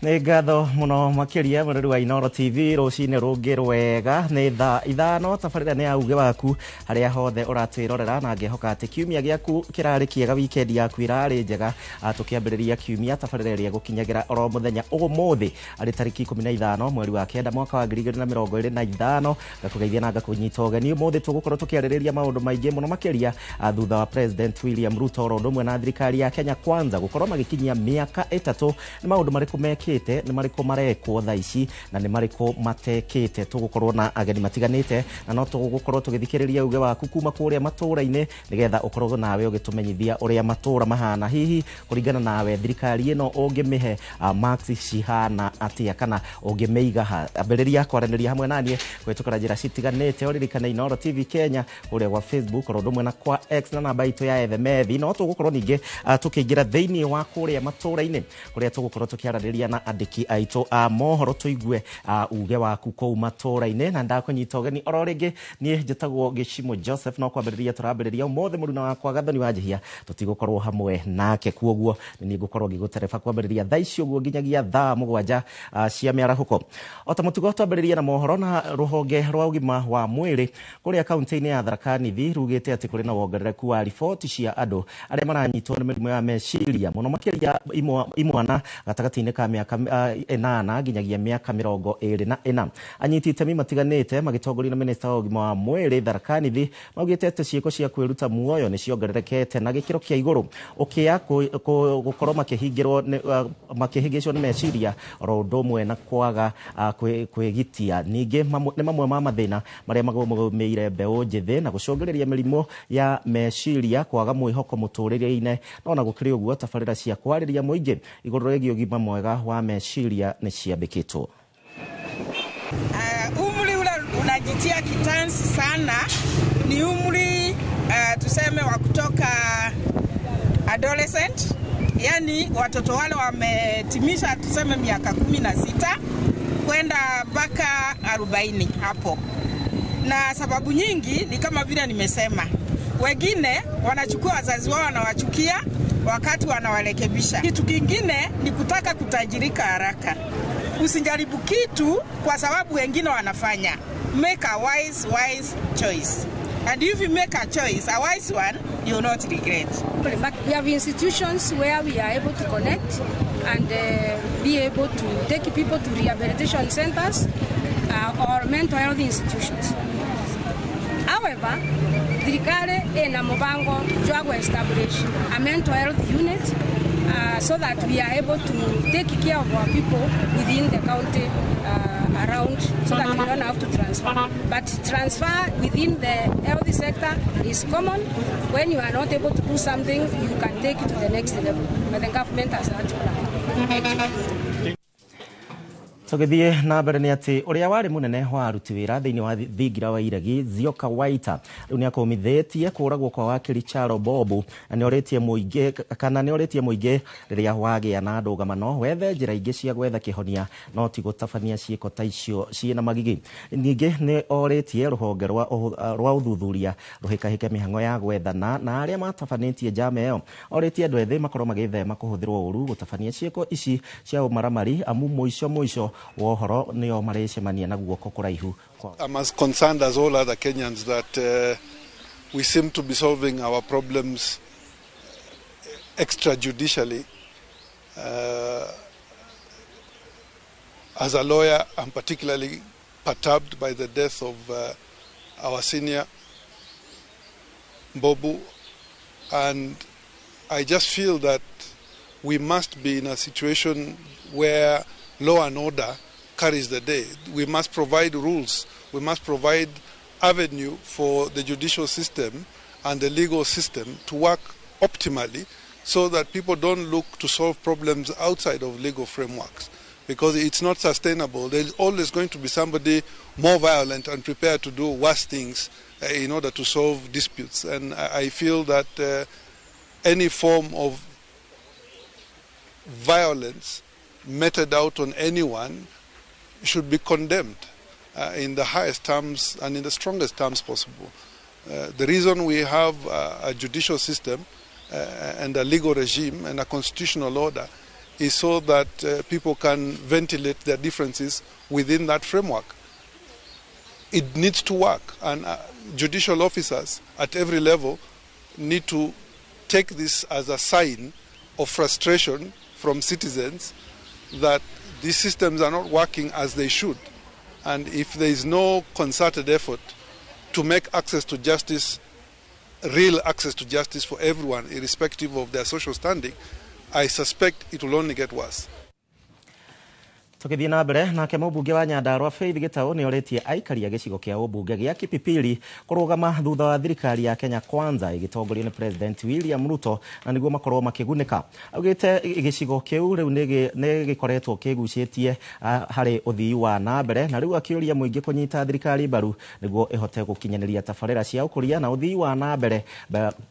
Nĩ ngatho mũno makĩria mũrori wa Inooro TV. Rũcinĩ rũngĩ rwega, nĩ thaa 5, tabarĩra nĩ ya Uge Waku harĩa hothe ũratwĩrorera, na ngĩhoka atĩ kiumia gĩaku kĩrarĩ kĩega, weekend yaku ĩrarĩ njega. Tũkĩambĩrĩria kiumia, tabarĩra ĩrĩa ĩgũkinyagĩra oro mũthenya ũmũthĩ arĩ tarĩki 15 mweri wa 9 mwaka wa 2025. Ngakũgeithia na ngakũnyita ũgeni. Ũmũthĩ tũgũkorwo tũkĩarĩrĩria maũndũ maingĩ mũno makĩria, thutha wa President William Ruto oro ũndũ ũmwe na thirikari ya Kenya Kwanza gũkorwo magĩkinyia mĩaka 3. Nĩ maũndũ marĩkũ mekĩte, nĩ marĩkũ marekwo thaa ici, na nĩ marĩkũ matekĩte? Tũgũkorwo na ageni matiganĩte, na no tũgũkorwo tũgĩthikĩrĩria uge waku kuma kũrĩa matũũra-inĩ, nĩgetha ũkorwo nawe ũgĩtũmenyithia ũrĩa matũũra mahana. Hihi kũringana nawe, thirikari ĩno ũngĩmĩhe marks cihana atĩa, kana ũngĩmĩiga ha? Ambĩrĩria kwaranĩria hamwe naniĩ kũhĩtũkĩra njĩra citiganĩte. Ũririkane Inooro TV Kenya kũrĩa gwa Facebook oro ũndũ ũmwe na kwa X, na namba itũ ya SMS. No tũgũkorwo ningĩ tũkĩingĩra thĩinĩ wa kũrĩa matũũra-inĩ, kũrĩa tũgũkorwo tũkĩaranĩria na andĩki aitũ a mohoro, tũigue uge waku kũu matũũra-inĩ. Na ndakũnyita ũgeni oro rĩngĩ, niĩ njĩtagwo Gĩcimo Joseph. No kwambĩrĩria tũrambĩrĩria ũmũthĩ, mũruna wakwa Gathoni wa Njihia tũtigũkorwo hamwe nake, kuoguo nĩ niĩ ngũkorwo ngĩgũtereba kwambĩrĩria thaa ici ũguo nginyagia thaa 7 cia mĩarahũko. O ta mũtugo, twambĩrĩrie na mohoro. Na rũhonge rwa ũgima wa mwĩrĩ kũrĩa kaunti-inĩ ya Tharaka Nithi rugĩte atĩ kũrĩ na wongerereku wa riboti cia andũ arĩa maranyitwo nĩ mĩrimũ ya meciria, mũno makĩria imwana gatagatĩ-inĩ ka mĩaka 8 nginyagia mĩaka 24. Anyiti itemi matiganĩte magĩtongorio na minista wa ũgima wa mwĩrĩ Tharaka Nithi maugĩte atĩ ciĩko cia kwĩruta muoyo nĩ ciongererekete na gĩkĩro kĩa igũrũ, ũkĩa gũkorwo makĩhingĩrwo makĩhĩngĩcwo nĩ meciria oro ũndũ ũmwe na kwaga kwĩgitia ningĩ nĩ mamwe ma mathĩna marĩa magũmĩire mbeũ njĩthĩ na gũcũngĩrĩria mĩrimũ ya meciria, kwaga mwĩhoko mũtũrĩre-inĩ. No na gũkĩrĩ ũguo, tabarĩra cia kwarĩria mũingĩ igũrũ rĩgiĩ ũgima mwega wa meciria nĩ ciambĩkĩtwo. Umri ule unajitia kitansi sana ni umri tuseme wa kutoka adolescent, yani watoto wale wametimisha tuseme miaka 16 kwenda mpaka 40 hapo. Na sababu nyingi ni kama vile nimesema, wengine wanachukua wazazi wao wanawachukia wakati wanawarekebisha. Kitu kingine ni kutaka kutajirika haraka. Usijaribu kitu kwa sababu wengine wanafanya. Make a wise, wise choice. And if you make a choice, a wise one, you will not regret. But we have institutions where we are able to connect and be able to take people to rehabilitation centers or mental health institutions. However, thirikari ina mubango jwa establish a mental health unit so that we are able to take care of our people within the county around, so that we don't have to transfer. But transfer within the health sector is common. When you are not able to do something, you can take it to the next level. But the government has that plan. Tũgĩthiĩ na mbere, nĩ atĩ ũrĩa warĩ mũnene wa aruti wĩra thĩinĩ wa thingira wa Iregi, Nzioka Waita, rĩu nĩ akũmithĩtie kũragwo kwa wakiri Charo Bobu, na nĩ orĩtie mũingĩ, kana nĩ orĩtie mũingĩ, rĩrĩa wagĩa na ndũgamano wethe njĩra ingĩ cia gwetha kĩhonia, no ti gũtabania ciĩko ta icio ciĩna magigi. Ningĩ nĩ orĩtie rũhonge rwa ũthuthuria rũhĩkahĩke mĩhang'o ya gwethana na arĩa matabanĩtie njama ĩyo. Orĩtie andũ ethĩ makorwo magĩthema kũhũthĩrwo ũru gũtabania ciĩko ici cia ũmaramari, amu mũico mũico wa ũhoro nĩo marĩcemania na guoko kũraihu. I'm as concerned as all other Kenyans that we seem to be solving our problems extrajudicially. As a lawyer, I'm particularly perturbed by the death of our senior Mbobu, and I just feel that we must be in a situation where law and order carries the day. We must provide rules. We must provide avenue for the judicial system and the legal system to work optimally, so that people don't look to solve problems outside of legal frameworks, because it's not sustainable. There's always going to be somebody more violent and prepared to do worse things in order to solve disputes. And I feel that any form of violence meted out on anyone should be condemned in the highest terms and in the strongest terms possible. The reason we have a judicial system and a legal regime and a constitutional order is so that people can ventilate their differences within that framework. It needs to work, and judicial officers at every level need to take this as a sign of frustration from citizens that these systems are not working as they should. And if there is no concerted effort to make access to justice, real access to justice for everyone, irrespective of their social standing, I suspect it will only get worse. Tũgĩthiĩ na mbere nake mũmbunge wa Nyandarua Faith Gĩtaũ nĩ orĩtie aikari a gĩcigo kĩa ũmbunge gĩa Kipipiri kũrũgama thutha wa thirikari ya Kenya Kwanza ĩgĩtongorio nĩ President William Ruto na nĩguo makorwo makĩgunĩka. Augĩte gĩcigo kĩu rĩu nĩ gĩkoretwo kĩgucĩtie harĩ ũthii wa na mbere na rĩu akĩũria mũingĩ kũnyita thirikari mbaru nĩguo ĩhote gũkinyanĩria tabarĩra cia ũkũria na ũthii wa na mbere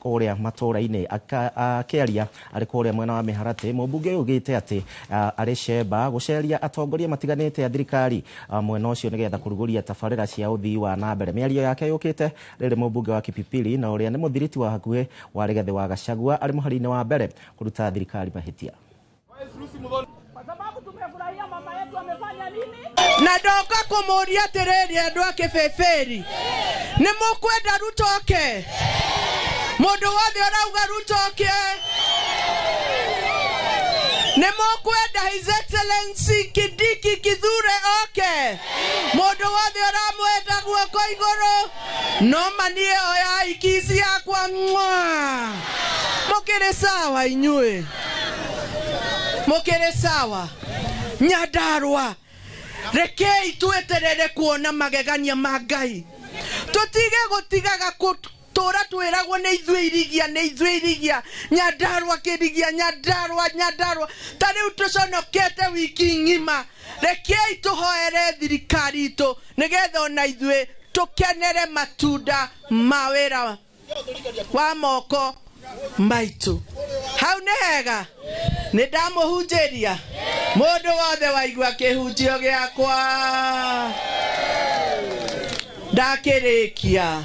kũrĩa matũũra-inĩ. Akĩaria arĩ kũrĩa mwena wa Mĩharatĩ, mũmbunge augĩte atĩ arĩ cemba gũceria atongoria matiganĩte a thirikari mwena ũcio nĩgetha kũrugũria tabarĩra cia ũthii wa na mbere. Mĩario yake yũkĩte rĩrĩ mũmbunge wa Kipipiri na ũrĩa nĩ mũthiriti wa hakuhĩ wa Rigathĩ wa Gachagua arĩ mũhari-inĩ wa mbere kũruta thirikari mahĩtia. Na ndoka kũmũria atĩrĩrĩ andũ a Kĩbĩbĩri, nĩ mũkwenda Ruto oke? Mũndũ wothe ũrauga Ruto oke? Nĩ mũkwenda His Excellency Kindiki Kithure oke? Mũndũ wothe ũramwenda guoko igũrũ? No manie oya ikici yakwa mwa. Mũkĩrĩ sawa inyuĩ? Mũkĩrĩ sawa? Nyandarua, rekei tweterere kuona magegania ma Ngai. Tũtige gũtigaga tora twĩragwo nĩ ithuĩ irigia, nĩ ithuĩ irigia, Nyandarua kĩrigia, Nyandarua, Nyandarua. Ta rĩu tũconokete wiki ng'ima. Rekei tũhoere thirikari itũ nĩgetha ona ithuĩ tũkenere matunda ma wĩra wa moko maitũ. Hau nĩ hega? Nĩ ndamũhunjĩria. Mũndũ wothe waigua kĩhunjio gĩakwa ndakĩrĩkia.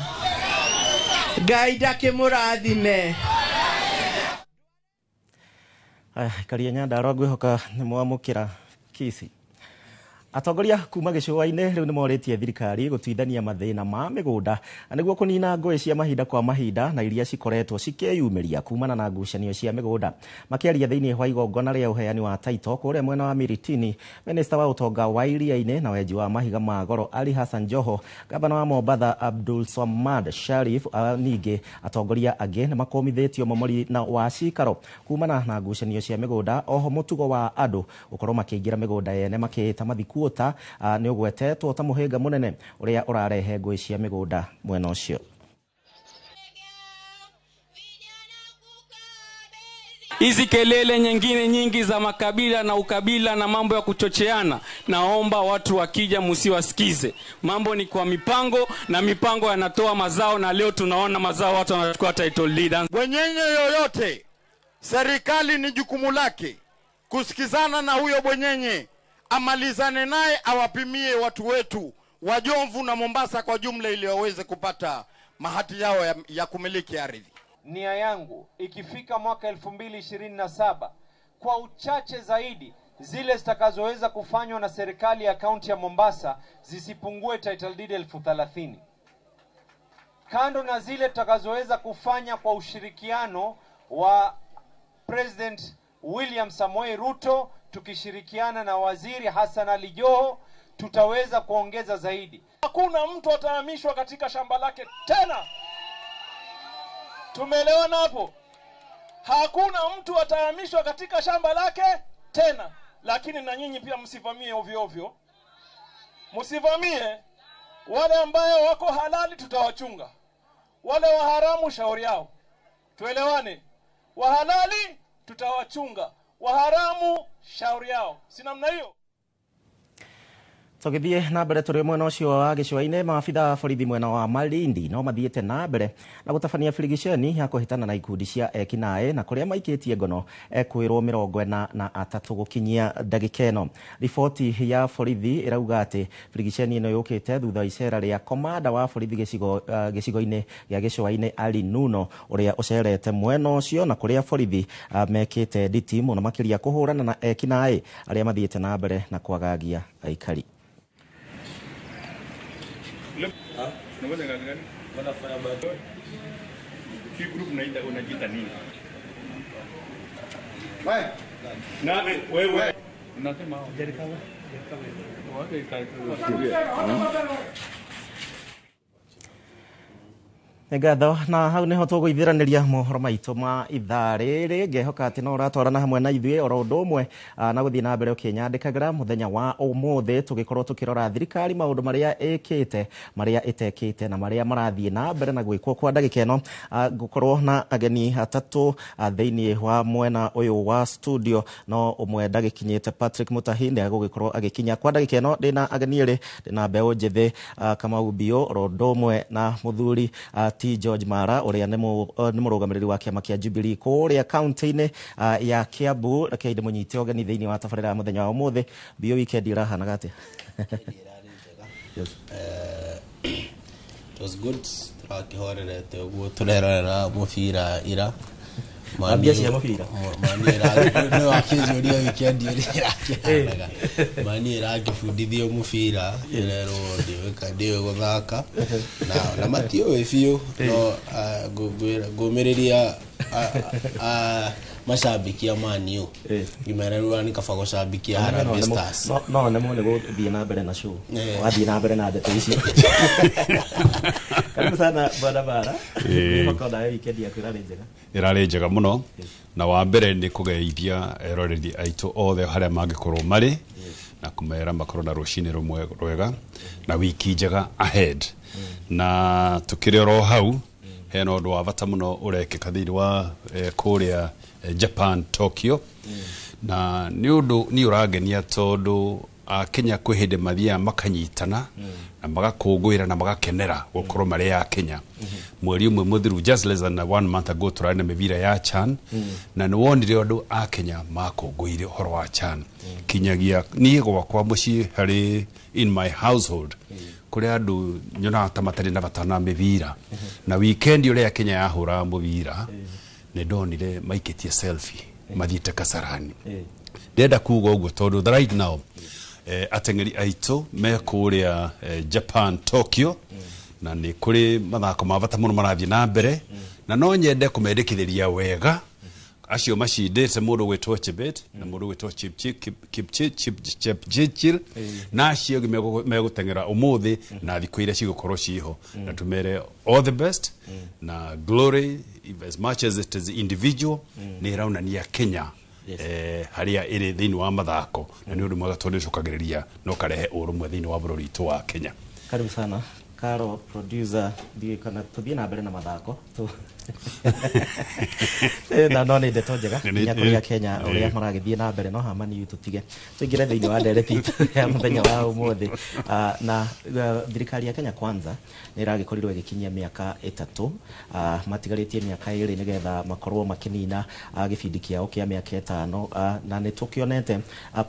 Ngai ndakĩmũrathime. Aikari a Nyandarua ngwĩhoka nĩ mwamũkĩra kici. Atongoria kuma gĩcũa-inĩ rĩu nĩ morĩtie thirikari gũtuithania mathĩna ma mĩgũnda nĩguo kũnina ngũĩ cia mahinda kwa mahinda na iria cikoretwo cikĩyumĩria kumana na ngucanio cia mĩgũnda. Makĩaria thĩinĩ wa igongona rĩa ũheani wa taito kũrĩa mwena wa Miritini, minista wa ũtonga wa iria-inĩ na wenji wa mahiga ma goro Ali Hassan Joho, gavana wa Mombatha Abdul Swamad Sharif, ningĩ atongoria angĩ nĩ makũmithĩtio momori na wa cikaro kumana na ngucanio cia mĩgũnda. Oho mũtugo wa andũ gũkorwo makĩingĩra mĩgũnda yene makĩĩta mathiku ta nĩ ũgwetetwo ta mũhĩnga mũnene ũrĩa ũrarehe ngũĩ cia mĩgũnda mwena ũcio. Hizi kelele nyingine nyingi za makabila na ukabila na mambo ya kuchocheana, naomba watu wakija msiwasikize. Mambo ni kwa mipango na mipango yanatoa mazao, na leo tunaona mazao, watu wanachukua title leader. Bwenyenye yoyote, serikali ni jukumu lake kusikizana na huyo bwenyenye, amalizane naye, awapimie watu wetu wa Jomvu na Mombasa kwa jumla ili waweze kupata mahati yao ya kumiliki ardhi. Nia yangu ikifika mwaka 2027 kwa uchache zaidi zile zitakazoweza kufanywa na serikali ya kaunti ya Mombasa zisipungue title deed 30,000. Kando na zile tutakazoweza kufanya kwa ushirikiano wa President William Samoei Ruto tukishirikiana na Waziri Hassan Ali Joho, tutaweza kuongeza zaidi. Hakuna mtu atahamishwa katika shamba lake tena. Tumeelewana hapo? Hakuna mtu atahamishwa katika shamba lake tena. Lakini na nyinyi pia msivamie ovyo ovyo. Msivamie. Wale ambayo wako halali tutawachunga. Wale wa haramu shauri yao. Tuelewane. Wa halali tutawachunga. Wa haramu shauri yao. Si namna hiyo? Tũgĩthiĩ na mbere tũrĩ mwena ũcio wa gĩcũa-inĩ, maabitha a borithi mwena wa Malindi no mathiĩte na mbere na gũtabania birigiceni ya kũhĩtana na ikundi cia ekinaĩ na kũrĩa maikĩtie ngono ekwĩrwo 43 gũkinyia ndagĩka ĩno. Riboti ya borithi ĩrauga atĩ birigiceni ĩno yũkĩte thutha wa icera rĩa komanda wa borithi gĩcigo-inĩ gĩa gĩcũa-inĩ Ali Nuno ũrĩa ũcerete mwena ũcio na kũrĩa borithi mekĩte nditi mũno makĩria kũhũrana na ekinaĩ arĩa mathiĩte na mbere na kwagagia aikari. Ngatho na hau niho tũgũithĩranĩria mohoro maitũ ma ithaa rĩrĩ. Ngehoka atĩ no ũratwarana hamwe na ithuĩ oro ũndũ ũmwe na gũthiĩ na mbere ũkĩnyandĩkagĩra mũthenya wa ũmũthĩ tũgĩkorwo tũkĩrora thirikari maũndũ marĩa ĩkĩte, marĩa ĩtekĩte na marĩa marathiĩ na mbere na gwĩkwo kwa ndagĩka ĩno. Ngũkorwo na ageni atatũ thĩinĩ wa mwena ũyũ wa studio, no ũmwe ndagĩkinyĩte Patrick Mutahi nĩ agũgĩkorwo agĩkinya kwa ndagĩka ĩno. Ndĩna ageni erĩ, ndĩna mbeũ njĩthĩ Kamau Biũ oro ũndũ ũmwe na mũthuri T George Mara ũrĩa nĩ mũrũgamĩrĩri wa kĩama kĩa Jubilee kũrĩa kaunti-inĩ ya Kiambu. Rekei ndĩmũnyite ũgeni thĩinĩ wa tabarĩra ya mũthenya wa ũmũthĩ. Biũ, weekend ĩrahanaga atĩa? It was good. Tũrakĩhorerete ũguo tũrerorera mũbira ira. Mbia cia mũbira. Nĩ wakĩnjũria weekend ĩrĩa ĩrakĩhanaga. Mani ĩrakĩbundithio mũbira ĩrerwo ndiũĩ gũthaka na matiũĩ biũ, no ngũmĩrĩria mashabiki a Man U ngĩmera rĩu nĩ kaba gũcabikia Harambee Stars. No nemwo nĩ gũthiĩ na mbere na show wathiĩ na mbere na ndeto icio. Karibu sana Bwana Bara. Mwĩhoko nawe weekend yaku ĩrarĩ njega? Ĩrarĩ njega mũno, na wa mbere nĩ kũgeithia eroreri aitũ othe harĩa mangĩkorwo marĩ na kũmera makorwo na rũcinĩ rũmwe rwega na wiki njega ahead. Na tukĩrĩ oro hau, hena ũndũ wa bata mũno ũrekĩka thĩinĩ wa kũrĩa Japan Tokyo, na nĩ ũndũ niĩ ũrangenia tondũ Akenya kwĩ hĩndĩ mathiaga makanyitana na magakũngũĩra na magakenera gũkorwo marĩ a Kenya. Mweri ũmwe mũthiru, just less than one month ago, tũrarĩ na mĩbira ya CHAN na nĩ wonire ũndũ Akenya makũngũĩire ũhoro wa CHAN. Kinyagia niĩ gwakwa mũciĩ harĩ in my household kũrĩ andũ nyonaga ta matarĩ na bata na mĩbira, na weekend ũrĩa Kenya yahũraga mũbira nĩ ndonire maikĩtie selfie mathiĩte Kasarani. Ndĩrenda kuga ũguo tondũ right now ateng'eri aitũ me kũrĩa Japan Tokyo na nĩ kũrĩ mathako ma bata mũno marathiĩ na mbere, na no nyende kũmendekithĩria wega acio macindĩte, mũndũ gwĩtwo Chebet na mũndũ gwĩtwo Chepchirchir na acio angĩ megũteng'era ũmũthĩ na thikũ iria cigũkorwo ciho, na tũmere all the best na glory. If as much as it is individual, nĩ ĩraonania Kenya harĩa ĩrĩ thĩinĩ wa mathako, na nĩ ũndũ mwega tondũ nĩũcokagĩrĩria na ũkarehe ũrũmwe thĩinĩ wa bũrũri witũ wa Kenya. Karibu sana Karo producer, ndiũĩ kana tũthiĩ na mbere na mathako na no nĩ ndeto njega nginya kũrĩa Kenya ũrĩa maragĩthiĩ na mbere, no hamani tũtige tũingĩre thĩinĩ wa ndereti itũ ya mũthenya wa ũmũthĩ. Na thirikari ya Kenya Kwanza nĩ ĩragĩkorirwo ĩgĩkinyia mĩaka 3, matigarĩtie mĩaka 2 nĩgetha makorwo makĩnina gĩbindi kĩao kĩa mĩaka 5, na nĩ tũkĩonete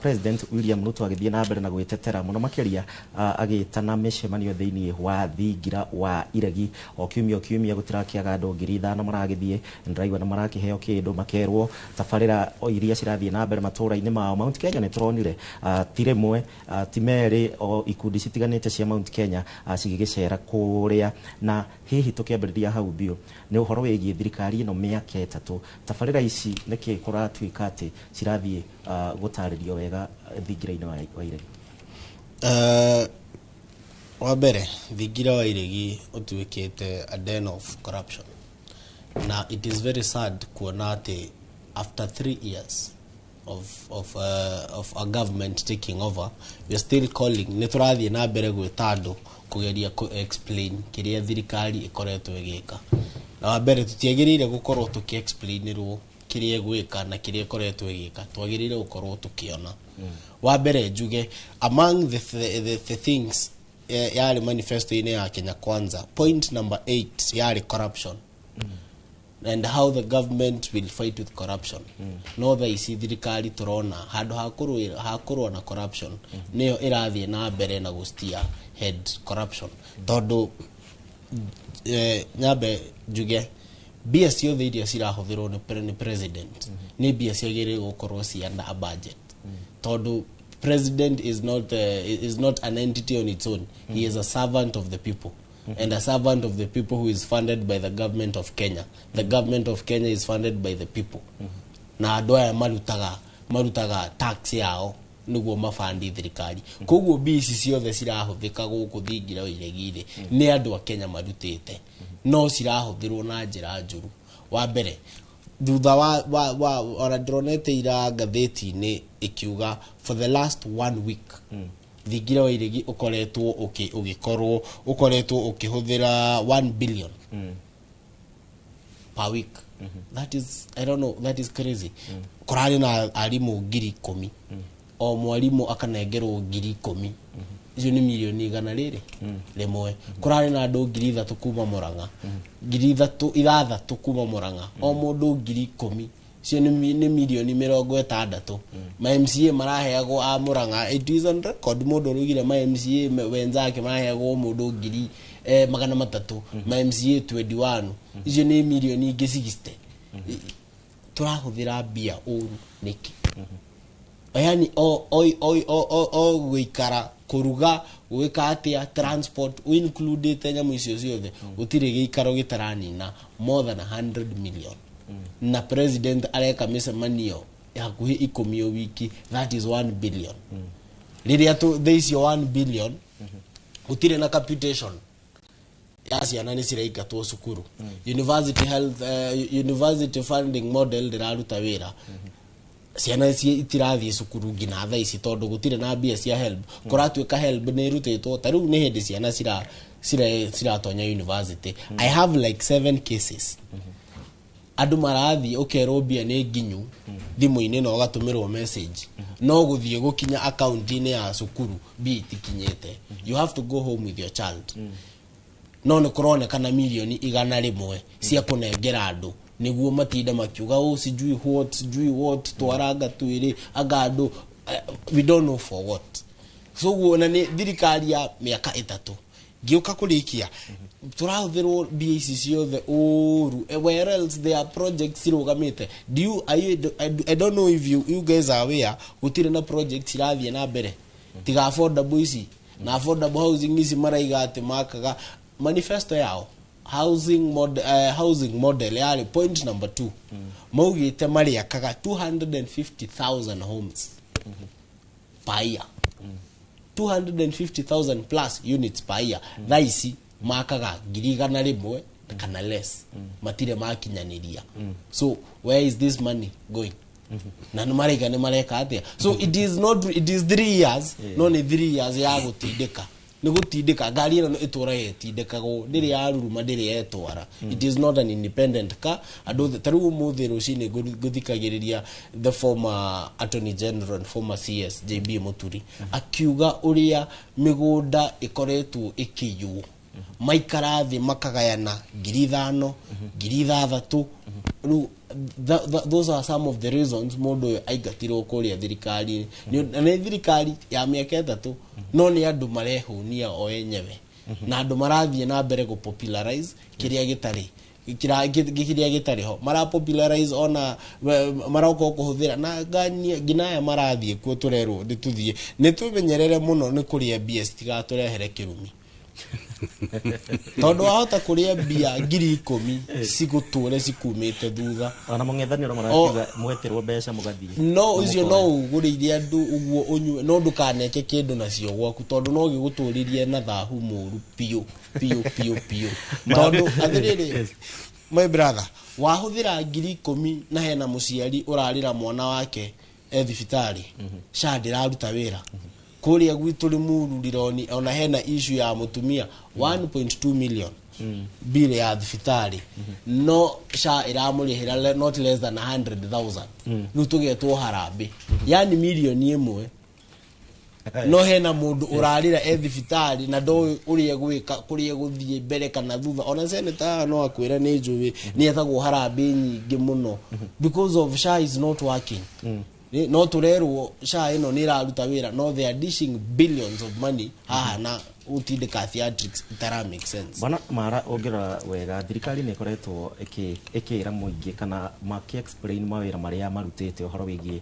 President William Ruto agĩthiĩ na mbere na gwĩtetera mũno makĩria agĩtana mĩcemanio thĩinĩ wa thingira wa iregi o kiumia o kiumia, gũtirakĩaga andũ 5,000 maragĩthiĩ ndĩraigua na marakĩheo kĩndũ makerwo tabarĩra o iria cirathiĩ na mbere matũra-inĩ mao. Mount Kenya nĩ tũronire ti rĩmwe ti merĩ o ikundi citiganĩte cia Mount Kenya cigĩgĩcera kũrĩa, na hihi tũkĩambĩrĩria hau biũ nĩ ũhoro wĩgiĩ thirikari ĩno mĩaka 3, tabarĩra ici nĩkĩ kũratuĩka atĩ cirathiĩ gũtarĩrio wega thingira-inĩ wa iregi? Wa mbere, thingira wa iregi ũtuĩkĩte a den of corruption, na it is very sad kuona atĩ after 3 years of a government taking over, we are still calling, nĩ tũrathiĩ na mbere gwĩta andũ kũgeria kũ explain kĩrĩa thirikari ĩkoretwo ĩgĩka. Na wa mbere tũtiagĩrĩire gũkorwo tũkĩ explainĩrwo Kĩrĩa ĩgwĩka na kĩrĩa ĩkoretwo ĩgĩka, twagĩrĩire gũkorwo tũkĩona. Wa mbere njuge, among the things yarĩ manifesto-inĩ ya Kenya Kwanza, point number 8 yarĩ corruption and how the government will fight with corruption. No thaa ici thirikari tũrona handũ ha kũrũa na corruption, nĩyo ĩrathiĩ na mbere na gũstia head corruption. Tondũ nyambe njuge, mbia ciothe iria cirahũthĩrwo nĩ president nĩ mbia ciagĩrĩire gũkorwo ci under a budget, tondũ president is not an entity on its own. He is a servant of the people, and a servant of the people who is funded by the government of Kenya. The government of Kenya is funded by the people, na andũ aya marutaga tax yao nĩguo mabandi thirikari. Koguo mbia ici ciothe cirahũthĩka gũkũ thingira wa iregi-rĩ, nĩ andũ a Kenya marutĩte, no cirahũthĩrwo na njĩra njũru. Wa mbere, thutha wa ona ndĩronete ira ngathĩti-inĩ ĩkiuga for the last one week thingira wa iregi ũkoretwo ũgĩkorwo ũkoretwo ũkĩhũthĩra 1 billion per week. That is, I don't know, that is crazy. Kũrarĩ na arimũ 10,000, o mwarimũ akanengerwo 10,000, icio nĩ mirioni 101. Kũrarĩ na andũ 3,000 kuma Mũrang'a, 3,000 6 kuma Mũrang'a, o mũndũ 10,000, icio nĩ mirioni 60. Ma MCA maraheagwo a Mũrang'a, it is on record, mũndũ ũrugire ma MCA wenzake maraheagwo mũndũ 300,000, ma MCA 21, icio nĩ mirioni ingĩ 60. Tũrahũthĩra mbia ũru nĩkĩ? Yani o gũikara, kũruga, gwĩka atĩa, transport, includĩte nyamũ icio ciothe, gũtirĩ gĩikaro gĩtaranina more than 100 million. Na president areka mĩcemanio hakuhĩ 10 o wiki, that is 1 billion. Rĩrĩa tũ icio 1 billion, gũtirĩ na capitation ya ciana nĩ ciraingatwo cukuru. University health, university funding model ndĩraruta wĩra, ciana ici itirathiĩ cukuru nginya thaa ici tondũ gũtirĩ na mbia cia HELB. Kũratuĩka HELB nĩ ĩrutĩtwo, ta rĩu nĩ hĩndĩ ciana ciratonya university. I have like seven cases, andũ marathiĩ ũkerwo mbia nĩ nginyu thimũ-inĩ na ũgatũmĩrwo message, no gũthiĩ gũkinya akaunti-inĩ ya cukuru mbia itikinyĩte. You have to go home with your child. No nĩ kũronekana mirioni 100 cia kũnengera andũ nĩguo matinda makiuga, "Oh, sijui what, sijui what, twaranga twĩrĩ anga andũ." We don't know for what. So guo na nĩ thirikari ya mĩaka 3 ngĩũka kũrĩkia, tũrahũthĩrwo mbia ici ciothe ũru. Where else there are projects cirũgamĩte? Do you, are you, I don't know if you guys are aware, gũtirĩ na project cirathiĩ na mbere tiga affordable ici na affordable housing ici maraiga atĩ makaga. Manifesto yao, housing model yarĩ point number 2, maugĩte marĩakaga 250,000 homes per year, 250,000 plus units per year. Thaa ici makaga 100,000 kana less, matirĩ makinyanĩria. So where is this money going? Na nĩ maraiga nĩ mareka atĩa? So it is not, it is 3 years, no nĩ 3 years ya gũtindĩka, nĩ gũtindĩka ngari ĩno ĩtũraga ĩtindĩkagwo, ndĩrĩ yaruruma, ndĩrĩ yetwara. It is not an independent car. Andũ othe ta rĩu ũmũthĩ rũcinĩ ngũthikagĩrĩria the former Attorney General and former CS JB Muturi akiuga ũrĩa mĩgũnda ĩkoretwo ĩkĩiywo, maikara thĩ makagayana 5,000, 6,000. Rĩu those are some of the reasons mũndũ ũyũ aingatirwo kũrĩa thirikari. Na nĩ thirikari ya mĩaka 3, no nĩ andũ marehũnia o enyewe na andũ marathiĩ na mbere gũ popularize kĩrĩa gĩtarĩ kĩrĩa gĩtarĩ ho, mara popularize ona maroka kũhũthĩra na nginya aya marathiĩ kuo tũrerwo nĩ tũthiĩ, nĩ twĩmenyerere mũno nĩ kũrĩa mbia citigatũrehere kĩrumi, tondũ wahota kũrĩa mbia 10,000 cigũtũre cikumĩte thutha. Ona mũng'ethanĩro marakiuga mwetirwo mbeca mũgathiĩ. No ũcio no ũgũrĩire andũ ũguo ũnyue, no ndũkaneke kĩndũ nacio gwaku, tondũ no gĩgũtũrĩrie na thahu mũru biũ biũ biũ biũ. Tondũ atĩrĩrĩ, my brother, wahũthĩra 10,000 na hena mũciari ũrarĩra mwana wake e thibitarĩ, SHA ndĩraruta wĩra kũrĩa gwitũ Limuru Rironi, ona hena issue ya mũtumia 1.2 million. Bill ya thibitarĩ, no SHA ĩramũrĩhĩra not less than 100,000. Rĩu tũgetwo harambĩ, yani 1 million, no hena mũndũ ũrarĩra e thibitarĩ na ndoĩ ũrĩa egwĩka, kũrĩa egũthiĩ mbere kana thutha. Ona seneta haha no akwĩra nĩ njũĩ nĩ etagwo harambĩ nyingĩ mũno because of SHA is not working. No tũrerwo SHA ĩno nĩ ĩraruta wĩra, no they are dishing billions of money haha na gũtindĩka theatrics itara make sense. Bwana Mara, ũngĩrora wega, thirikari nĩ ĩkoretwo ĩkĩra mũingĩ kana maki explain mawĩra marĩa marutĩte ũhoro wĩgiĩ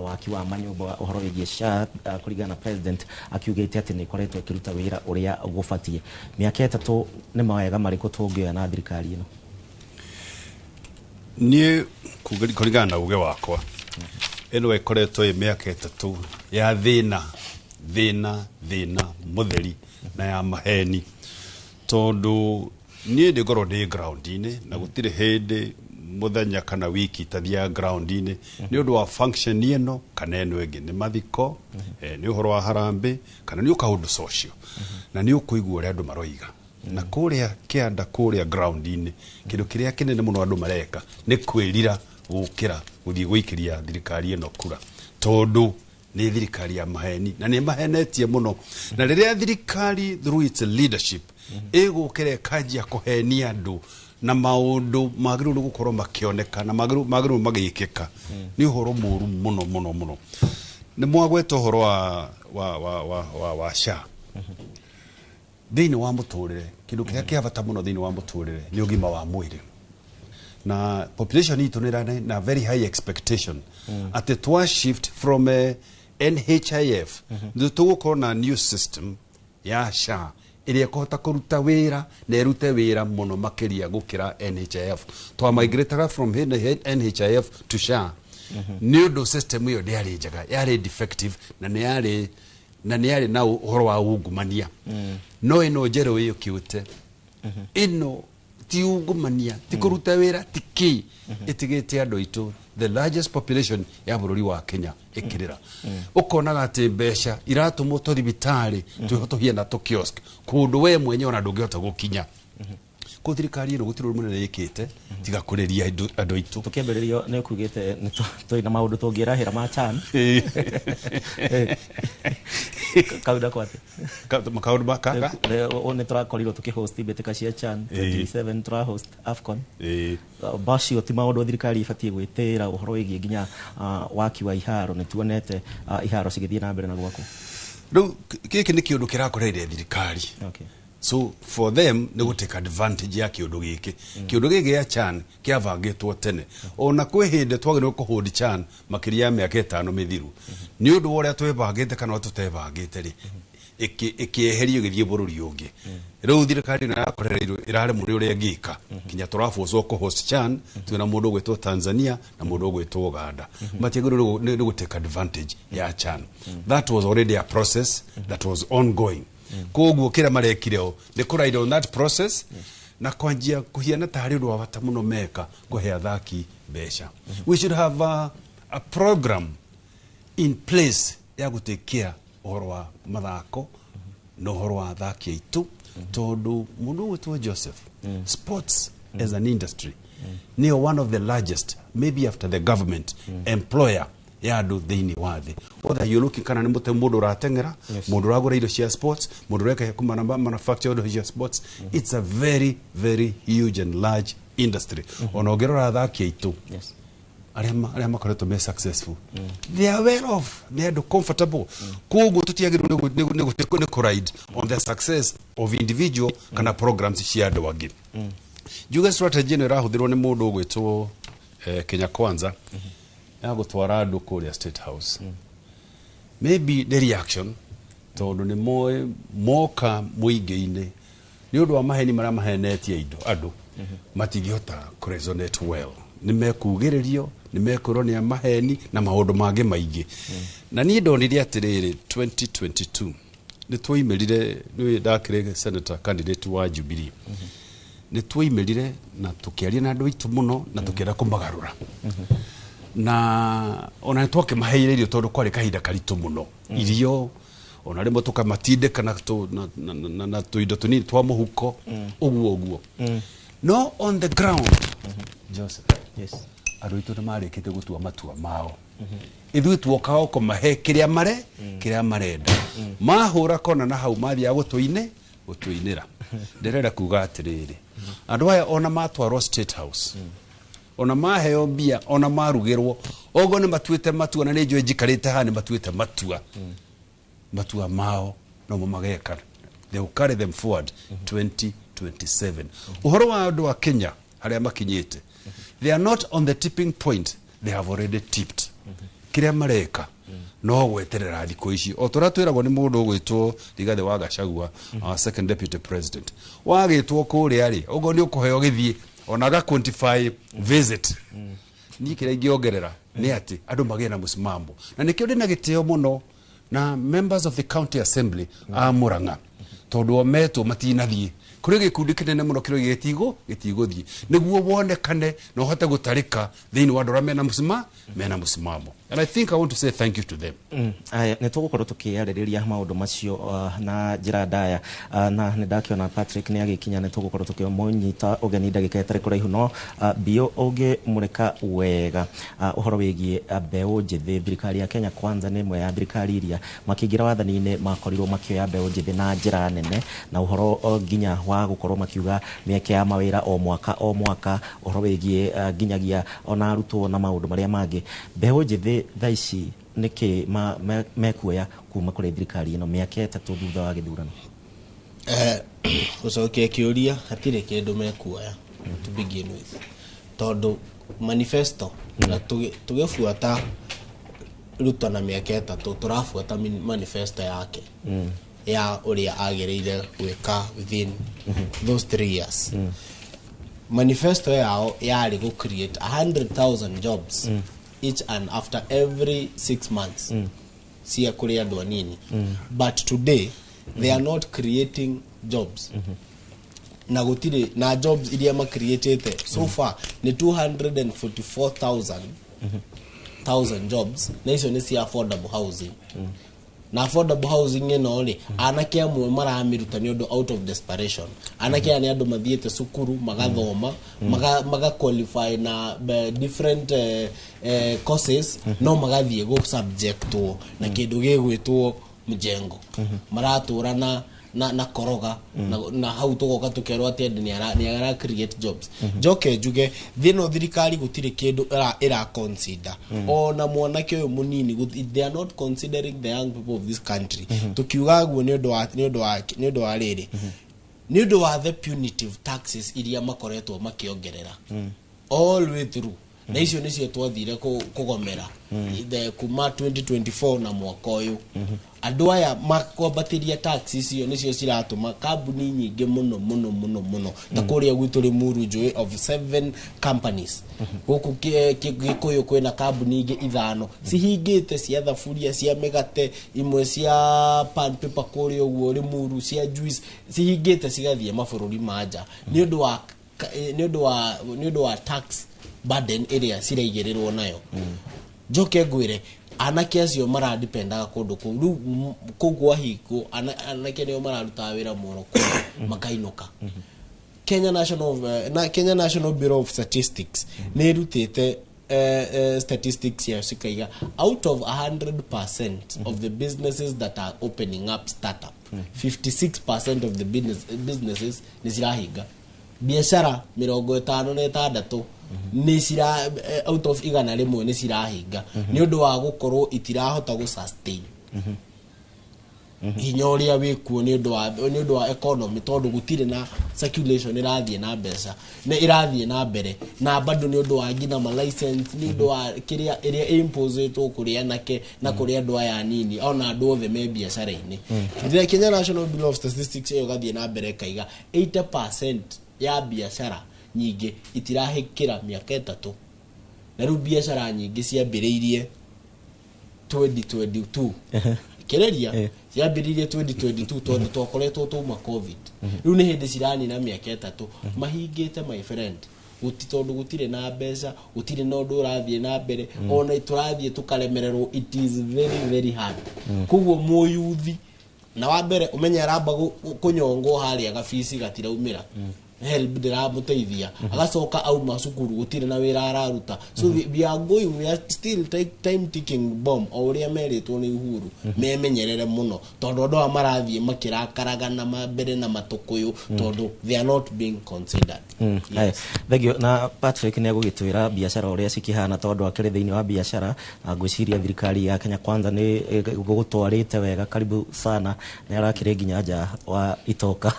waki wa manyũmba, ũhoro wĩgiĩ SHA, kũringana na president akiugĩte atĩ nĩ ĩkoretwo ĩkĩruta wĩra ũrĩa gũbatiĩ. Mĩaka 3 nĩ mawega marĩkũ tũngĩoya na thirikari ĩno? Niĩ kũringana na uge wakwa, ĩno ĩkoretwo ĩ mĩaka 3 ya thĩna, thĩna, thĩna mũtheri na ya maheni, tondũ niĩ ndĩngorwo ndĩ ground-inĩ na gũtirĩ hĩndĩ mũthenya kana wiki itathiaga ground-inĩ nĩ ũndũ wa function ĩno kana ĩno ĩngĩ, nĩ mathiko, nĩ ũhoro wa harambĩ kana nĩ ũkaũndũ social, na nĩ ũkũigua ũrĩa andũ maroiga na kũrĩa kĩanda, kũrĩa ground-inĩ. Kĩndũ kĩrĩa kĩnene mũno andũ mareka nĩ kwĩrira gũkĩra gũthiĩ gũikĩria thirikari ĩno kura, tondũ nĩ thirikari ya maheni na nĩ mahenetie mũno. Na rĩrĩa thirikari through its leadership ĩgũkĩra ĩkanjia kũhenia andũ na maũndũ magĩrĩirwo nĩ gũkorwo makĩoneka na magĩrĩirwo magĩkĩka, nĩ ũhoro mũru mũno mũno mũno. Nĩ mwagweta ũhoro wa SHA. Thĩinĩ wa mũtũrĩre, kĩndũ kĩrĩa kĩa bata mũno thĩinĩ wa mũtũrĩre nĩ ũgima wa mwĩrĩ, na population itũ nĩ ĩrarĩ na very high expectation atĩ twa shift from NHIF nĩ tũgũkorwo na new system ya SHA ĩrĩa ĩkũhota kũruta wĩra na ĩrute wĩra mũno makĩria gũkĩra NHIF. Twamigrataga from NHIF to SHA nĩ ũndũ system ĩyo ndĩarĩ njega, yarĩ defective na nĩ yarĩ na ũhoro wa ungumania. No ĩno njerũ ĩũkĩte ĩno ti ungumania, ti kũruta wĩra, ti kĩ, ĩtigĩte andũ aitũ, the largest population ya bũrũri wa Kenya, ĩkĩrĩra. Ũkonaga atĩ mbeca iratũmwo tũthibitarĩ twĩho tũhiana tũ kiosk kũndũ we mwenyewe ona ndũngĩhota gũkinya. Kũ thirikari ĩno gũtirĩ ũndũ mũnene ĩkĩte tiga kũrĩria andũ aitũ. Tũkĩambĩrĩrio nĩ ũkugĩte nĩ twĩna maũndũ tũngĩrahĩra ma CHAN kaunda kwate. Kaũndũ maka Nĩ tũrakorirwo tũkĩhost mbĩtĩka cia CHAN 27, tũrahost AFCON. Bacio ti maũndũ thirikari ĩbatiĩ gwĩtĩra ũhoro wĩgiĩ nginya waki wa iharo? Nĩ tuonete iharo cigĩthiĩ na mbere na gwakwo. Rĩu gĩkĩ nĩ kĩũndũ kĩrakoreire thirikari. So for them nĩ gũ take advantage ya kĩũndũ gĩkĩ. Kĩũndũ gĩkĩ gĩa CHAN kĩabangĩtwo tene. Ona kwĩ hĩndĩ twagĩrĩirwo kũhold CHAN makĩria ya mĩaka 5 mĩthiru, nĩ ũndũ wa ũrĩa twĩbangĩte kana ũrĩa tũtebangĩte rĩ, ĩkĩeherio ĩgĩthiĩ bũrũri ũngĩ. Rĩu thirikari ĩno yakorereirwo ĩraremwo nĩ ũrĩa ĩngĩka kinya tũrabocwo kũhost CHAN twĩna mũndũ ũgwĩtwo Tanzania na mũndũ ũgwĩtwo Uganda. Matiagĩrĩirwo nĩ gũ take advantage ya CHAN. That was already a process that was ongoing. Koguo kĩrĩa marekire o nĩ kũ ride on that process na kwanjia kũhiana tarĩ ũndũ wa bata mũno meka kũhe athaki mbeca. We should have a program in place ya gũ take care ũhoro wa mathako na ũhoro wa athaki aitũ, tondũ mũndũ ũgwĩtwo Joseph, sports as an industry nĩyo one of the largest, maybe after the government, employer ya andũ thĩinĩ wa thĩ. Whether you're looking kana nĩ mũte mũndũ ũrateng'era, mũndũ ũragũra indo cia sports, mũndũ ũreka kuma manufacture indo cia sports, it's a very very huge and large industry. Ona ũngĩrora athaki aitũ arĩa makoretwo me successful, they are well off, nĩ andũ comfortable. Koguo tũtiagĩrĩirwo nĩ kũ ride on the success of individual kana programs cia andũ angĩ. Njuge strategy ĩno ĩrahũthĩrwo nĩ mũndũ ũgwĩtwo Kenya Kwanza ya gũtwara andũ kũrĩa State House, maybe nĩ reaction, tondũ nĩ moĩ moka mũingĩ-inĩ nĩ ũndũ wa maheni marĩa mahenetie indo andũ matingĩhota kũ resonate well, nĩ mekugĩrĩrio, nĩ mekwĩrwo nĩ a maheni na maũndũ mangĩ maingĩ. Na niĩ ndonire atĩrĩrĩ, 2022 nĩ twoimĩrire, nĩ ndakĩrĩ senator candidate wa Jubilee, nĩ twoimĩrire na tũkĩaria na andũ aitũ mũno na tũkĩenda kũmagarũra, na ona nĩ twakĩmaheire irio tondũ kwarĩ kahinda karitũ mũno, irio Ona rĩmwe tũkamatindĩka na na tũindo tũnini twa mũhuko, ũguo ũguo. No on the ground, Joseph, andũ aitũ nĩ marĩkĩtie gũtua matua mao. Ithuĩ tuokaga o kũmahe kĩrĩa mare kĩrĩa marenda. Mahũra kona na hau mathiaga gũtũinĩ gũtũinĩra. Ndĩrenda kuga atĩrĩrĩ, andũ aya ona matwarwo State House, ona maheo mbia, ona marugĩrwo oguo, nĩ matuĩte matua, na nĩ njũĩ njikarĩte haha nĩ matuĩte matua. Matua mao nomo mageka, they will carry them forward 2027. Ũhoro wa andũ a Kenya harĩa makinyĩte, they are not on the tipping point, they have already tipped. Kĩrĩa mareka no gweterera thikũ ici, o tũrĩa twĩragwo nĩ mũndũ ũgwĩtwo Rigathĩ wa Gachagua, our second deputy president, wagĩtwo kũrĩa rĩ, ũguo nĩ ũkũheo gĩthiĩ ona aga quantify visit. Niĩ kĩrĩa ingĩongerera nĩ atĩ andũ magĩe na mũsimamo, na nĩkĩo ndĩna gĩtĩo mũno na members of the county assembly a Murang'a, tondũ o metwo matinathiĩ. Kũrĩ gĩkundi kĩnene mũno kĩrĩa gĩtigũthiĩ nĩguo wonekane na ũhote gũtarĩka thĩinĩ wa andũ arĩa mena mũsimamo, and I think I want to say thank you to them. Aya, nĩ tũgũkorwo tũkĩarĩrĩria maũndũ macio na njĩra ndaya, na nĩ ndakĩona Patrick nĩ agĩkinya. Nĩ tũgũkorwo tũkĩmũnyita ũgeni ndagĩka ĩtarĩ kũraihu. No biũ ũngĩmũrĩka wega ũhoro wĩgiĩ mbeũ njĩthĩ, thirikari ya Kenya Kwanza nĩ ĩmwe ya thirikari iria makĩingĩra wathani-inĩ makorirwo makĩoya mbeũ njĩthĩ na njĩra nene, na ũhoro nginya wa gũkorwo makiuga mĩeke ya mawĩra o mwaka o mwaka, ũhoro wĩgiĩ nginyagia ona arutwo na maũndũ marĩa mangĩ. Mbeũ njĩthĩ thaa ici nĩkĩ mekuoya kuma kũrĩ thirikari ĩno mĩaka 3 thutha wa gĩthurano? Gũcokia kĩũria, hatirĩ kĩndũ mekuoya to begin with, tondũ manifesto na tũgĩbuata Ruto na mĩaka 3 tũrabuata manifesto yake ya ũrĩa agĩrĩire gwĩka within those 3 years. Manifesto yao yarĩ gũ create 100,000 jobs each and after every 6 months cia kũrĩ andũ anini, but today they are not creating jobs, na gũtirĩ na jobs iria macreatĩte so far nĩ 244,000 thousand jobs, na icio nĩ cia affordable housing. Na affordable housing ĩno rĩ, anake amwe maramĩruta nĩ ũndũ out of desperation. Anake aya nĩ andũ mathiĩte cukuru magathoma, maga qualify na different courses, no magathiĩ gũ subjectwo na kĩndũ gĩgwĩtwo mjengo, maratũra na koroga na hau tũgoka tũkerwo atĩ andũ nĩ ara create jobs. Njoke njuge thĩno thirikari gũtirĩ kĩndũ ĩra consider ona mwanake ũyũ mũnini. They are not considering the young people of this country. Tũkiuga guo nĩ ũndũ wa rĩrĩ, nĩ ũndũ wa the punitive taxes iria makoretwo makĩongerera all way through, na icio nĩcio twathire kũgomera kuma 2024 na mwaka ũyũ. Andũ aya makwambatĩria tax icio nĩcio ciratũma kambuni nyingĩ mũno mũno mũno mũno, ta kũrĩa gwitũ Limuru njũĩ of seven companies, gũkũ Gĩkũyũ kwĩna kambuni ingĩ ithano cihingĩte, cia thaburia, cia mĩgate, imwe cia pan paper kũrĩa ũguo Limuru, cia juice, cihingĩte cigathiĩ mabũrũri ma nja nĩ ũndũ wa tax burden ĩrĩa ciraigĩrĩrwo nayo. Njoke ngwĩre anake acio maradipendaga kũndũ kũu rĩu kũu kwahingwo, anake nĩo mararutaga wĩra mũno kũu makainũka. Kenya National Bureau of Statistics nĩ ĩrutĩte statistics yayo cikaiga out of 100% of the businesses that are opening up startup, 56% of the businesses nĩ cirahinga. Biacara 56 nĩ cira out of 100 nĩ cirahinga nĩ ũndũ wa gũkorwo itirahota gũ sustain hinya ũrĩa wĩkuo nĩ ũndũ wa economy, tondũ gũtirĩ na circulation ĩrathiĩ na mbeca nĩ ĩrathiĩ na mbere, na bado nĩ ũndũ wa nginya ma license, nĩ ũndũ wa kĩrĩa ĩrĩa imposetwo kũrĩ anake na kũrĩ andũ aya anini ona andũ othe me biacara-inĩ. The Kenya National Bureau of Statistics ĩyo ĩgathiĩ na mbere ĩkaiga 80% ya biacara nyingĩ itirahĩkĩra mĩaka 3, na rĩu biacara nyingĩ ciambĩrĩirie 2022 kĩrĩria ciambĩrĩirie 2022 tondũ twakoretwo tuma COVID. Rĩu nĩ hĩndĩ ciranina mĩaka 3 mahingĩte, my friend. Tondũ gũtirĩ na mbeca, gũtirĩ na ũndũ ũrathiĩ na mbere, ona tũrathiĩ tũkaremererwo. It is very very hard. Koguo mũyuthi Na wa mbere umenye aramba kunyongwo haria gabici gatiraumira. HELB ndiramuteithia, agacoka auma cukuru gutire na wira araruta. So we are going, we are still time ticking bomb, o uria meritwo ni Uhuru memenyerere muno, tondu andu aya marathie makirakaraga na mbere na matukuyu, tondu they are not being considered. Yes. Thank you. Na Patrick nĩ egũgĩtwĩra biacara ũrĩa cikĩhana, tondũ akĩrĩ thĩinĩ wa biacara, na ngwĩciria thirikari ya Kenya Kwanza nĩ gũgũtwarĩte wega. Karibu sana. Nĩ arakĩrĩ nginya nja wa itoka,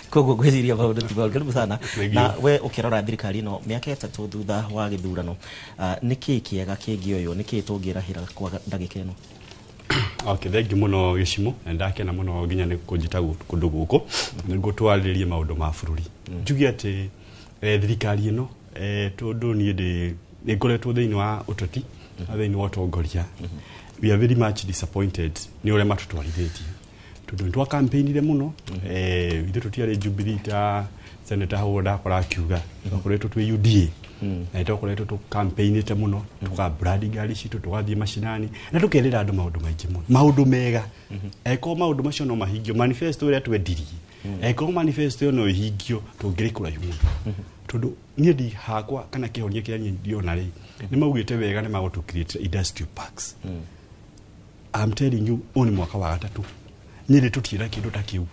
koguo ngwĩciria maũndũ ti moru. Karibu sana. Na we ũkĩrora thirikari ĩno mĩaka 3 thutha wa gĩthurano, nĩ kĩĩ kĩega kĩngĩ ũyũ, nĩ kĩĩ tũngĩrahĩra kwa ndagĩka ĩno? Okay, thank you muno Gĩcimo, na ndakena muno nginya nĩ kũnjĩta kũndũ gũkũ nĩguo twarĩrĩrie maũndũ ma bũrũri. Njuge atĩ thirikari ĩno, tondũ niĩ ndĩ nĩ ngoretwo thĩinĩ wa ũteti na thĩinĩ wa ũtongoria, we are very much disappointed nĩ ũrĩa matũtwarithĩtie, tondũ nĩ twa-campaignire mũno. Ithuĩ tũtiarĩ Jubilee ta Senator hau ndakora akiuga, twakoretwo twĩ UDA na nĩ twakoretwo tũ-campaignĩte mũno, tũka-brand ngari citũ, tũgathiĩ macinani na tũkerĩra andũ maũndũ maingĩ mũno, maũndũ mega. Angĩkorwo maũndũ macio no mahingio, manifesto ĩrĩa twendirie, angĩkorwo manifesto ĩyo no ĩhingio, tũngĩrĩ kũraihu mũno, tondũ niĩ ndi hakwa kana kĩhonia kĩrĩa niĩ ndĩrona rĩ, nĩ maugĩte wega nĩ magũtũ create industrial parks. I'm telling you, ũyũ nĩ mwaka wa gatatũ nyĩrĩ tũtiĩra kĩndũ ta kĩu.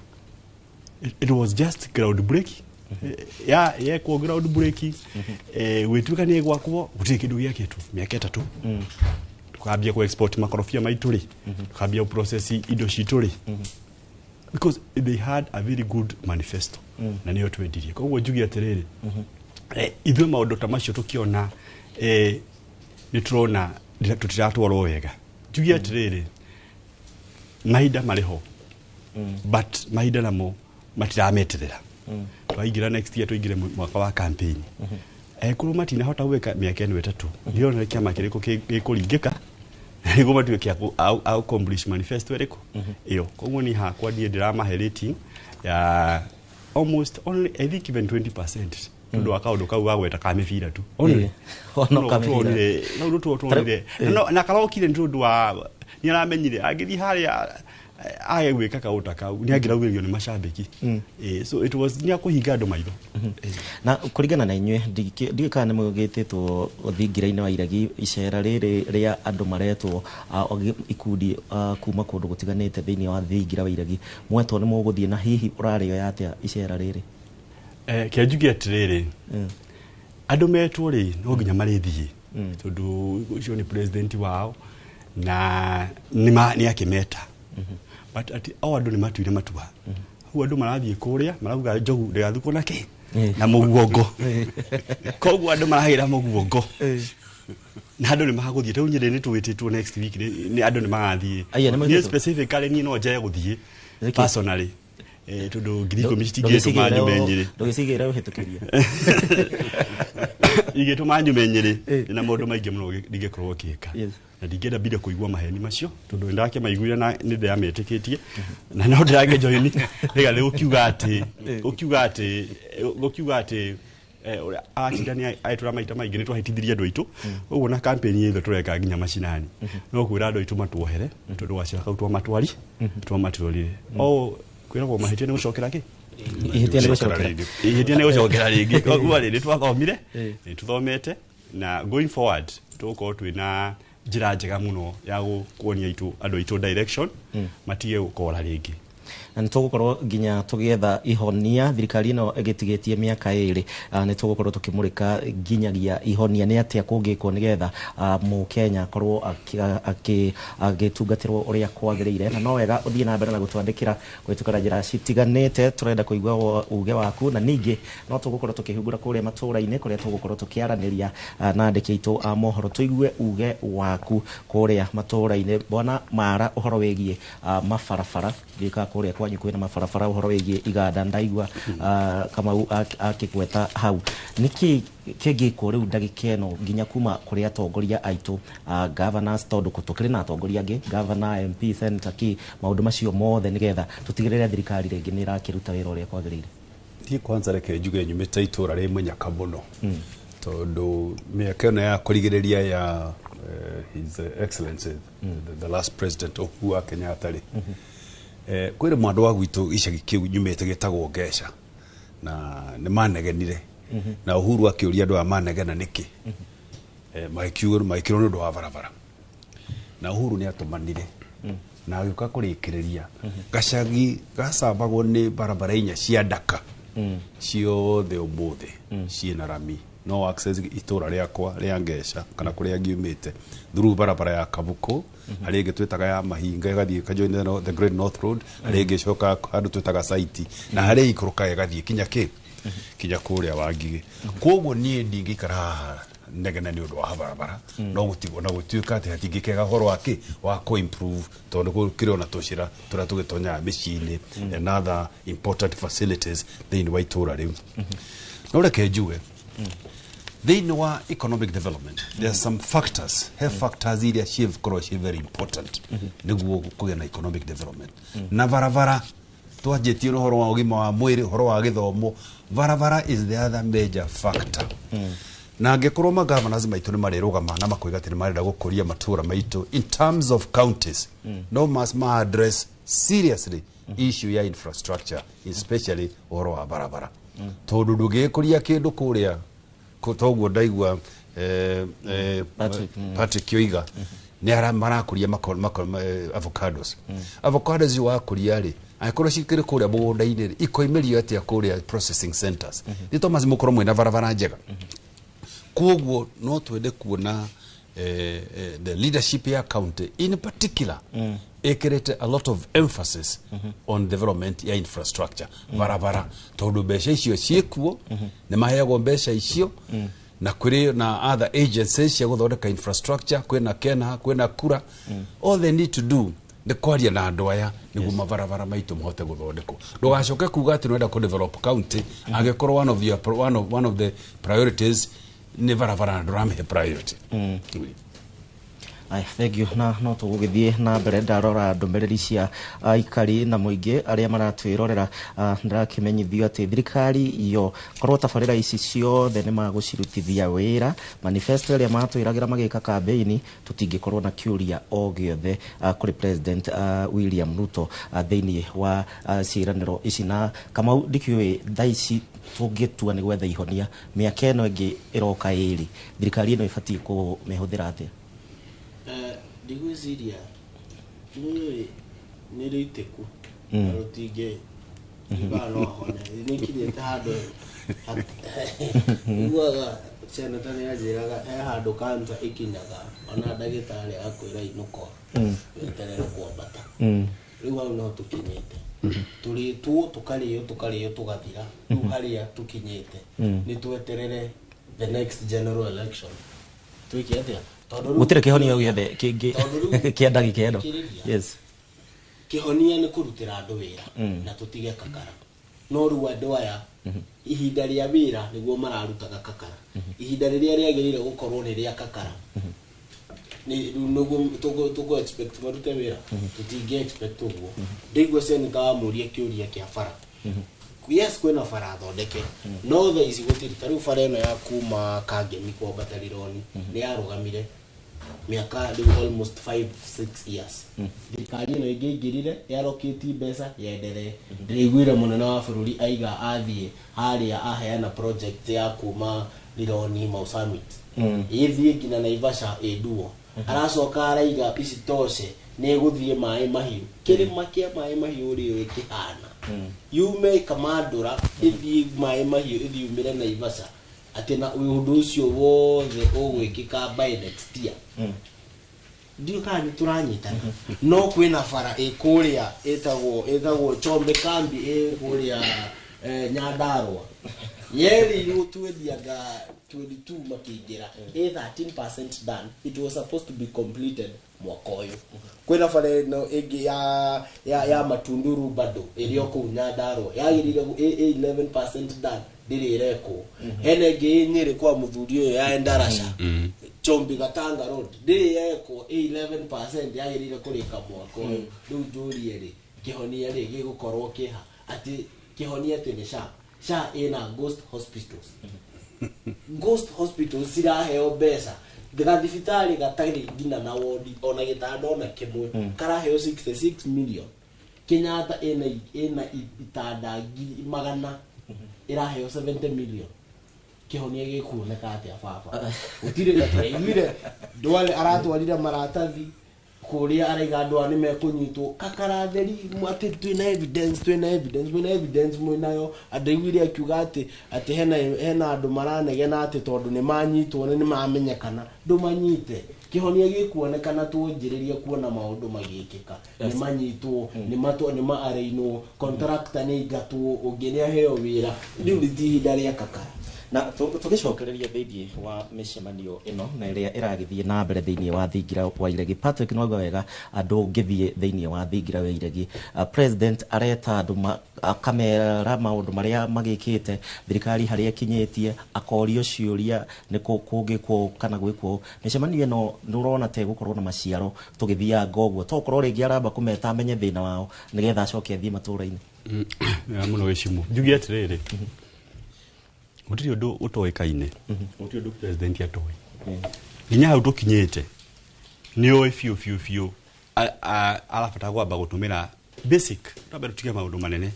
It was just ground break ya yekwo ground breaking, gwĩtuĩka nĩ gwakwo, gũtirĩ kĩndũ gĩakĩtwo mĩaka 3. Tukambia ku export makorobia maitũ rĩ, tukambia process indo citũ rĩ, because they had a very good manifesto na nĩyo twendirie. Koguo njuge atĩrĩrĩ, ithuĩ maũndũ ta macio tũkĩona, nĩ tũrona tũtiratwarwo wega. Njuge atĩrĩrĩ, mahinda marĩ ho, but mahinda namo matirameterera. Twaingĩra next year, tũingĩre mwaka wa campaign. Angĩkorwo matinahota gwĩka mĩaka ĩno 3, ndirona kĩama kĩrĩkũ gĩkũringĩka nĩguo matuĩke a accomplish manifesto ĩrĩkũ ĩyo. Koguo niĩ hakwa niĩ ndĩramahe rating ya almost only, I think, even 20%, tondũ wa kaũndũ kau gagweta ka mĩbira tu only. Ono kamĩbira. No rĩu tuonire na karokire nĩ tondũ wa nĩ aramenyire angĩthiĩ harĩa age gwĩka kaũndũ ta kau nĩ angĩraugĩrĩrio nĩ macambĩki. So it was nĩ akũhinga andũ maitho. Na kũringana na inyuĩ, ndiũĩ kana nĩ mũgĩtĩtwo thingira-inĩ wa iregi icera rĩrĩ rĩa andũ maretwo ikundi kuma kũndũ gũtiganĩte thĩinĩ wa thingira wa iregi, mwetwo nĩ mũgũthiĩ, na hihi ũrarĩoya atĩa icera rĩrĩ? Kĩa njuge atĩrĩrĩ, andũ metwo rĩ, no nginya marĩthiĩ, tondũ ũcio nĩ president wao na nĩ akĩmeta, but ati o andũ nĩ matuire matua hau, andũ marathiĩ kũrĩa marauga njogu ndĩgathukwo na kĩ na mũguongo. Koguo andũ maragĩra mũguongo na andũ nĩ magũthiĩ. Rĩu nyĩrĩ nĩ twĩtĩtwo next week, nĩ andũ nĩ magathiĩ. Aya, nĩ niĩ mwĩtĩtwo? Specifically niĩ no njae gũthiĩ Nĩkĩ? personally, tondũ 10,000 citingĩtũma nyume Nyĩrĩ. Ndũgĩcigĩre ũhĩtũkĩria. Igĩtũma nyume Nyĩrĩ na maũndũ maingĩ mũno ndingĩkorwo ngĩka na ndingĩenda mbire kũigua maheni macio, tondũ nĩ ndakĩmaiguire na nĩ ndĩrametĩkĩtie na no ndĩrakĩjoini rĩga rĩ gũkiuga atĩ ũrĩa atinda nĩ agĩtũra maita maingĩ nĩ twahĩtithirie andũ aitũ ũguo, na campaign ĩyo tũreka nginya macinani no kwĩra andũ aitũ matuohere, tondũ gacĩra kau twamatwari twamatwarire o kwĩragwo mahĩtia nĩ gũcokera kĩ. Ihĩtia nĩ gũcokera. Ihĩtia nĩ gũcokera rĩngĩ. Koguo rĩ, nĩ twathomire, nĩ tũthomete, na going forward tũgũkorwo twĩna njĩra njega mũno ya kuonia itũ andũ aitũ direction, matige gũkora rĩngĩ. Na nĩ tũgũkorwo nginya tũgĩetha ihonia thirikari ĩno ĩgĩtigĩtie mĩaka 2. Nĩ tũgũkorwo tũkĩmũrĩka nginyagia ihonia nĩ atĩa kũngĩkwo nĩgetha mũkenya akorwo agĩtungatĩrwo ũrĩa kwagĩrĩire. Na no wega ũthiĩ na mbere na gũtwandĩkĩra kũhĩtũkĩra njĩra citiganĩte, tũrenda kũigua uge waku. Na ningĩ no tũgũkorwo tũkĩhingũra kũrĩa matũũra-inĩ kũrĩa tũgũkorwo tũkĩaranĩria na andĩki aitũ a mohoro, tũigue uge waku kũrĩa matũũra-inĩ. Bwana Mara, ũhoro wĩgiĩ mabarabara, ndiũĩ kũrĩa kwanyu kwĩna mabarabara, ũhoro wĩgiĩ iganda, ndaigua Kamau akĩgweta hau, nĩkĩ kĩngĩkwo rĩu ndagĩka ĩno nginya kuma kũrĩ atongoria aitũ, governors, tondũ tũkĩrĩ na atongoria angĩ, governor, MP, senator, kĩ maũndũ macio mothe, nĩgetha tũtigĩrĩre thirikari rĩngĩ nĩ ĩrakĩruta wĩra ũrĩa kwagĩrĩire? Niĩ kwanza reke njuge nyumĩte itũra rĩ mũnyaka mũno, tondũ mĩaka ĩno ya kũrigĩrĩria ya His Excellency the last president Uhuru wa Kenyatta rĩ, Kwĩrĩ mwandũ wa gwitũ gĩcagi kĩu nyumĩte gĩtagwo Ngeca, na nĩ manegenire na Uhuru akĩũria andũ aya manegena nĩkĩ. Magĩkiuga magĩkĩrwo nĩ ũndũ wa barabara, na Uhuru nĩ atũmanire na agĩũka kũrĩkĩrĩria gacagi gacambagwo nĩ barabara inya cia ndaka ciothe ũmũthĩ ciĩna rami, no access itũra rĩakwa rĩa Ngeca kana kũrĩa ngiumĩte through barabara ya Kabuku, harĩ ĩngĩ twĩtaga ya Mahinga ĩgathiĩ ĩkajoin the Great North Road, harĩ ĩngĩ ĩcokaga handũ twĩtaga Saiti, na harĩ ikũrũkaga ĩgathiĩ kinya kĩ kinya kũrĩa Wangigĩ. Koguo niĩ ndingĩikara haha negene nĩ ũndũ wa barabara, no gũtigwo na gũtuĩka atĩ hatingĩkega ũhoro wa kĩ wa kũ improve, tondũ gũkĩrĩ ona tũcĩra tũrĩa tũgĩtonyaga mĩciĩ-inĩ and other important facilities thĩinĩ wa itũra rĩu. No reke njuge thĩinĩ wa economic development there are some factors, he factors iria ciĩkorwo ciĩ very important nĩguo kũgĩa na economic development. Na barabara twanjĩtie na ũhoro wa ũgima wa mwĩrĩ, ũhoro wa gĩthomo, barabara is the other major factor. Na angĩkorwo ma governors maitũ nĩ marĩrũgama na makoiga atĩ nĩ marenda gũkũria matũra maitũ in terms of counties, no must ma address seriously issue ya infrastructure, especially ũhoro wa barabara, tondũ ndũngĩgĩkũria kĩndũ kũrĩa toguo ndaigua Patrick, Patrick Oiga nĩ ara marakũria avocados. Avocados wakũria rĩ, angĩkorwo cikĩrĩ kũrĩa mũgũnda-inĩ rĩ, ikoimĩrio atĩa kũrĩa processing centers? Nĩ Thomas mũkorwo mwĩna barabara njega. Koguo no twende kuona the leadership ya county in particular ĩkĩrĩte a lot of emphasis on development ya infrastructure, barabara, tondũ mbeca icio ciĩkuo, nĩ maheagwo mbeca icio, na kwĩrĩ na other agencies cia gũthondeka infrastructure, kwĩna KENHA, kwĩna KURA. All they need to do nĩ kwaria na andũ aya nĩguo mabarabara maitũ mahote gũthondekwo. Ndũgacoke kuga atĩ nĩwenda kũ-develop county angĩkorwo one of the priorities nĩ barabara na ndũramĩhe priority. Aya, thank you. Na no tũgũgĩthiĩ na mbere. Ndarora ndũmĩrĩri cia aikari na mũingĩ arĩa maratwĩrorera, ndĩrakĩmenyithio atĩ thirikari yo korwo tabarĩra ici ciothe nĩ magũcirutithia wĩra, manifesto ĩrĩa matwĩragĩra magĩka kambĩini, tũtingĩkorwo na kĩũria o gĩothe kũrĩ President William Ruto thĩinĩ wa ciĩranĩro ici. Na Kamau, ndikĩũĩ thaa ici tũngĩtua nĩ gwetha ihonia mĩaka ĩno ĩngĩ ĩroka ĩrĩ, thirikari ĩno ĩbatiĩ kũmĩhũthĩra atĩa? Ndigwĩciria nĩ nĩ rĩitĩku na rũtingĩ kana no ahone. Nĩ ikinyĩte handũ iguaga seneta nĩ anjĩraga he handũ cancer ĩkinyaga ona ndagĩtarĩ akwĩra inũka weterere kwambata. Rĩu hau no tũkinyĩte, tũrĩtwo tũkarĩo tũkarĩo tũgathira. Rĩu harĩa tũkinyĩte nĩ tweterere the next general election twĩke atĩa, tondũ rĩu- Gũtirĩ kĩhonia gĩothe kĩngĩ Tondũ rĩu- kĩa ndagĩka ĩno. Thikĩrĩria. Kĩhonia nĩ kũrutĩra andũ wĩra na tũtige kakara. No rĩu andũ aya ihinda rĩa wĩra nĩguo mararutaga kakara, ihinda rĩrĩa rĩagĩrĩire gũkorwo nĩ rĩa kakara. Nĩ rĩu nĩguo tũgũ expect marute wĩra? Tũtingĩ expect ũguo. Ndĩigua seneta wamũria kĩũria kĩa bara. Yes, kwĩna bara thondeke, no thaa ici gũtirĩ. Ta rĩu bara ĩno ya kuma Kangemi kwambata Rironi nĩ yarũgamire mĩaka rĩu almost 5 6 years. Thirikari ĩno ĩngĩingĩrire yarokĩti mbeca yenderee. Ndĩraiguire mũnene wa bũrũri aiga athiĩ harĩa aheana project ya kuma Rironi Mau Summit ĩthiĩ nginya Naivasha ĩnduo. Aracoka araiga isitoshe nĩ ĩgũthiĩ Maĩ Mahiũ, kĩrĩma kĩa Maĩ Mahiũ ũrĩa kĩhana, yume Kamandũra ĩthiĩ Maĩ Mahiũ, ĩthiĩ yumĩre Naivasha, atĩ na ũndũ ũcio wothe ũgwĩkĩka by next year. Ndiũ kana nĩ tũranyitana. No kwĩna bara ĩ kũrĩa ĩtagwo Chombe Kambi ĩ kũrĩa Nyandarua yerĩirwo twendiaga 22 makĩingĩra, ĩ 13% done. It was supposed to be completed mwaka ũyũ. Kwĩna bara ĩno ĩngĩ ya Matunduru bado ĩrĩ o kũu Nyandarua yagĩrĩire ĩ 11% done, ndĩrĩ ĩrekwo. Hena ĩngĩ ĩ Nyĩrĩ kwa mũthuri ũyũ ya Endarasha Chombi Gatanga Road, ndĩrĩ yekwo, ĩ 11%, yagĩrĩire kũrĩka mwaka ũyũ. Rĩu njũrie rĩ, kĩhonia rĩ gĩgũkorwo kĩha atĩ kĩhonia atĩ nĩ SHA? SHA ĩna ghost hospitals. Ghost hospitals ciraheo mbeca, gathibitarĩ gatarĩ nginya na wodi ona gĩtanda ona kĩmwe karaheo 66 million. Kenyatta ĩna itanda 100,000 ĩraheo 70 million. Kĩhonia gĩkuoneka atĩa baba? Gũtirĩ na tũraiguire Ndwale aratwarire maratathi kũrĩa araiga andũ aya nĩmekũnyitwo kakaratheri atĩ twĩna evidence, twĩna evidence, mwĩna evidence mwĩnayo. Andaiguire akiuga atĩ hena andũ maranegena atĩ tondũ nĩmanyitwo na nĩmamenyekana. Ndũmanyite. Kĩhonia gĩkuonekana tuonjĩrĩria kuona maũndũ magĩkĩka. Nĩmanyitwo, nĩma-arĩinwo, contractor nĩ aingatwo, ũngĩ nĩaheo wĩra. Rĩu nĩ ti ihinda rĩa kakara. Na tũgĩcokereria thĩinĩ wa mĩcemanio ĩno na ĩrĩa ĩragĩthiĩ na mbere thĩinĩ wa thingira wa iregi, Patrick, nĩ wauga wega andũ ngĩthiĩ thĩinĩ wa thingira wa iregi, president areta andũ akamera maũndũ marĩa magĩkĩte thirikari harĩa ĩkinyĩtie, akorio ciũria nĩ kũngĩkwo kana gwĩkwo. Mĩcemanio ĩno nĩ ũrona ta ĩgũkorwo na maciaro tũgĩthianga ũguo, tokorwo rĩngĩ aramba kũmeta amenye thĩna wao nĩgetha acoke athiĩ matũra-inĩ? Mũno gĩcimu njuge atĩrĩrĩ, gũtirĩ ũndũ ũtoĩkaine, gũtirĩ ũndũ president atoĩ. Nginya hau tũkinyĩte nĩ oĩ biũ biũ biũ arabatara kwamba gũtũmĩra basic, twambe tũtige maũndũ manene,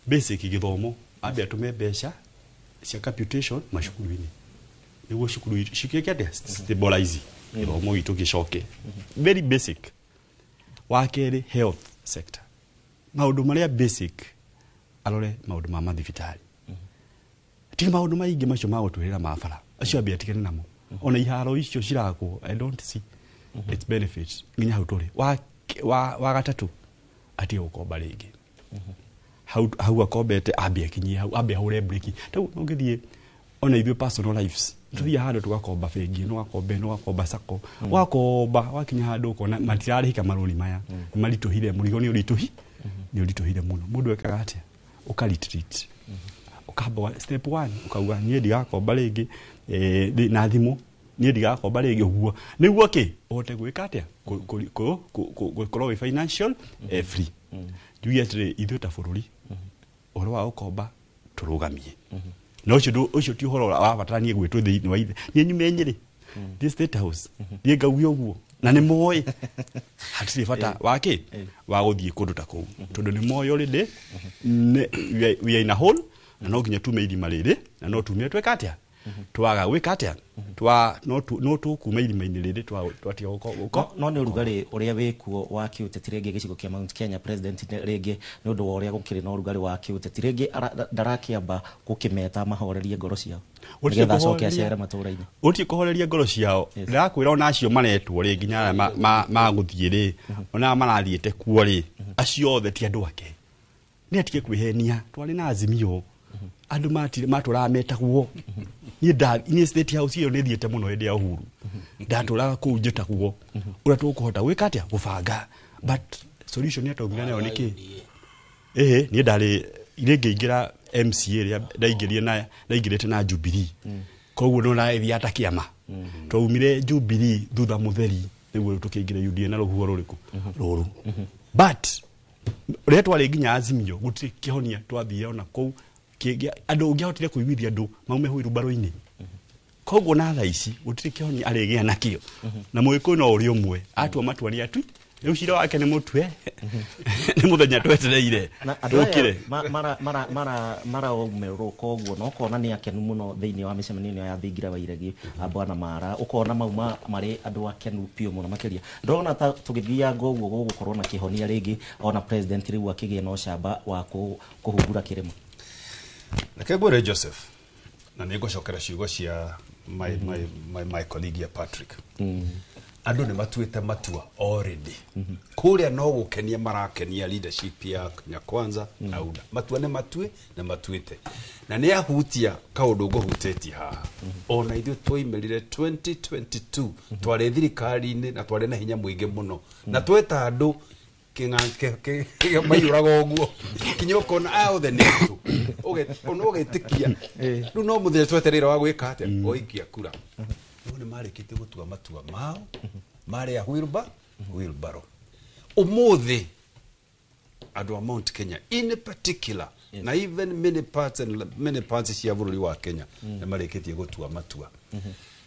basic gĩthomo, ambe atũme mbeca cia capitation macukuru-inĩ nĩguo cukuru cikĩke atĩa, stabilize gĩthomo gitũ gĩcoke very basic. Wa kerĩ, health sector, maũndũ marĩa basic, arore maũndũ ma mathibitarĩ, tiga maũndũ maingĩ macio ma gũtwĩrĩra ma bara, acio ambe atigane namo. Ona iharo icio cirakwo, I don't see its benefits nginya hau tũrĩ. Wa gatatũ, atige gũkomba rĩngĩ. Hau hau akombete, ambe akinyie hau, ambe ahũre breki. Rĩu ũngĩthiĩ ona ithuĩ personal lives, tũthiĩ handũ tũgakomba bengi, no gakombe, no gakomba sacco, wakomba wakinya handũ ũkona matirarĩhĩka marũni maya, nĩ maritũhire, mũrigo nĩ ũritũhire mũno. Mũndũ ekaga atĩa? Ũka retreat, ũkamba step one, ũkauga niĩ ndigakomba rĩngĩ, na thimũ niĩ ndigakomba rĩngĩ, ũguo nĩguo kĩ ũhote gwĩka atĩa, gũkorwo wĩ financial free. Njuge atĩrĩ, ithuĩ ta bũrũri ũhoro wa gũkomba tũrũgamie, na ũcio ti ũhoro wabataranie gwĩtwo thĩinĩ wa ithe. Niĩ nyume Nyĩrĩ thiĩ State House thiĩ ngauge ũguo, na nĩ moĩ hatirĩ bata wa kĩ wa gũthiĩ kũndũ ta kũu, tondũ nĩ moĩ already we are in a hole, na no nginya tume irima rĩrĩ, na no tume tweka atĩa, twaga gwĩka atĩa, twa no no tũkuma irima-inĩ rĩrĩ twatiga gũko. No nĩ ũrugarĩ ũrĩa wĩkuo wa kĩũteti rĩngĩ gĩcigo kĩa Mount Kenya, president rĩngĩ nĩ ũndũ wa ũrĩa gũkĩrĩ na ũrugarĩ wa kĩũteti rĩngĩ ndarakĩamba gũkĩmeta mahorerie ngoro ciao Gũtirĩ nĩgetha acoke kũhoreria. acere matũra-inĩ. Ũtirĩ kũhoreria ngoro ciao. Ndĩrakwĩra ona acio maretwo rĩ, nginya arĩa magũthiĩ rĩ, ona arĩa marathiĩte kuo rĩ, acio othe ti andũ ake. Nĩ atige kwĩhenia. Twarĩ na Azimio, andũ matũraga metagwo. Niĩ State House ĩyo nĩ thiĩte mũno hĩndĩ ya Uhuru, ndatũraga kũu njĩtagwo ũrĩa tũkũhota gwĩka atĩa, gũbanga, but solution yataumire nayo nĩ kĩ? Ĩhĩ, niĩ ndarĩ rĩngĩ ngĩingĩra MCA ĩrĩa ndaingĩrire na ndaingĩrĩte na Jubilee, koguo no nathiaga ta kĩama. Twaumire Jubilee thutha mũtheri nĩguo tũkĩingĩra UDA na rũhuho rũrĩkũ rũrũ, but rĩrĩa twarĩ nginya Azimio gũtirĩ kĩhonia twathire ona kũu andũ ũngĩahotire kũiguithia andũ maume huirubarũ-inĩ. Koguo na thaa ici gũtirĩ kĩhonia arĩgĩa nakĩo, na mũgĩkũyũ no ũrĩ ũmwe atua matua nĩ atui. Rĩu cira wake nĩ mũtue, nĩ mũthenya twetereire. Na andũ aya tũkĩre. Maraumĩrũka ũguo na ũkona nĩ akenu mũno thĩinĩ wa mĩcemanio ĩno ya thingira wa iregi, bwana Mara, ũkona mauma marĩ andũ akenu biũ mũno makĩria. Ndĩrona ta tũgĩthianga ũguo gũgũkorwo na kĩhonia rĩngĩ, ona president rĩu akĩgĩa na ũcamba wa kũhungura kĩrĩma. Reke ngwĩre Joseph, na nĩ ngũcokera ciugo cia my colleague ya Patrick, andũ nĩ matuĩte matua already. Kũrĩa no gũkenia marakenia leadership ya Kenya Kwanza na UDA. Matua nĩ matue na matuĩte, na nĩ ahutia kaũndũ ngũhutĩtie haha. Ona ithuĩ twoimĩrire 2022 twarĩ thirikari-inĩ na twarĩ na hinya mũingĩ mũno, na tweta andũ maiyũraga ũguo kinya ũkona aya othe nĩ andũ. Ona ũgetĩkia rĩu no mũthenya twetereire wa gwĩka atĩa, gũikia kura. Rĩu nĩ marĩkĩtie gũtua matua mao marĩa wheelbarrow. Ũmũthĩ andũ a Mount Kenya in particular, na even many parts and many parts cia bũrũri wa Kenya, nĩ marĩkĩtie gũtua matua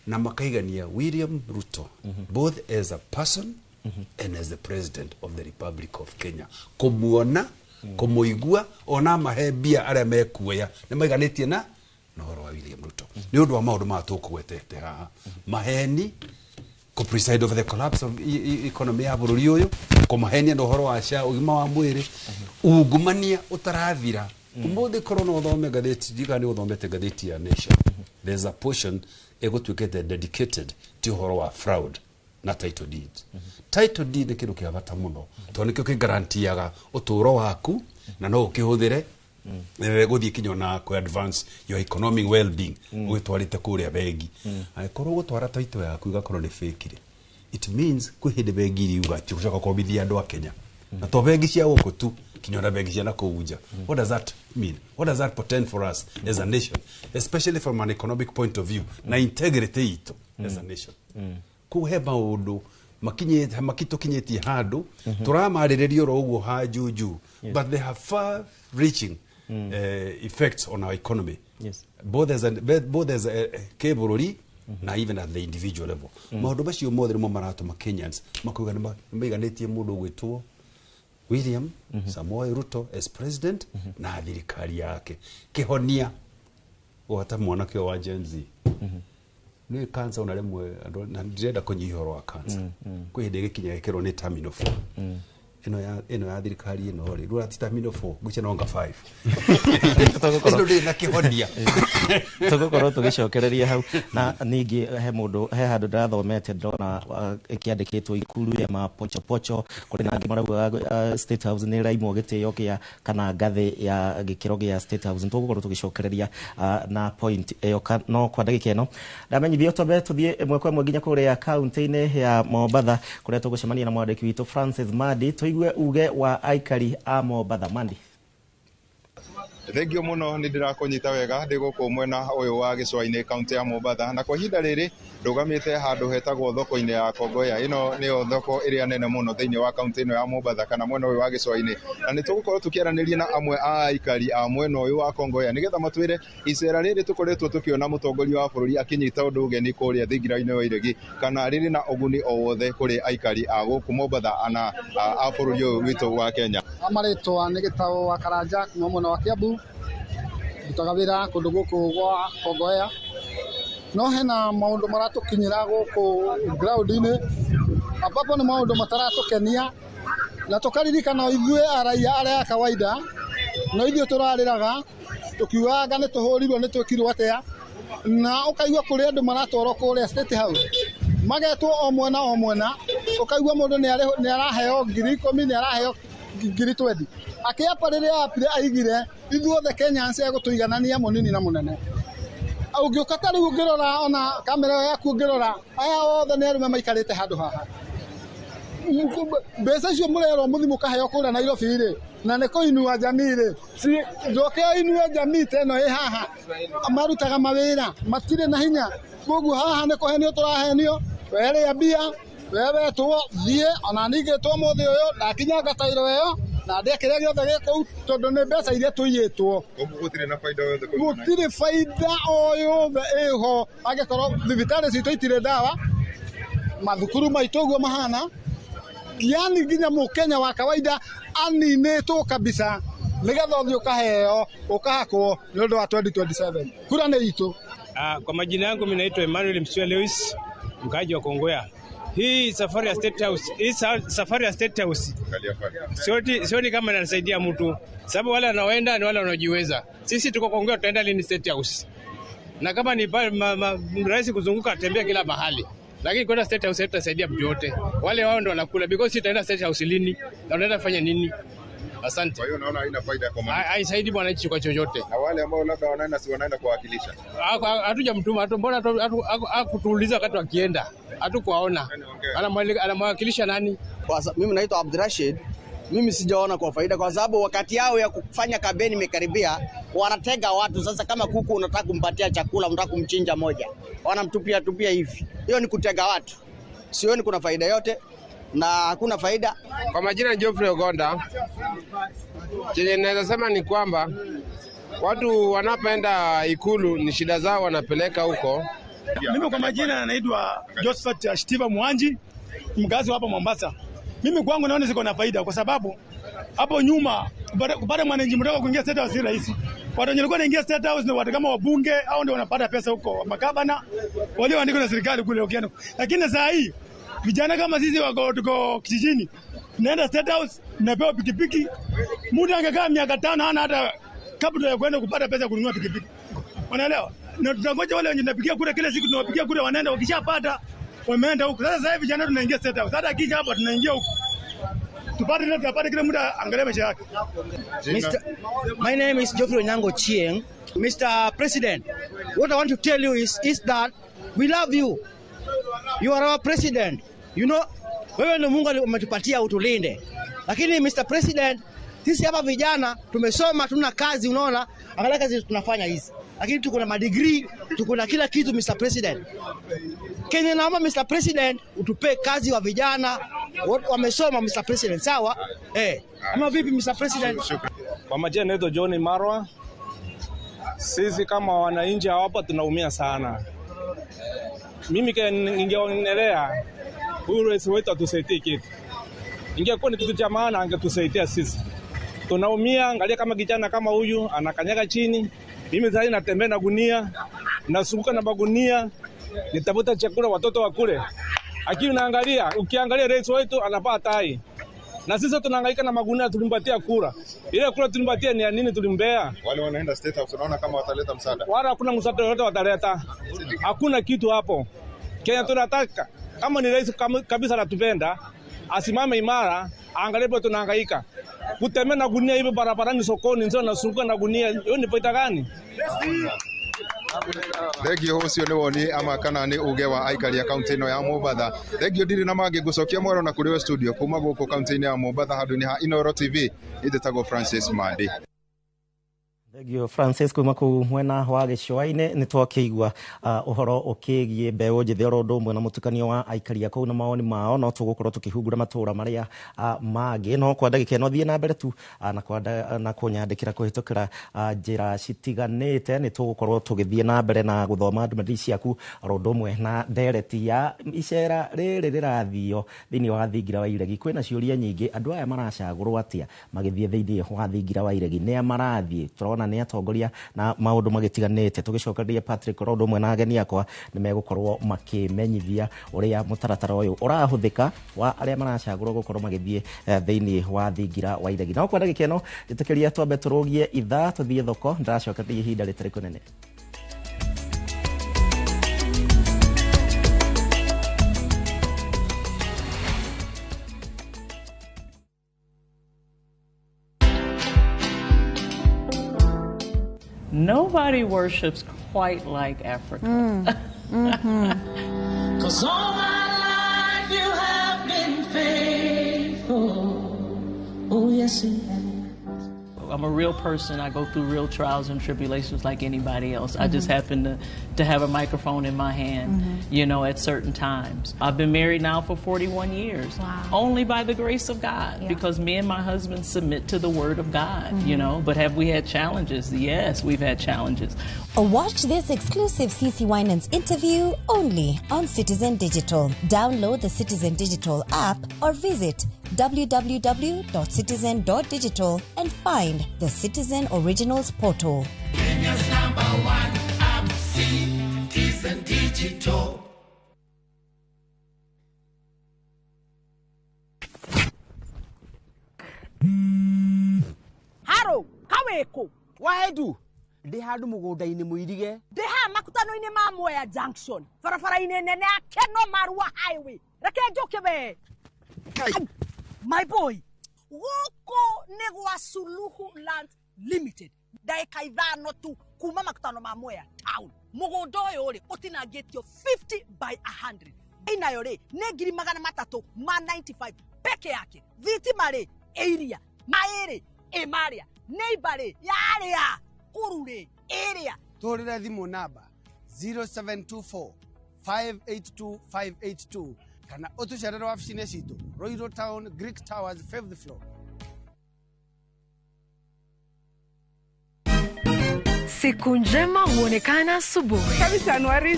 na makaigania William Ruto both as a person And as the president of the Republic of Kenya, kũmuona, kũmũigua, ona mahe mbia arĩa mekuoya nĩ maiganĩtie na ũhoro wa William Ruto nĩ ũndũ wa maũndũ maya tũkũgwetete haha: maheni, kũ preside over the collapse of economy ya bũrũri ũyũ, kũmahenia na ũhoro wa SHA, ũgima wa mwĩrĩ, ungumania ũtarathira. Ũmũthĩ korwo no ũthome ngathĩti, ndiga nĩ ũthomete ngathĩti ya Nation, there's a portion ĩgũtuĩkĩte dedicated ti ũhoro wa fraud na title deed. Title deed nĩ kĩndũ kĩa bata mũno tondũ nĩkĩo kĩgarantiaga ũtũũro waku na no ũkĩhũthĩre gũthiĩ kinya ona kũ advance your economic well-being ũgĩtwarĩte kũrĩa bengi. Angĩkorwo gũtwara title yaku ĩgakorwo nĩ fake rĩ, it means kwĩ hĩndĩ bengi iriuga ti gũcoka kũmbithia andũ a Kenya, na to bengi cia gũkũ tu, kinya ona bengi cia na kũu nja. What does that mean? What does that portend for us as a nation, especially from an economic point of view na integrity itũ as a nation? Kũu he maũndũ makinyĩte, makitũkinyĩtie handũ tũramarĩrĩria oro ũguo ha juju, but they have far reaching effects on our economy, both as a kĩbũrũri na even at the individual level. Maũndũ macio mothe nĩmo maratũma Kenyans makauga nĩ maiganĩtie mũndũ ũgwĩtwo William Samoei Ruto as president na thirikari yake. Kĩhonia gwata mwanake ũyũ wa Gen Z nĩ cancer, ona rĩmwe andũ na ndirenda kũnyihia ũhoro wa cancer. Kwĩ hĩndĩ ĩgĩkinya ĩkĩrwo nĩ terminal 4 ĩno ya thirikari ĩno rĩ, rũra ti terminal 4, ngwĩciria no anga 5 ĩno ndĩrĩ na kĩhonia. Tũgũkorwo tũgĩcokereria hau. Na ningĩ he mũndũ, he handũ ndĩrathomete, ndĩrona ĩkĩandĩkĩtwo ikuru ya mapochopocho. Kũrĩ na angĩ maraugaga State House nĩ ĩraimwo gĩtĩo kĩa kana ngathĩ ya gĩkĩro gĩa State House. Nĩ tũgũkorwo tũgĩcokereria na point ĩyo no kwa ndagĩka ĩno ndamenyithio twambe tũthiĩ ĩmwe kwa ĩmwe nginya kũrĩa kaunti-inĩ ya Mombatha, kũrĩa tũgũcemania na mwandĩki witũ Francis Mandi, tũigue uge wa aikari a Mombatha. Mandi. Thengio muno, nĩ ndĩrakũnyita wega. Ndĩ gũkũ mwena ũyũ wa gĩcũa-inĩ, kaunti ya Mombatha, na kwa ihinda rĩrĩ ndũgamĩte handũ hetagwo thoko-inĩ ya Kongoya. Ĩno nĩyo thoko ĩrĩa nene mũno thĩinĩ wa kaunti ĩno ya Mombatha kana mwena ũyũ wa gĩcũa-inĩ, na nĩ tũgũkorwo tũkĩaranĩria na amwe a aikari a mwena ũyũ wa Kongoya nĩgetha matwĩre icera rĩrĩ tũkoretwo tũkĩona mũtongoria wa bũrũri akĩnyita ũndũ ũgeni kũrĩa thingira-inĩ wa Iregi kana rĩrĩ na ũguni o wothe kũrĩ aikari a gũkũ Mombatha ana a bũrũri ũyũ witũ wa Kenya. Marĩtwa nĩ gĩtao wa Karanja kuma mwena wa Kiambu, ndutaga wĩra kũndũ gũkũ gwa Kongoya, no hena maũndũ maratũkinyĩra gũkũ ground-inĩ ambapo nĩ maũndũ mataratũkenia, na tũkaririkana ithuĩ araia arĩa a kawaida no ithuĩ tũrarĩraga tũkiugaga nĩ tũhũrirwo, nĩ twĩkirwo atĩa, na ũkaigua kũrĩ andũ maratwarwo kũrĩa State House magetwo o mwena o mwena, ũkaigua mũndũ nĩ araheo 10,000, nĩ araheo 20,000. Akĩapa rĩrĩa apire aigire ithuothe Kenyans egũtũiganania mũnini na mũnene. Ũngĩũka ta rĩu ũngĩrora ona kamera ĩyo yaku, ũngĩrora aya othe nĩ arũme maikarĩte handũ haha. Mbeca icio mũrerwo mũthi mũkaheo kũrĩa Nairobi rĩ, na nĩ kũinua jamii rĩ, njoke inue jamii ta ĩno ĩ haha marutaga mawĩra matirĩ na hinya. Koguo haha nĩ kũhenio tũrahenio, werĩa mbia we wetwo thiĩ, ona ningĩtwo mũthĩ ũyũ ndakinyanga tairo ĩyo na ndĩe kĩrĩa gĩothe gĩ kũu tondũ nĩ mbeca iria tũiyĩtwo. Koguo gũtirĩ na baida yothe kũrĩ mwananchi. Gũtirĩ baida o yothe ĩho angĩkorwo thibitarĩ citũ itirĩ ndawa, mathukuru maitũ ũguo mahana, yani nginya mũkenya wa kawaida aninĩtwo kabisa nĩgetha ũthiĩ ũkaheo ũkahakwo nĩ ũndũ wa 2027 kura nĩ itũ. Kwa majina yangu mimi naitwa Emmanuel Msue Lewis, mkaaji wa Kongowea. Hii safari ya State House, hii safari ya State House sioni kama inasaidia mtu, sababu wale wanaoenda ni wale wanaojiweza. Sisi tuko Kongowea, tutaenda lini State House? Na kama ni rahisi kuzunguka, tembea kila mahali, lakini kwenda State House haitasaidia mtu yote. Wale wao ndio wanakula, because sitaenda State House lini na unaenda kufanya nini? Asante. Kwa hiyo naona haina faida kwa mwananchi. Haisaidii mwananchi kwa chochote. Na wale ambao labda wanaenda, si wanaenda kuwakilisha? Hatujamtuma, mbona hakutuuliza wakati wakienda? Hatukuwaona. Anamwakilisha nani? Mimi naitwa Abdurashid. Mimi sijaona kwa faida kwa sababu wakati yao ya kufanya kampeni imekaribia, wanatega watu sasa. Kama kuku unataka kumpatia chakula, unataka kumchinja moja, wanamtupia tupia hivi. Hiyo ni kutega watu. Sioni kuna faida yote na hakuna faida. Kwa majina ni Geoffrey Ogonda. Chenye naweza sema ni kwamba watu wanapoenda Ikulu ni shida zao wanapeleka huko. Mimi kwa majina naitwa Josephat Ashtiva Mwanji. Mkazi hapa Mombasa. Mimi kwangu naona ziko na faida kwa sababu hapo nyuma kupata mwananchi mdogo kuingia State House si rahisi. Watu wenye walikuwa wanaingia State House ni watu kama wabunge au ndio wanapata pesa huko, magavana walioandikwa na serikali kule ukienda. Lakini saa hii vijana kama sisi wako tuko kijijini, tunaenda State House, tunapewa pikipiki. Muda angekaa miaka 5 hana hata capital ya kwenda kupata pesa kununua pikipiki. Unaelewa? Na tunangoja wale wenye tunapigia kura kila siku, tunawapigia kura, wanaenda, wakishapata wameenda huko. Sasa hivi vijana tunaingia State House. Hata akija hapa tunaingia huko. Tupate ile tutapata, kila mtu angalia maisha yake. My name is Geoffrey Onyango Chieng. Mr. President, what I want to tell you is that we love you. You are our president. You know, wewe ndio Mungu ametupatia utulinde. Lakini Mr. President, sisi hapa vijana tumesoma, tuna kazi, unaona, angalia kazi tunafanya hizi. Lakini tuko na madegree, tuko na kila kitu Mr. President. Kenya naomba Mr. President utupe kazi wa vijana wamesoma Mr. President, sawa? Ama vipi Mr. President? Kwa majina naitwa John Marwa. Sisi kama wananchi hapa tunaumia sana. Mimi ningeonelea huyu rais wetu atusaidie kitu. Ingekuwa ni kitu cha maana angetusaidia sisi. Tunaumia, angalia kama kijana kama huyu anakanyaga chini. Mimi sasa natembea na gunia, nasuka na magunia, nitafuta chakula watoto wakule. Lakini unaangalia, ukiangalia rais wetu anapaa tai. Na sisi tunahangaika na magunia, tulimpatia kura. Ile kura tulimpatia ni ya nini tulimbea? Wale wanaenda State House unaona kama wataleta msaada. Wala hakuna msaada yoyote wataleta. Hakuna kitu hapo. Kenya tunataka kama ni rais kabisa anatupenda, asimame imara, aangalie hapo tunahangaika. Kutembea na gunia hivi barabarani, sokoni, ndio nasuka na gunia, hiyo ni faida gani? Thengio ucio nĩ woni ama kana nĩ uge wa aikari a kaunti ĩno ya Mombatha. Thengio ndirĩ na mangĩ, ngũcokia mwero na kũrĩ we studio kuma gũkũ kaunti-inĩ ya Mombatha handũ-inĩ ha Inooro TV. Njĩtagwo Francis Mandi. Thengio Francis kuma kuu mwena wa gĩcũa-inĩ. Nĩ twakĩigua ũhoro ũkĩgiĩ mbeũ njĩthĩ oro ũndũ ũmwe na mũtukanio wa aikari a kũu na mawoni mao. No tũgũkorwo tũkĩhungura matũra marĩa mangĩ, no kwa ndagĩka ĩno thiĩ na mbere tu na kũnyandĩkĩra kũhĩtũkĩra njĩra citiganĩte. Nĩ tũgũkorwo tũgĩthiĩ na mbere na gũthoma ndũmĩrĩri ciaku oro ũndũ ũmwe na ndereti ya icera rĩrĩ rĩrathio thĩinĩ wa thingira wa iregi. Kwĩna ciũria nyingĩ, andũ aya maracagũrwo atĩa magĩthiĩ thĩinĩ wa thingira wa iregi? Nĩa marathiĩ? Tũrona nĩ atongoria na maũndũ magĩtiganĩte. Tũgĩcokereria Patrick oro ũndũ ũmwe na ageni akwa nĩ megũkorwo makĩmenyithia ũrĩa mũtaratara ũyũ ũrahũthĩka wa arĩa maracagũrwo gũkorwo magĩthiĩ thĩinĩ wa thingira wa iregi. No kwa ndagĩka ĩno njĩtĩkĩria twambe tũrũgie ithaa tũthiĩ thoko, ndĩracokereria ihinda rĩtarĩ kũnene. Nobody worships quite like Africa. Mm. 'Cause all my life you have been faithful. Oh, yes, you have. I'm a real person. I go through real trials and tribulations like anybody else. I just happen to have a microphone in my hand, you know, at certain times. I've been married now for 41 years. Wow. Only by the grace of God, because me and my husband submit to the word of God, you know. But have we had challenges? Yes, we've had challenges. Watch this exclusive CC Winans interview only on Citizen Digital. Download the Citizen Digital app or visit www.citizen.digital and find the Citizen Originals portal. Kenya's number one app, Citizen Digital. Haro, kaweko. Waedu. Ndi handu mugunda-inĩ mũirige. Ndi haha makutano-inĩ ma Mwea Junction. Barabara-inĩ nene ya Keno Marua Highway. Reke njũke we. My boy, gũkũ nĩ gwa Suluhu Land Limited. Ndagĩka 5 tu kuma makutano ma Mwea town. Mũgũnda ũyũ rĩ ũtinangĩtio 50 by 100. Inayo rĩ nĩ 395 peke yake. Thitima rĩ ĩ iria, maĩ rĩ ĩ marĩa, neighbor rĩ yarĩa, kuru rĩ ĩrĩa. Tũhũrĩre thimũ namba 0724 582 582 kana ũtũcerere wabici-inĩ citũ Royal Town, Greek Towers, 5th floor. Siku njema huonekana asubuhi.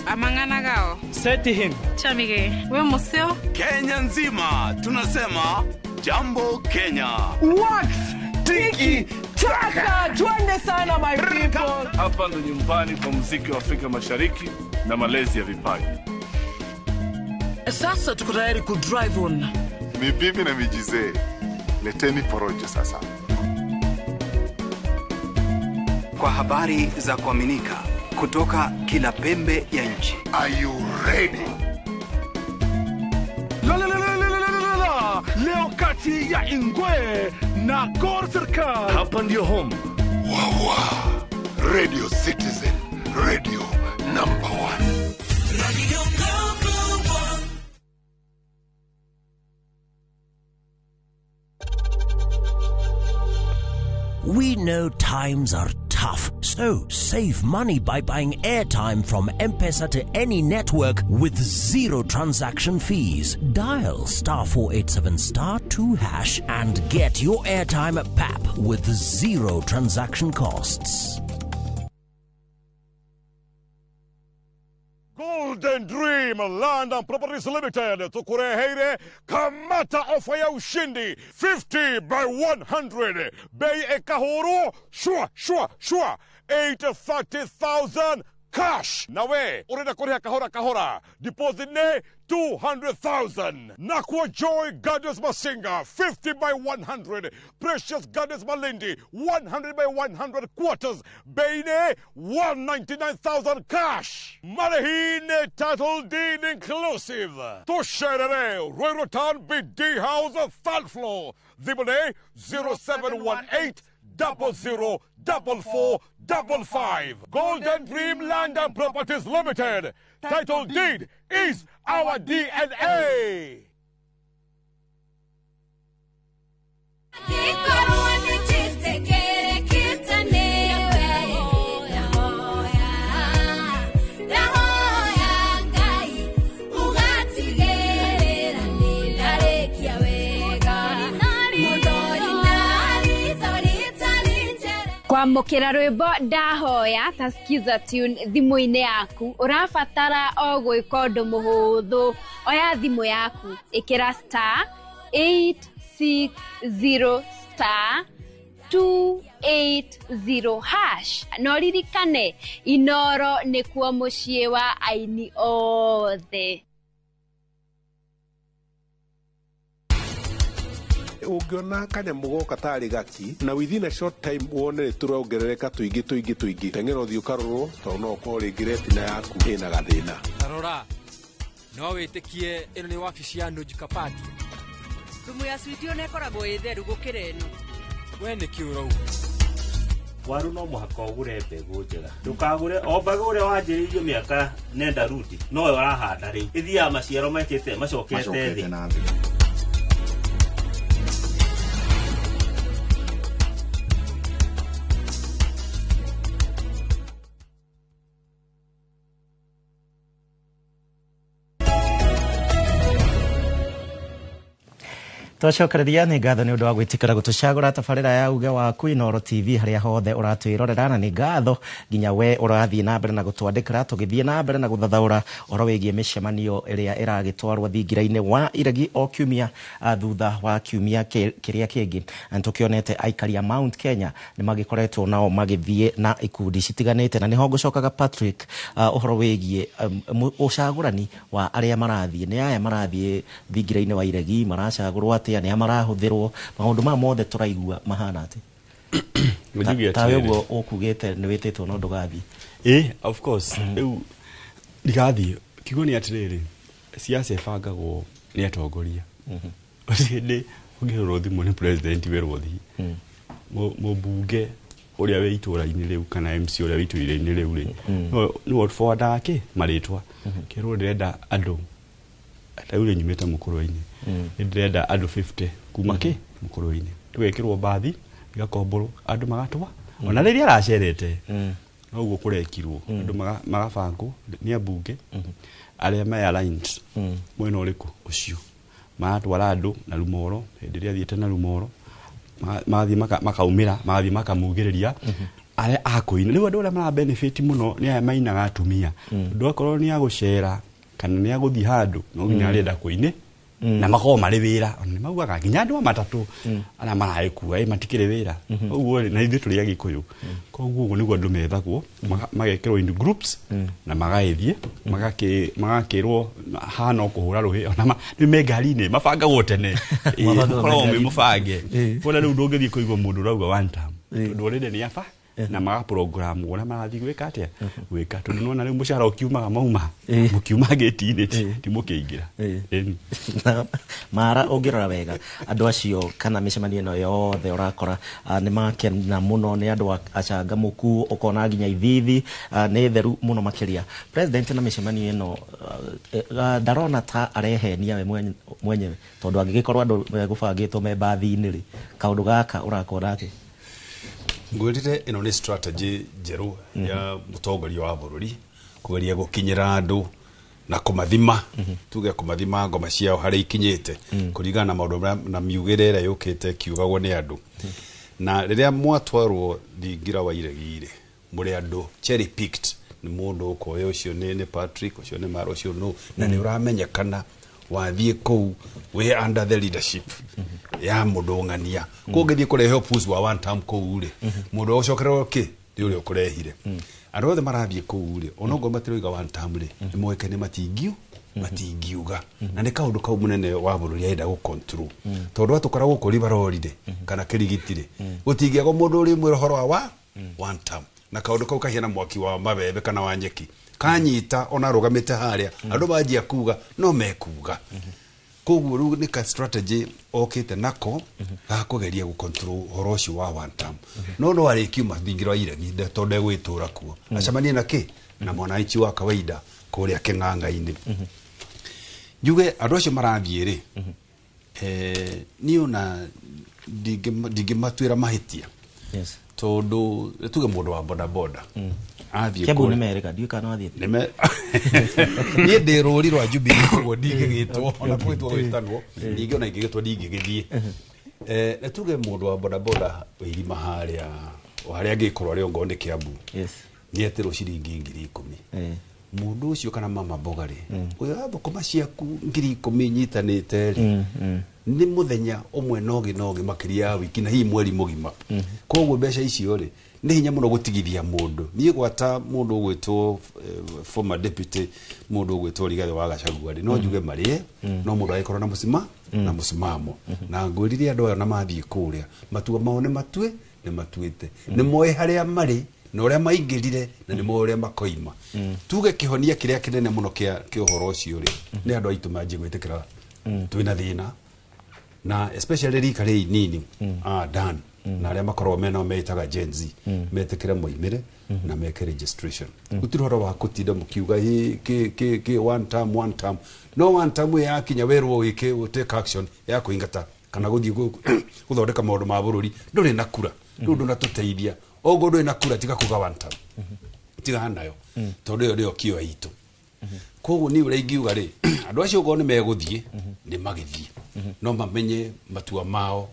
Amang'ana Seti him. Chamige. We museo. Kenya nzima tunasema jambo Kenya. Wax tiki taka, twende sana my people. Hapa ndo nyumbani kwa muziki wa Afrika Mashariki na malezi ya vipaji. Sasa tuko tayari ku drive on. Ni bibi na mijizee, leteni porojo sasa. Kwa habari za kuaminika kutoka kila pembe ya nchi. Are you ready? La, la, la, la, la, la, la, la. Leo kati ya Ingwe na Gor Serikal. Hapa ndio home. Wawa. Radio Citizen, radio number one. Radio number one. We know times are tough, so save money by buying airtime from M-Pesa to any network with zero transaction fees. Dial *487 *2# and get your airtime at PAP with zero transaction costs. Golden Dream Land and Properties Limited tukureheire kamata ofa ya ushindi 50 by 100 bei ekahuru shua shua shua 830,000 cash nawe urenda kuriha kahora kahora deposit ne 200,000 Nakwa Joy Gardens Masinga 50 by 100 Precious Gardens Malindi 100 by 100 quarters bei ne 199,000 cash Marehine title deed inclusive Tusherere Ruiru Town BD House third floor Thimũ 0718 00 44 55. Golden Dream Land and Properties Limited. Title deed is our DNA. Kwamũkĩra rwĩmbo ndahoya ta skiza tune thimũ-inĩ yaku ũrabatara o gwĩka ũndũ mũhũthũ. Oya thimũ yaku ĩkĩra *860 *280# na ũririkane Inoro nĩkuo mũciĩ wa aini othe. Ũngĩona kanyamũ goka tarĩ gaki na within a short time wone nĩ tũrongerereka tũingĩ tũingĩ tũingĩ, teng'era ũthiĩ ũkarorwo tondũ no ũkorwo rĩngĩ retina yaku ĩna gathĩna. Tarora no wĩtĩkie ĩno nĩ wabici ya Nujka Party. Thumu ya switi ona ĩkoragwo ĩ theru gũkĩra ĩno. We nĩkĩ ũrauga? Waru no mũhaka ũgũre mbegũ njega, ndũkagũre o mbegũ ũrĩa wanjĩrĩirio mĩaka nenda rudi noyo ũrahanda rĩu, ĩthiaga maciaro mekĩte macokete thĩ. Twacokereria nĩ ngatho nĩ ũndũ wa gwĩtĩkĩra gũtũcagũra tabarĩra ya uge waku Inoro TV harĩa hothe ũratwĩrorera, na nĩ ngatho nginya we ũrathiĩ na mbere na gũtwandĩkĩra tũgĩthiĩ na mbere na gũthathaũra ũhoro wĩgiĩ mĩcemanio ĩrĩa ĩragĩtwarwo thingira-inĩ wa iregi o kiumia thutha wa kiumia kĩrĩa kĩngĩ. Na nĩtũkĩonete aikari a Mount Kenya nĩ magĩkoretwo nao magĩthiĩ na ikundi citiganĩte, na nĩho ngũcokaga Patrick ũhoro wĩgiĩ ũcagũrani wa arĩa marathiĩ, nĩ aya marathiĩ thingira-inĩ wa iregi maracagũrwo atĩa, nĩ marahũthĩrwo maũndũ maya mothe tũraigua mahana atĩ tawe ũguo ũkugĩte nĩ wĩtĩtwo no ndũgathiĩ. Ĩ, of course rĩu ndigathiĩ. Kiugo nĩ atĩrĩrĩ, siasa ĩbangagwo nĩ atongoria. Hĩndĩ ũngĩhũrwo thimũ nĩ president werwo thiĩ, mũmbunge ũrĩa wĩ itũra-inĩ rĩu kana MC ũrĩa wĩ itũra-inĩ rĩu rĩ, nĩwe ũforwardaga kĩ marĩtwa, kerwo ndĩrenda andũ ta rĩu nyumĩte mũkũrwe-inĩ, nĩ ndĩrenda andũ 50 kuma kĩ mũkũrwe-inĩ, tũgekĩrwo mbathi igakomborwo andũ magatwa ona rĩrĩa aracerete noguo kũrekirwo andũ magabangwo nĩ ambunge arĩa me aligned mwena ũrĩkũ ũcio, maratwara andũ na rumoro. Hĩndĩ ĩrĩa athiĩte na rumoro magathiĩ makaumĩra, magathiĩ makamugĩrĩria Arĩa akũina rĩu andũ arĩa mara benefit mũno nĩ aya mainaga atumia. Andũ akorwo nĩ agũcera kana nĩ agũthiĩ handũ no nginya arenda kũine na makorwo marĩ wĩra. Ona nĩ maugaga nginya andũ a matatũ arĩa maragĩkua ĩ matikĩrĩ wĩra ũguo rĩ, na ithuĩ tũrĩ Agĩkũyũ, koguo ũguo nĩguo andũ methagwo, magekĩrwo in groups na magagĩthiĩ magakĩrwo haha no kũhũra rũhĩ, ona nĩ me ngari-inĩ mabangagwo tene. Ĩ, Mabangagwo me makoragwo me ngari-inĩ. mũbange. Kuona rĩu ndũngĩthiĩ kũigua mũndũ ũrauga one term tondũ already nĩ aba na magaprogram ũrĩa marathiĩ gwĩka atĩa gwĩka, tondũ nĩwona rĩu mũcara ũkiumaga mauma mũkiuma gĩti-inĩ ti mũkĩingĩra. Ĩni. Na mara ũngĩrora wega andũ acio kana mĩcemanio ĩno yothe ũrakora nĩ makena mũno, nĩ andũ acangamũku, ũkona nginya ithithi nĩ theru mũno makĩria. President na mĩcemanio ĩno ndarona ta arehenia we mwenyewe, tondũ angĩgĩkorwo andũ megũbangĩtwo me mbathi-inĩ rĩ, kaũndũ gaka ũrakona atĩ Ngwĩrire ĩno nĩ strategy njerũ ya mũtongoria wa bũrũri kũgeria gũkinyĩra andũ na kũmathima, tuge kũmathima ngoma ciao harĩa ikinyĩte kũringana na maũndũ marĩa na miugĩre ĩrĩa yũkĩte ĩkiugagwo nĩ andũ. Na rĩrĩa mwatwarwo thingira wa iregi rĩ, mũrĩ andũ cherry picked, nĩ mũndũ ũkoya ũcio nĩ Patrick, ũcio nĩ Mara, ũcio nũ, na nĩ ũramenyekana wathiĩ kũu wĩ under the leadership ya mũndũ ng'ania. Kũngĩthiĩ kũrehe opus wa one term kũu rĩ, mũndũ ũgũcokererwo kĩ nĩ ũrĩa ũkũrehire. Andũ othe marathiĩ kũu rĩ, onokorwo matiroiga one term rĩ, nĩ moĩkaine matingiuga, na nĩ kaũndũ kau mũnene wa bũrũri arenda gũ control, tondũ atũkora gũkũ Rivaroli rĩ kana Kĩrigiti rĩ, gũtingĩagwo mũndũ ũrĩ mwĩra ũhoro wa one term, na kaũndũ kau kahiana mwaki wa mabebe kana wa nyeki kanyita ona arũgamĩte harĩa andũ manjia kuga no mekuga. Koguo rĩu nĩ ka strategy okĩte nako ga kũgeria gũ control ũhoro ũcio wa one term, no no arĩkiuma thingira wa iregi tondũ ndegwĩtũra kuo acemanie na kĩ na mwananchi wa kawaida kũrĩa kĩng'ang'a-inĩ. Njuge andũ acio marathiĩ rĩ, niĩ ona ndingĩmatuĩra mahĩtia tondũ tuge mũndũ wa bodaboda athiĩ Kiambu kũrĩa- nĩ merĩga, ndiũĩ kana wathiĩte. Niĩ ndĩ rũri rwa Jubilee, koguo ndingĩgĩtwo ona gwĩtwo gwĩtanwo, ningĩ ona ingĩgĩtwo ndingĩgĩthiĩ. Na tuge mũndũ wa bodaboda irima harĩa o harĩa angĩkorwo arĩ ongorwo nĩ Kiambu nĩ etĩrwo ciringi 10,000, mũndũ ũcio kana mama mboga rĩ, ũyũ wa thũkũma ciaku 10,000 nyitanĩte rĩ, nĩ mũthenya ũmwe nogi nogi makĩria ya wiki na hihi mweri mũgima. Koguo mbeca icio rĩ, nĩ hinya mũno gũtigithia mũndũ. Niĩ gwata mũndũ ũgwĩtwo former deputy, mũndũ ũgwĩtwo Rigathĩ wa Gachagua rĩ, no njuge marĩe, no mũndũ agĩkorwo na mũcima na mũcimamo. Na ngwĩrire andũ aya na mathiĩ kũrĩa matua mao nĩ matue nĩ matuĩte, nĩ moĩ harĩa marĩ na ũrĩa maingĩrire na nĩ moĩ ũrĩa makoima. Tuge kĩhonia kĩrĩa kĩnene mũno kĩa ũhoro ũcio rĩ, nĩ andũ aitũ manjie gwĩtĩkĩra twĩna thĩna, na especially rika rĩ nini dan na arĩa makoragwo mena meĩtaga Gen Z, metĩkĩre moimĩre na meke registration. Gũtirĩ ũhoro wa kũtinda mũkiuga hĩ kĩ kĩ kĩ one term, one term. No one term ĩyo yakinya werwo wĩke ũ take action ya kũingata kana gũthiĩ gũthondeka maũndũ ma bũrũri, ndũrĩ na kura rĩu ndũnatũteithia. Oguo ndũrĩ na kura, tiga kuga one term, tiga nayo, tondũ ĩyo nĩyo kĩo itũ. Koguo niĩ ũrĩa ingiuga rĩ, andũ acio okorwo nĩ megũthiĩ nĩ magĩthiĩ, no mamenye matua mao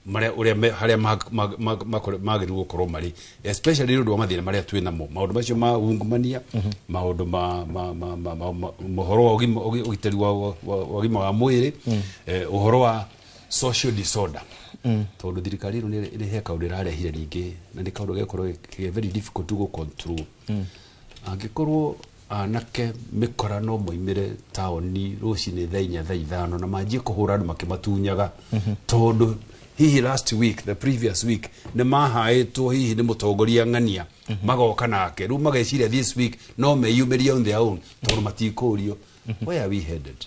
marĩa ũrĩa harĩa magĩrĩirwo gũkorwo marĩ, especially nĩ ũndũ wa mathĩna marĩa twĩ namo, maũndũ macio ma ungumania, maũndũ ma ũhoro wa ũgitĩri wa ũgima wa mwĩrĩ, ũhoro wa social disorder, tondũ thirikari ĩno nĩ he kaũndũ ĩrarehire ningĩ, na nĩ kaũndũ gekorwo ke very difficult to control. Angĩkorwo anake mĩkora no moimĩre taũni rũcinĩ thaa 4 thaa 5 na manjie kũhũra andũ makĩmatunyaga, tondũ hihi last week, the previous week, nĩ mahaĩtwo hihi nĩ mũtongoria ng'ania magoka nake, rĩu mageciria this week no meyumĩrie on their own tondũ matikũrio. Where are we headed?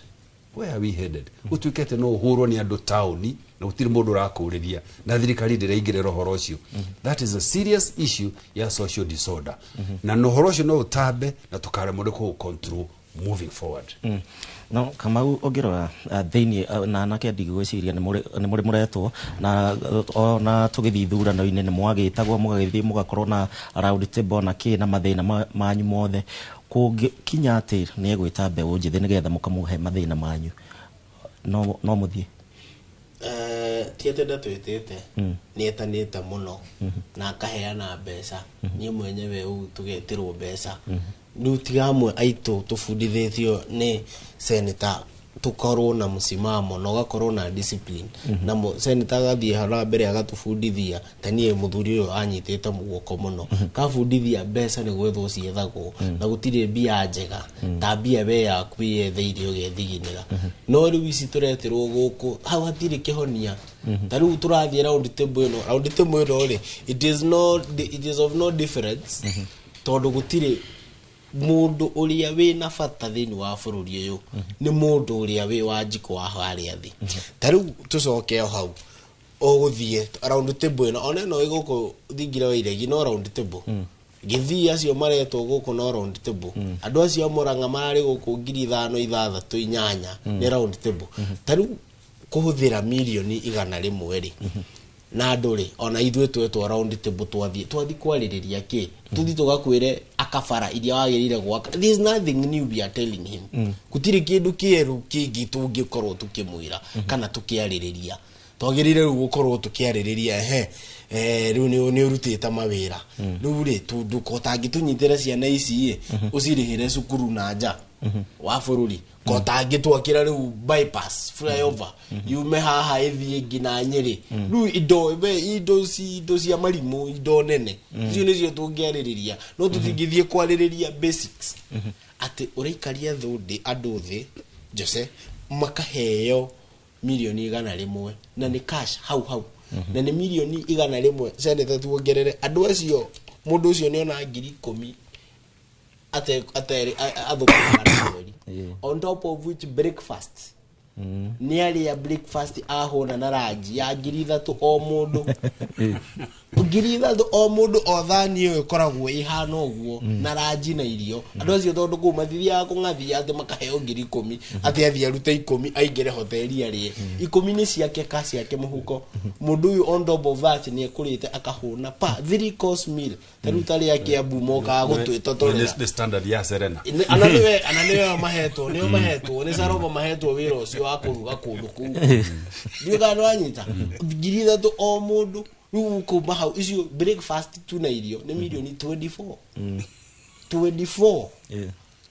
Where are we headed? Gũtuĩke atĩ no ũhũrwo nĩ andũ taũni na gũtirĩ mũndũ ũrakũrĩria na thirikari ndĩraingĩrĩra ũhoro ũcio. That is a serious issue ya social disorder, na ũhoro ũcio no ũtambe na tũkaremwo nĩ kũ control moving forward. No Kamau, ũngĩrora thĩinĩ na anake ndigwĩciria nĩ mũrĩ mũretwo na ona tũgĩthiĩ ithurano-inĩ nĩ mwagĩtagwo mũgagĩthiĩ mũgakorwo na round table na kĩ na mathĩna manyu mothe, kũngĩkinya atĩ nĩ egwĩta mbeũ njĩthĩ nĩgetha mũkamũhe mathĩna manyu, no mũthiĩ? Ti atĩ ndatwĩtĩte, nĩ etanĩte mũno na akaheana mbeca. Niĩ mwenyewe ũguo tũgetĩrwo mbeca. Rĩu tiga amwe aitũ tũbundithĩtio nĩ seneta tũkorwo na msimamo na ũgakorwo na discipline. Na seneta agathiĩ hau na mbere agatũbundithia. Ta niĩ mũthuri ũyũ anyitĩte guoko mũno, kabundithia mbeca nĩ gwethwo ciethagwo, na gũtirĩ mbia njega ta mbia we yaku wĩyetheire ũgethiginĩra. No rĩu ici tũreterwo gũkũ, hau hatirĩ kĩhonia. Ta rĩu tũrathiĩ round table ĩno, round table ĩno rĩ, it is of no difference, tondũ gũtirĩ mũndũ ũrĩa wĩna bata thĩinĩ wa bũrũri ũyũ nĩ mũndũ ũrĩa wĩ wa njiko wa harĩa thĩ. Ta rĩu tũcoke o hau ũgũthiĩ round table ĩno, ona ĩno ĩ gũkũ thingira wa iregi no round table. Gĩthii acio maretwo gũkũ no round table. Andũ acio a Mũrang'a mararĩ gũkũ 5,000, 6, 8 nĩ round table. Ta rĩu kũhũthĩra mirioni 100 rĩ, na andũ rĩ, ona ithuĩ twetwo round table, twathiĩ kwarĩrĩria kĩ? Tũthiĩ tũgakwĩre akabara iria wagĩrĩire gwaka? There is nothing new we are telling him. Gũtirĩ kĩndũ kĩerũ kĩngĩ tũngĩkorwo tũkĩmwĩra kana tũkĩarĩrĩria. Twagĩrĩire rĩu gũkorwo tũkĩarĩrĩria, ehe, rĩu nĩ ũrutĩte mawĩra, rĩu rĩ, ko tangĩtũnyitĩra ciana ici ĩ, ũcirĩhĩre cukuru na nja wa bũrũri, ko tangĩtwakĩra rĩu bypass flyover yume haha ĩthiĩ nginya Nyĩrĩ. Rĩu indo we indo cia marimũ, indo nene, icio nĩcio tũngĩarĩrĩria, no tũtingĩthiĩ kwarĩrĩria basics atĩ ũraikaria thũndĩ andũ thĩ Jose makaheo mirioni 100 na nĩ cash hau hau, na nĩ mirioni 100. Seneta, tuongerere andũ acio, mũndũ ũcio nĩ ona 10,000 ate athũkũmaga na mweri, on top of which breakfast nĩ arĩa breakfast ahũna na ranji ya 3,000 o mũndũ, 3,000 o mũndũ, o thani ĩyo ĩkoragwo ĩhana ũguo na ranji na irio. Andũ acio tondũ kũu matithiaga kũng'athia atĩ makaheo 10,000 atĩ athiĩ arute 10 aingĩre hoteli arĩe. 10 nĩ ciake ka ciake mũhuko. Mũndũ ũyũ on top of that nĩ ekũrĩte akahũna pa three course meal. Ta rĩu tarĩa Kiambu mokaga gũtwĩtotorera. Nĩ standard ya Serena. Ana nĩwe mahetwo, nĩo mahetwo nĩ Sarova, mahetwo wĩra ũcio wa kũruga kũndũ kũu. Ndiũĩ kana nĩwanyita. 3,000 o mũndũ. Rĩu kuma hau icio breakfast tu na irio nĩ mirioni 24, 24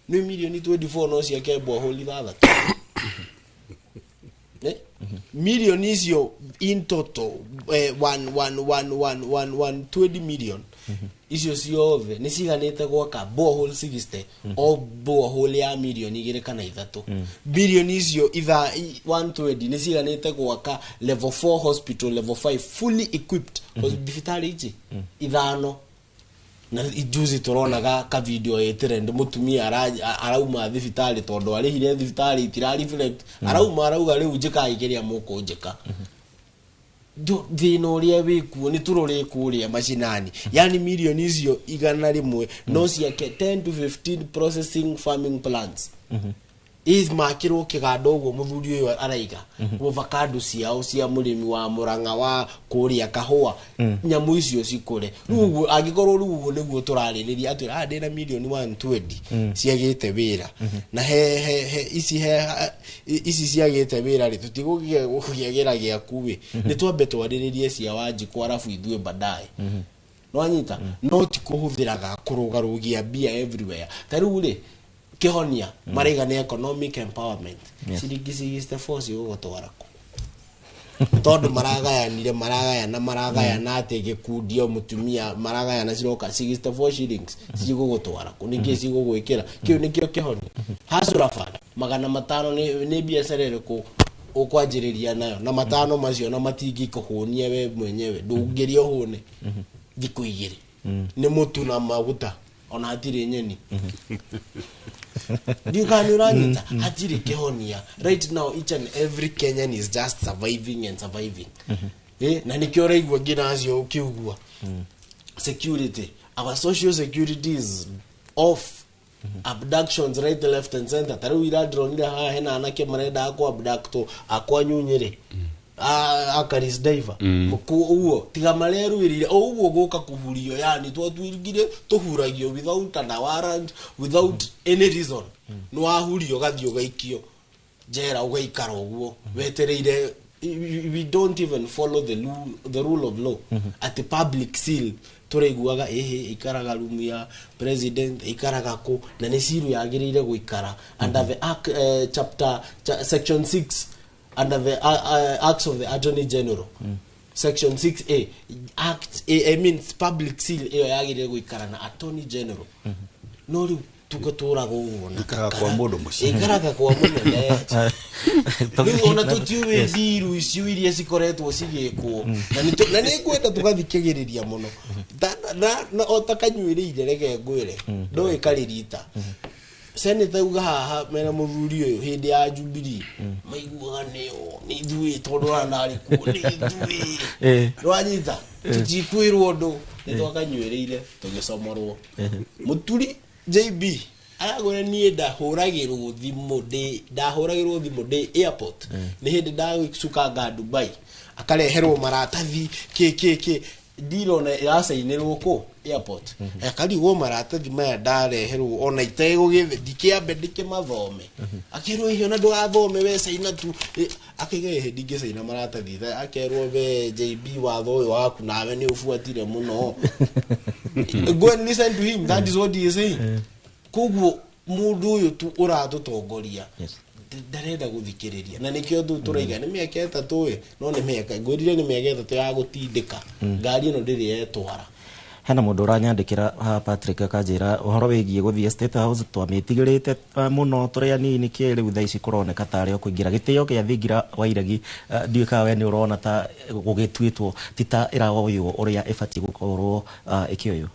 nĩ mirioni 24, no ciake borehole ithathatũ. Mirioni icio in total, one, one, one, one, one, one, 20 million icio ciothe nĩ ciganĩte gwaka borehole 60, o borehole ya mirioni 2 kana 3. Mirioni icio 120 nĩ ciganĩte gwaka level 4 hospital, level 5 fully equipped thibitarĩ ici ithano. Na juzi turonaga ka video ĩ trend, mutumia arauma thibitarĩ tondũ arĩhire thibitarĩ itira reflect, arauma arauga rĩu njĩkai kĩrĩa mũkũnjĩka. Thĩna ũrĩa wĩkuo nĩ tũrore kũrĩa macinani, yani mirioni icio 100 no ciake 10 to 15 processing farming plants is makĩrwo kĩganda ũguo mũthuri ũyũ araiga avocado ciao cia mũrĩmi wa Mũrang'a wa kũrĩa kahũa, nyamũ icio cikũre. Rĩu ũguo angĩkorwo rĩu ũguo nĩguo tũrarĩrĩria atĩ ndĩna mirioni 120 ciagĩte wĩra na he ici he ici ciagĩte wĩra rĩ, tũtigũkĩagĩra gĩaku ĩ, nĩ twambe twarĩrĩrie cia Wanjikũ arabu ithuĩ baadaye. Nwanyita? No ti kũhũthĩraga kũrũgarũgia mbia everywhere. Ta rĩu rĩ, kĩhonia maraiga nĩ economic empowerment. Ciringi 64 cigũgũtwara kũ? Tondũ maragayanire, maragayana, maragayana atĩ gĩkundi o mũtumia maragayana ciroka 64 shillings cigũgũtwara kũ? Nĩkĩ cigũgwĩkĩra? Kĩu nĩkĩo kĩhonia? Hustler Fund 500 nĩ biacara ĩrĩkũ ũkwanjĩrĩria nayo na matano macio na matingĩkũhũnia we mwenyewe? Ndũngĩria ũhũne thikũ 2 nĩ mũtu na maguta, ona hatirĩ nyeni. Ndiũ kana nĩ ũranyita? Hatirĩ kĩhonia. Right now each and every Kenyan is just surviving and surviving. Na nĩkĩo ũraigua nginya acio ũkiugua security, our social security is off, abductions right, left and center. Ta rĩu ira ndĩronire haha hena anake marendaga kũ abductwo akwa Nyunyĩrĩ, akaris diver. Ũguo tiga marerũĩrĩire o ũguo gũka kũhurio, yani twatuĩkire tũhuragio without an warrant, without any reason. Nĩ wahurio ũgathiĩ ũgaikio njera, ũgaikara ũguo wetereire We don't even follow the rule of law. At public seal tũraiguaga ĩhĩ ikaraga room ya president, ikaraga kũ, na nĩ seal yagĩrĩire gũikara under the act, chapter section 6 under the acts of the Attorney General, section 6A act A, I means public seal ĩyo yagĩrĩire gũikara na Attorney General. No rĩu tũgatũraga ũguo na Ikaraga kwa mũndũ mũciĩ. Ikaraga kwa mũnene. Rĩu ona tũtiũĩ ndiru icio iria cikoretwo cigĩkwo, na nĩ ngwenda tũgathikĩrĩria mũno. Na o ta kanyuĩrĩire, reke ngwĩre, ndũĩ karĩrita senator uga haha mena mũthuri ũyũ hĩndĩ ya Jubilee maiguaga nĩo nĩ ithuĩ, tondũ ona ndarĩ kuo, nĩ ithuĩ. Nĩwanyita, tũtikwĩrwo ũndũ, nĩ twakanyuĩrĩire tũgĩcomorwo. Mũturi JB aragwĩra niĩ ndahũragĩrwo thimũ, ndĩ ndahũragĩrwo thimũ ndĩ airport, nĩ hĩndĩ ndacukanga Dubai, akareherwo maratathi kĩ kĩ kĩ, ndirona ĩracainĩrwo kũ airport, akarigwo maratathi maya ndareherwo ona itegũgĩthĩ ndikĩambe ndĩkĩmathome. Akĩrwo ihe ona ndũgathome, we caina tu. Akaiga ĩhĩ ndingĩcaina maratathi. Akerwo we JB, watho ũyũ waku nawe nĩ ũbuatire mũno. Go and listen to him, that is what he is saying. Koguo mũndũ ũyũ tu ũratũtongoria ndarenda gũthikĩrĩria, na nĩkĩo tu tũraiga nĩ mĩaka 3 ĩ, no nĩ mĩaka ngwĩrire nĩ mĩaka 3 ya gũtindĩka ngari ĩno ndĩrĩ yetwara. Hena mũndũ ũranyandĩkĩra haha, Patrick, akanjĩra ũhoro wĩgiĩ gũthiĩ State House twamĩtigĩrĩte mũno tũrĩ anini kĩ rĩu thaa ici kũroneka tarĩ o kũingĩra gĩtĩo gĩa thingira wa iregi. Ndiũĩ kana we nĩ ũrona ta gũgĩtuĩtwo ti ta ĩraoywo ũrĩa ĩbatiĩ gũkorwo ĩkĩoywo.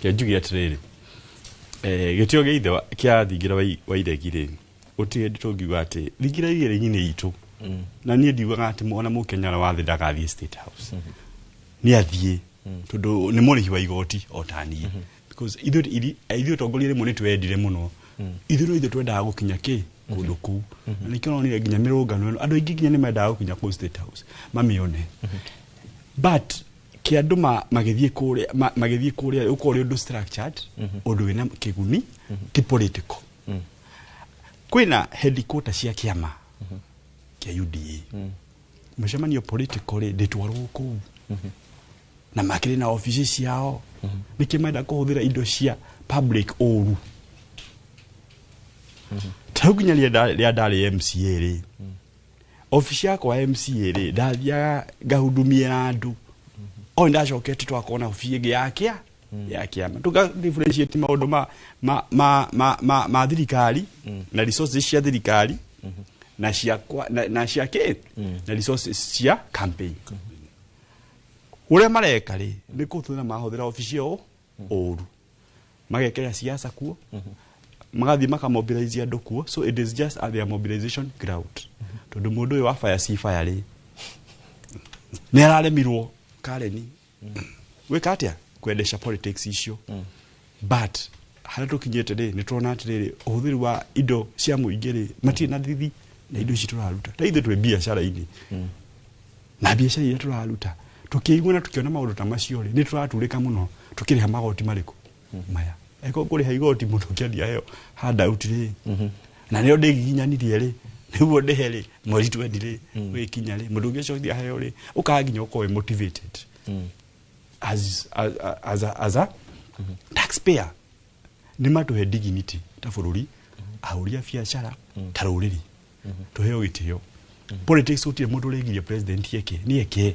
Ke njuge atĩrĩrĩ, gĩtĩo gĩa ithe kĩa thingira wa iregi rĩ, gũtirĩ hĩndĩ tũngiuga atĩ thingira iregi nĩ itũ, na niĩ ndiugaga atĩ ona mũkenya ũrĩa wa thĩ ndagathiĩ State House, nĩ athiĩ, tondũ nĩ mũrĩhi wa igoti o ta niĩ, because ithuĩ tongoria rĩmwe nĩ twendire mũno, ithuĩ no ithuĩ twendaga gũkinya kĩ kũndũ kũu, na nĩkĩo nonire nginya mĩrũngano ĩno andũ aingĩ nginya nĩ mendaga gũkinya kũu State House mamĩone. But kĩ andũ magĩthiĩ kũrĩa, magĩthiĩ kũrĩa ũkorwo ũrĩ ũndũ structured, ũndũ wĩna kĩguni, ti political. Kwĩna headquarter cia kĩama kĩa UDA, mũcemanio political rĩ ndĩtwarwo kũu, na makĩrĩ na obici ciao. Nĩkĩ menda kũhũthĩra indo cia public ũru? Ta rĩu nginya rĩrĩa ndarĩ MCA rĩ, obici yakwa ya MCA rĩ, ndathiaga ngahudumiĩra andũ o ndacokete twakorwo na obici ĩngĩ ya kĩa ya kĩama, tũka differentiate maũndũ ma thirikari na resources cia thirikari na cia na cia kĩ na resources cia campaign. Ũrĩa mareka rĩ, nĩ kũhũthĩra mahũthĩra obici ĩyo ũru, magekĩra siasa kuo, magathiĩ makamobilize andũ kuo. So it is just at their mobilization ground, tondũ mũndũ ũyũ wa fire si fire rĩ, nĩ araremirwo Karen gwĩka atĩa kwendesha politics icio. But harĩa tũkinyĩte rĩ, nĩ tũrona atĩrĩrĩ, ũhũthĩri wa indo cia mũingĩ rĩ, matirĩ na thithi na indo ici tũraruta. Ta ithuĩ twĩ biacara-inĩ, na biacara iria tũraruta, tũkĩigua na tũkĩona maũndũ ta macio rĩ, nĩ tũraturĩka mũno tũkĩrĩha magoti marĩkũ maya. Eko kũrĩha igoti mũndũ ũkĩandia heo handout rĩ, na nĩyo ndĩgiginyanirie rĩ, nĩguo ndĩhe rĩ mweri 20 rĩ wĩkinya rĩ, mũndũ ũngĩ ũcio aheo rĩ, ũkaga nginya ũkorwo wĩ motivated as a taxpayer. Nĩ matũhe dignity ta bũrũri, ahũri a biacara ta rũrĩrĩ tũheo gĩtĩo. Politics gũtirĩ mũndũ ũrĩgiria president eke, nĩ eke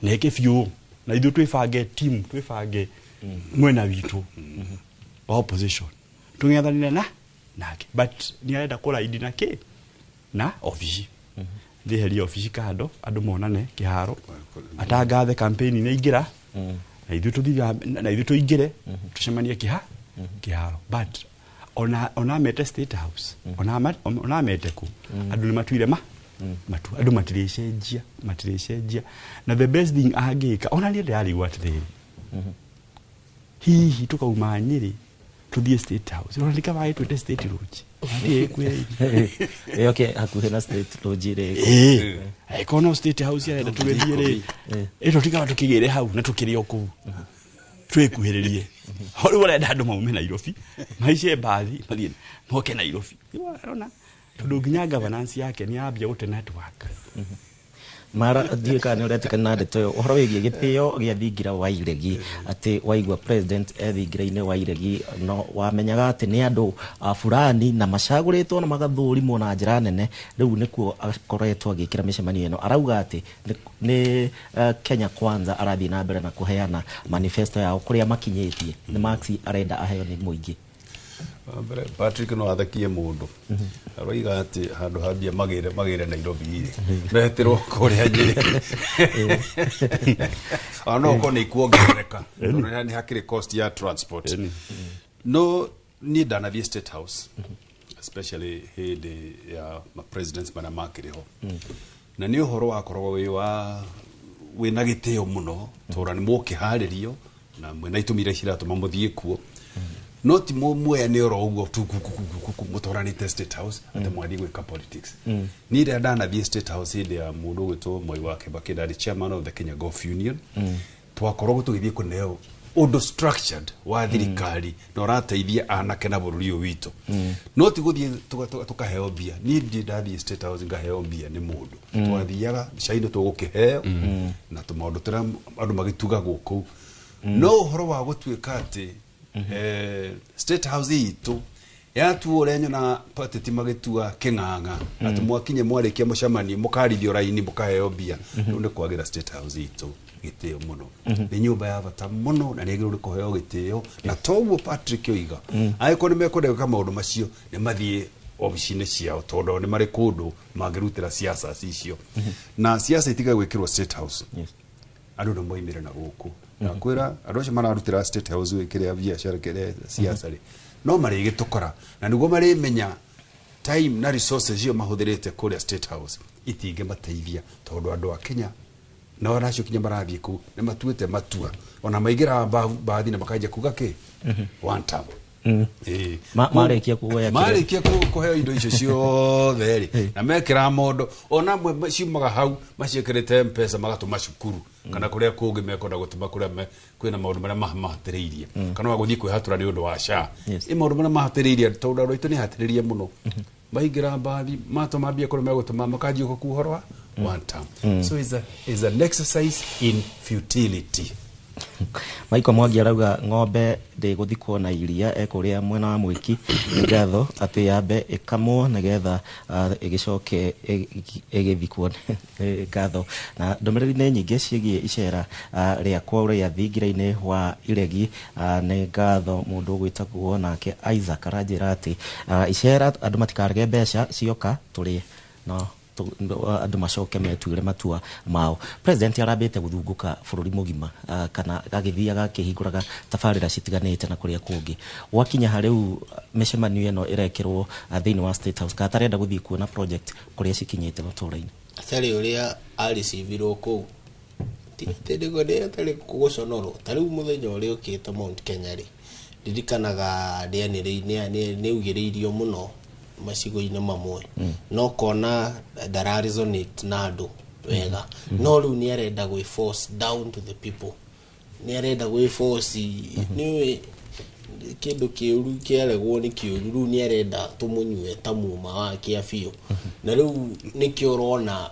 na eke biũ, na ithuĩ twĩbange team, twĩbange mwena witũ wa opposition tũng'ethanĩre na nake. But nĩ arenda kũraidi na kĩ na obici, ndĩherie obici kando, andũ monane kĩharo, atangathe campaign nĩ aingĩra, na ithuĩ tũthiĩ na ithuĩ tũingĩre tũcemanie kĩharo. But ona mete State House, ona mete kũ, andũ nĩ matuire ma matu andũ matirĩcenjia, matirĩcenjia. Na the best thing angĩka, ona niĩ ndĩrarigwo atĩrĩrĩ, hihi tukauma Nyĩrĩ tuthiĩ State House, ona nĩ kaba twĩte State Lodge. Athiĩ kwĩra Ĩyoke hakuhĩ na State Lodge rĩ. Ĩĩ, angĩkorwo no State House arenda tũgĩthiĩ rĩ, ĩto tikaga tũkĩgĩre hau na tũkĩrĩ o kũu twĩkuhĩrĩrie. Rĩu arenda andũ maume Nairobi, mahaice mbathi mathiĩ moke Nairobi. Rĩu arona Tondũ nginya governance yake nĩ yambia gũte network. Mara, ndiũĩ kana nĩ ũretĩkana na ndeto ĩyo, ũhoro wĩgiĩ gĩtĩo gĩa thingira wa iregi, atĩ waigua president e thingira-inĩ wa iregi, no wamenyaga atĩ nĩ andũ a fulani na macagũrĩtwo na magathũrimwo na njĩra nene. Rĩu nĩkuo akoretwo agĩkĩra mĩcemanio ĩno, arauga atĩ nĩ Kenya Kwanza arathiĩ na mbere na kũheana manifesto yao kũrĩa makinyĩtie, nĩ marks arenda aheo nĩ mũingĩ. Wa mbere, Patrick no athekie mũndũ aroiga atĩ handũ hambia magĩre Nairobi rĩ, metĩrwo kũrĩa Nyĩrĩ, ona no ũkorwo nĩ ikuongerereka tondũ nĩ hakĩrĩ cost ya transport. No niĩ ndanathiĩ State House, especially hĩndĩ ya ma presidents marĩa makĩrĩ ho, na nĩ ũhoro wakoragwo wĩ wa wĩna gĩtĩo mũno, tondũ nĩ mũkĩharĩrio na mwĩna itũmi iria ciratũma mũthiĩ kuo, no ti mwene oro ũguo tu mũtwaranĩte State House atĩ mwathiĩ gwĩka politics. Niĩ rĩrĩa ndanathiĩ State House hĩndĩ ya mũndũ ũgwĩtwo Mwai wa Kibaki, ndarĩ chairman of the Kenya Golf Union, twakoragwo tũgĩthiĩ kũneo ũndũ structured wa thirikari na ũrateithia anake na bũrũri ũyũ witũ, no ti gũthiĩ tũkaheo mbia. Niĩ ndirĩ ndathiĩ State House ngaheo mbia nĩ mũndũ. Twathiaga cai nĩ tũgũkĩheo na tũmaũndũ tũrĩa andũ magĩtugagwo kũu, no ũhoro wa gũtuĩka atĩ State House itũ yatuo ũrĩa nyonaga ateti magĩtua kĩng'ang'a, atĩ mwakinye mwarĩkia mũcemanio mũkarithio raini mũkaheo mbia, rĩu nĩ kwagĩra State House itũ gĩtĩo mũno. Nĩ nyũmba ya bata mũno na nĩ yagĩrĩirwo nĩ kũheo gĩtĩo, na toguo Patrick oiga, angĩkorwo nĩ mekwenda gwĩka maũndũ macio, nĩ mathiĩ obici-inĩ ciao, tondũ nĩ marĩ kũndũ mangĩrutĩra siasa icio, na siasa itiga gwĩkĩrwo State House. Andũ nĩ moimĩre na gũkũ nakwĩra andũ acio mararutĩra State House kĩrĩa biacara kĩrĩa siasa rĩ, no marĩgĩtũkora na nĩguo marĩmenya time na resources icio mahũthĩrĩte kũrĩa State House itingĩmateithia, tondũ andũ a Kenya na ona acio kinya marathiĩ kũu nĩ matuĩte matua, ona maingĩraga bathi na makanjia kuga kĩ one term. Ĩĩ. Marĩkia kuoya kĩrĩa- Marĩkia kũheo indo icio ciothe rĩ, na mekĩra mondo, ona amwe ciumaga hau maciĩkĩrĩte Mpesa, magatũma cukuru kana kũrĩa kũngĩ mekwenda gũtũma, kũrĩa kwĩna maũndũ marĩa mahatĩrĩirie, kana wa gũthiĩ kwĩhatũra nĩ ũndũ wa SHA, ĩ maũndũ marĩa mahatĩrĩirie, tondũ andũ aitũ nĩ hatĩrĩrie mũno. Maingĩra mbathi, matũma mbia kũrĩa megũtũma, makanjia gũkua ũhoro wa one term. So it's an exercise in futility. Michael Mwangi arauga ng'ombe ndĩgũthikwo na iria ekũrĩa mwena wa Mwĩki, nĩ ngatho, atĩ yambe ĩkamwo nĩgetha ĩgĩcoke ĩgĩthikwo. Nĩ ngatho. Na ndũmĩrĩri nĩ nyingĩ ciĩgiĩ icera rĩakwa rĩa thingira-inĩ wa iregi. Nĩ ngatho. Mũndũ ũgwĩtagwo nake Isaac aranjĩra atĩ icera andũ matikarege mbeca cioka tũrĩe, no andũ macoke metuĩre matua mao. President arambĩte gũthungũka bũrũri mũgima, kana agĩthiaga akĩhingũraga tabarĩra citiganĩte na kũrĩa kũngĩ. Gwakinya harĩu mĩcemanio ĩno ĩrekĩrwo thĩinĩ wa State House, kana tarenda gũthiĩ kuona project kũrĩa cikinyĩte matũũra-inĩ? Atarĩ ũrĩa arĩcivirwo kũu nĩ atarĩ gũconorwo. Ta rĩu mũthenya ũrĩa ũkĩte Mount Kenya rĩ, ndirikanaga nĩ augĩrĩirio mũno macigo-inĩ mamwe, no kona ndara resonate na andũ wega. No rĩu nĩ arenda gwĩ force down to the people, nĩ arenda gwĩ force, nĩ kĩndũ kĩũru kĩaregwo nĩ kĩũru. Rĩu nĩ arenda tũmũnyue ta muma wa kĩa biũ, na rĩu nĩkĩo ũrona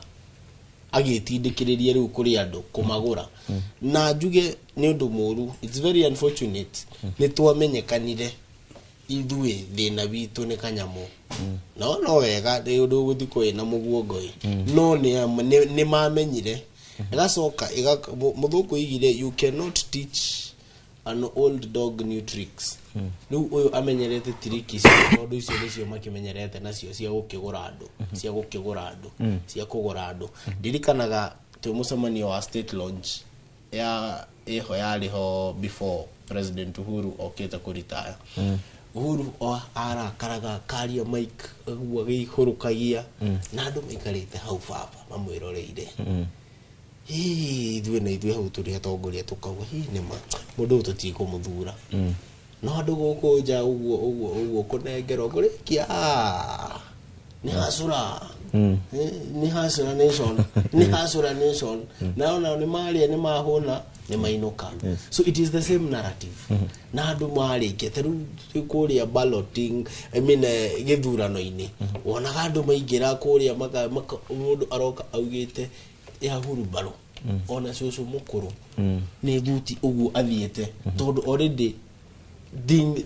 agĩtindĩkĩrĩria rĩu kũrĩ andũ kũmagũra. Na njuge nĩ ũndũ mũru, it's very unfortunate, nĩ twamenyekanire ithuĩ thĩna witũ nĩ kanyamũ. No no wega nĩ ũndũ gũthiĩ kwĩ na mũguongo ĩ, no nĩ mamenyire ĩgacoka mũthũngũ oigire, "You cannot teach an old dog new tricks." Rĩu ũyũ amenyerete tiriki icio, tondũ icio nĩcio makĩmenyerete nacio cia gũkĩgũra andũ, cia gũkĩgũra andũ, cia kũgũra andũ. Ndirikanaga twĩ mũcemanio wa state launch ya ĩho yarĩ ho before President Uhuru okĩte kũritaya. Uhuru o arakaraga, akaria mike ũguo agĩihũrũkagia, na andũ maikarĩte hau baba mamwĩroreire. Hii ithuĩ na ithuĩ hau tũrĩ atongoria tũkauga, hii nĩma mũndũ ũyũ tũtikũmũthura. No andũ gũkũ nja ũguo ũguo ũguo kũnengerwo kũrĩkia nĩ hacũra. Nĩ hustler nation, nĩ hustler nation. Nao nao nĩ marĩa, nĩ mahũna, nĩ mainũka. So it is the same narrative na andũ marĩkia ta rĩu kũrĩa balloting, I mean, gĩthurano-inĩ, wonaga andũ maingĩra kũrĩa mũndũ aroka augĩte ya hurumbarũ, ona cũcũ mũkũrũ nĩ thuti ũguo athiĩte, tondũ already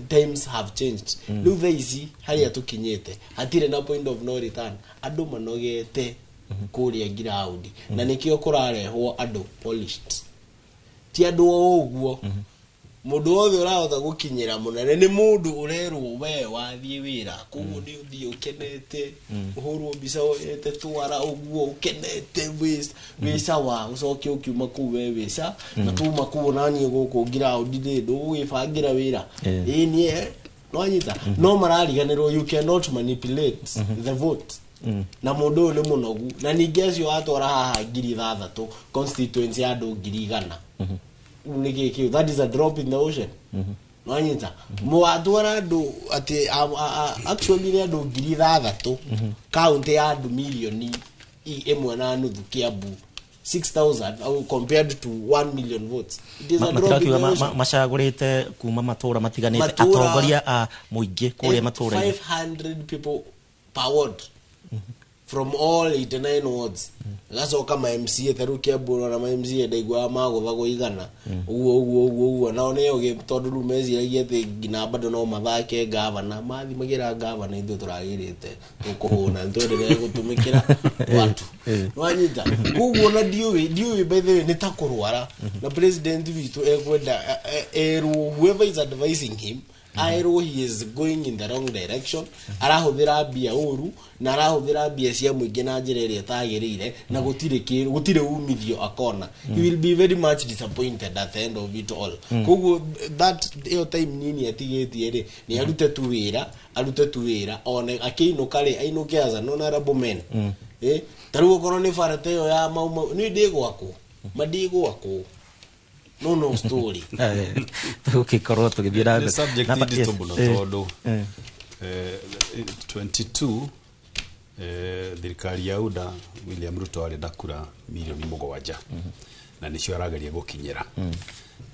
times have changed. Rĩu thaa ici harĩa tũkinyĩte hatirĩ na point of no return. Andũ manogete kũrĩa ground, na nĩkĩo kũrarehwo andũ polished, ti andũ o ũguo. Mũndũ wothe ũrahota gũkinyĩra mũnene nĩ mũndũ ũrerwo we wathiĩ wĩra, koguo nĩ ũthiĩ ũkenete, ũhũrwo mbica woyete twara ũguo ũkenete, wĩ sawa, ũcoke ũkiuma kũu we wĩ sa na tuma kũu naniĩ gũkũ ground rĩ ndũgũgĩbangĩra wĩra. Ĩĩ niĩ nwanyita no marariganĩrwo you cannot manipulate the vote, na mũndũ ũyũ nĩ mũnogu. Na ningĩ acio watwara haha 6,000 constituency ya andũ 100,000, nĩ kĩ kĩu? That is a drop in the ocean. Nwanyita mwatwara andũ atĩ actually nĩ andũ 6,000 kaunti ya andũ milioni 1.5, Kiambu 6000 au compared to 1 million votes, it is a drop in the ocean. Macagũrĩte kuma matũra matiganĩte, atongoria a mũingĩ kũrĩa matũra-inĩ. 500 people per ward from all 89 wards. Gacoka ma MCA, ta rĩu Kiambu na ma MCA ndaiguaga magũthagwo 100 ũguo ũguo ũguo ũguo, nao nĩo tondũ rĩu meciragia atĩ nginya bado no mathake gavana, mathi magĩra gavana, ithuĩ tũragĩrĩte tũkũhũna, nĩtwendelee gũtũmĩkĩra watu. Nwanyita koguo na ndiũĩ, by the way, nĩ ta kũrwara na president witũ ekwenda erwo, whoever is advising him aerwo he is going in the wrong direction, arahũthĩra mbia ũru na arahũthĩra mbia cia mũingĩ na njĩra ĩrĩa ĩtagĩrĩire, na gũtirĩ umithio akona. He will be very much disappointed at the end of it all. Koguo that ĩyo time nini atigĩtie rĩ, nĩ arute tu wĩra, arute tu wĩra, one akĩinũka rĩ, ainũke as an honorable man. Ta rĩu okorwo nĩ bara ta ĩyo ya Mau Mau, nĩ ndĩgwakwo mandigwakwo, no story. Tũgũgĩkorwo tũgĩthiĩ na Nĩ mbere. subject nditũ mũno, tondũ 22 thirikari ya UDA, William Ruto arĩ na kura milioni 7, na nĩcio arageria gũkinyĩra.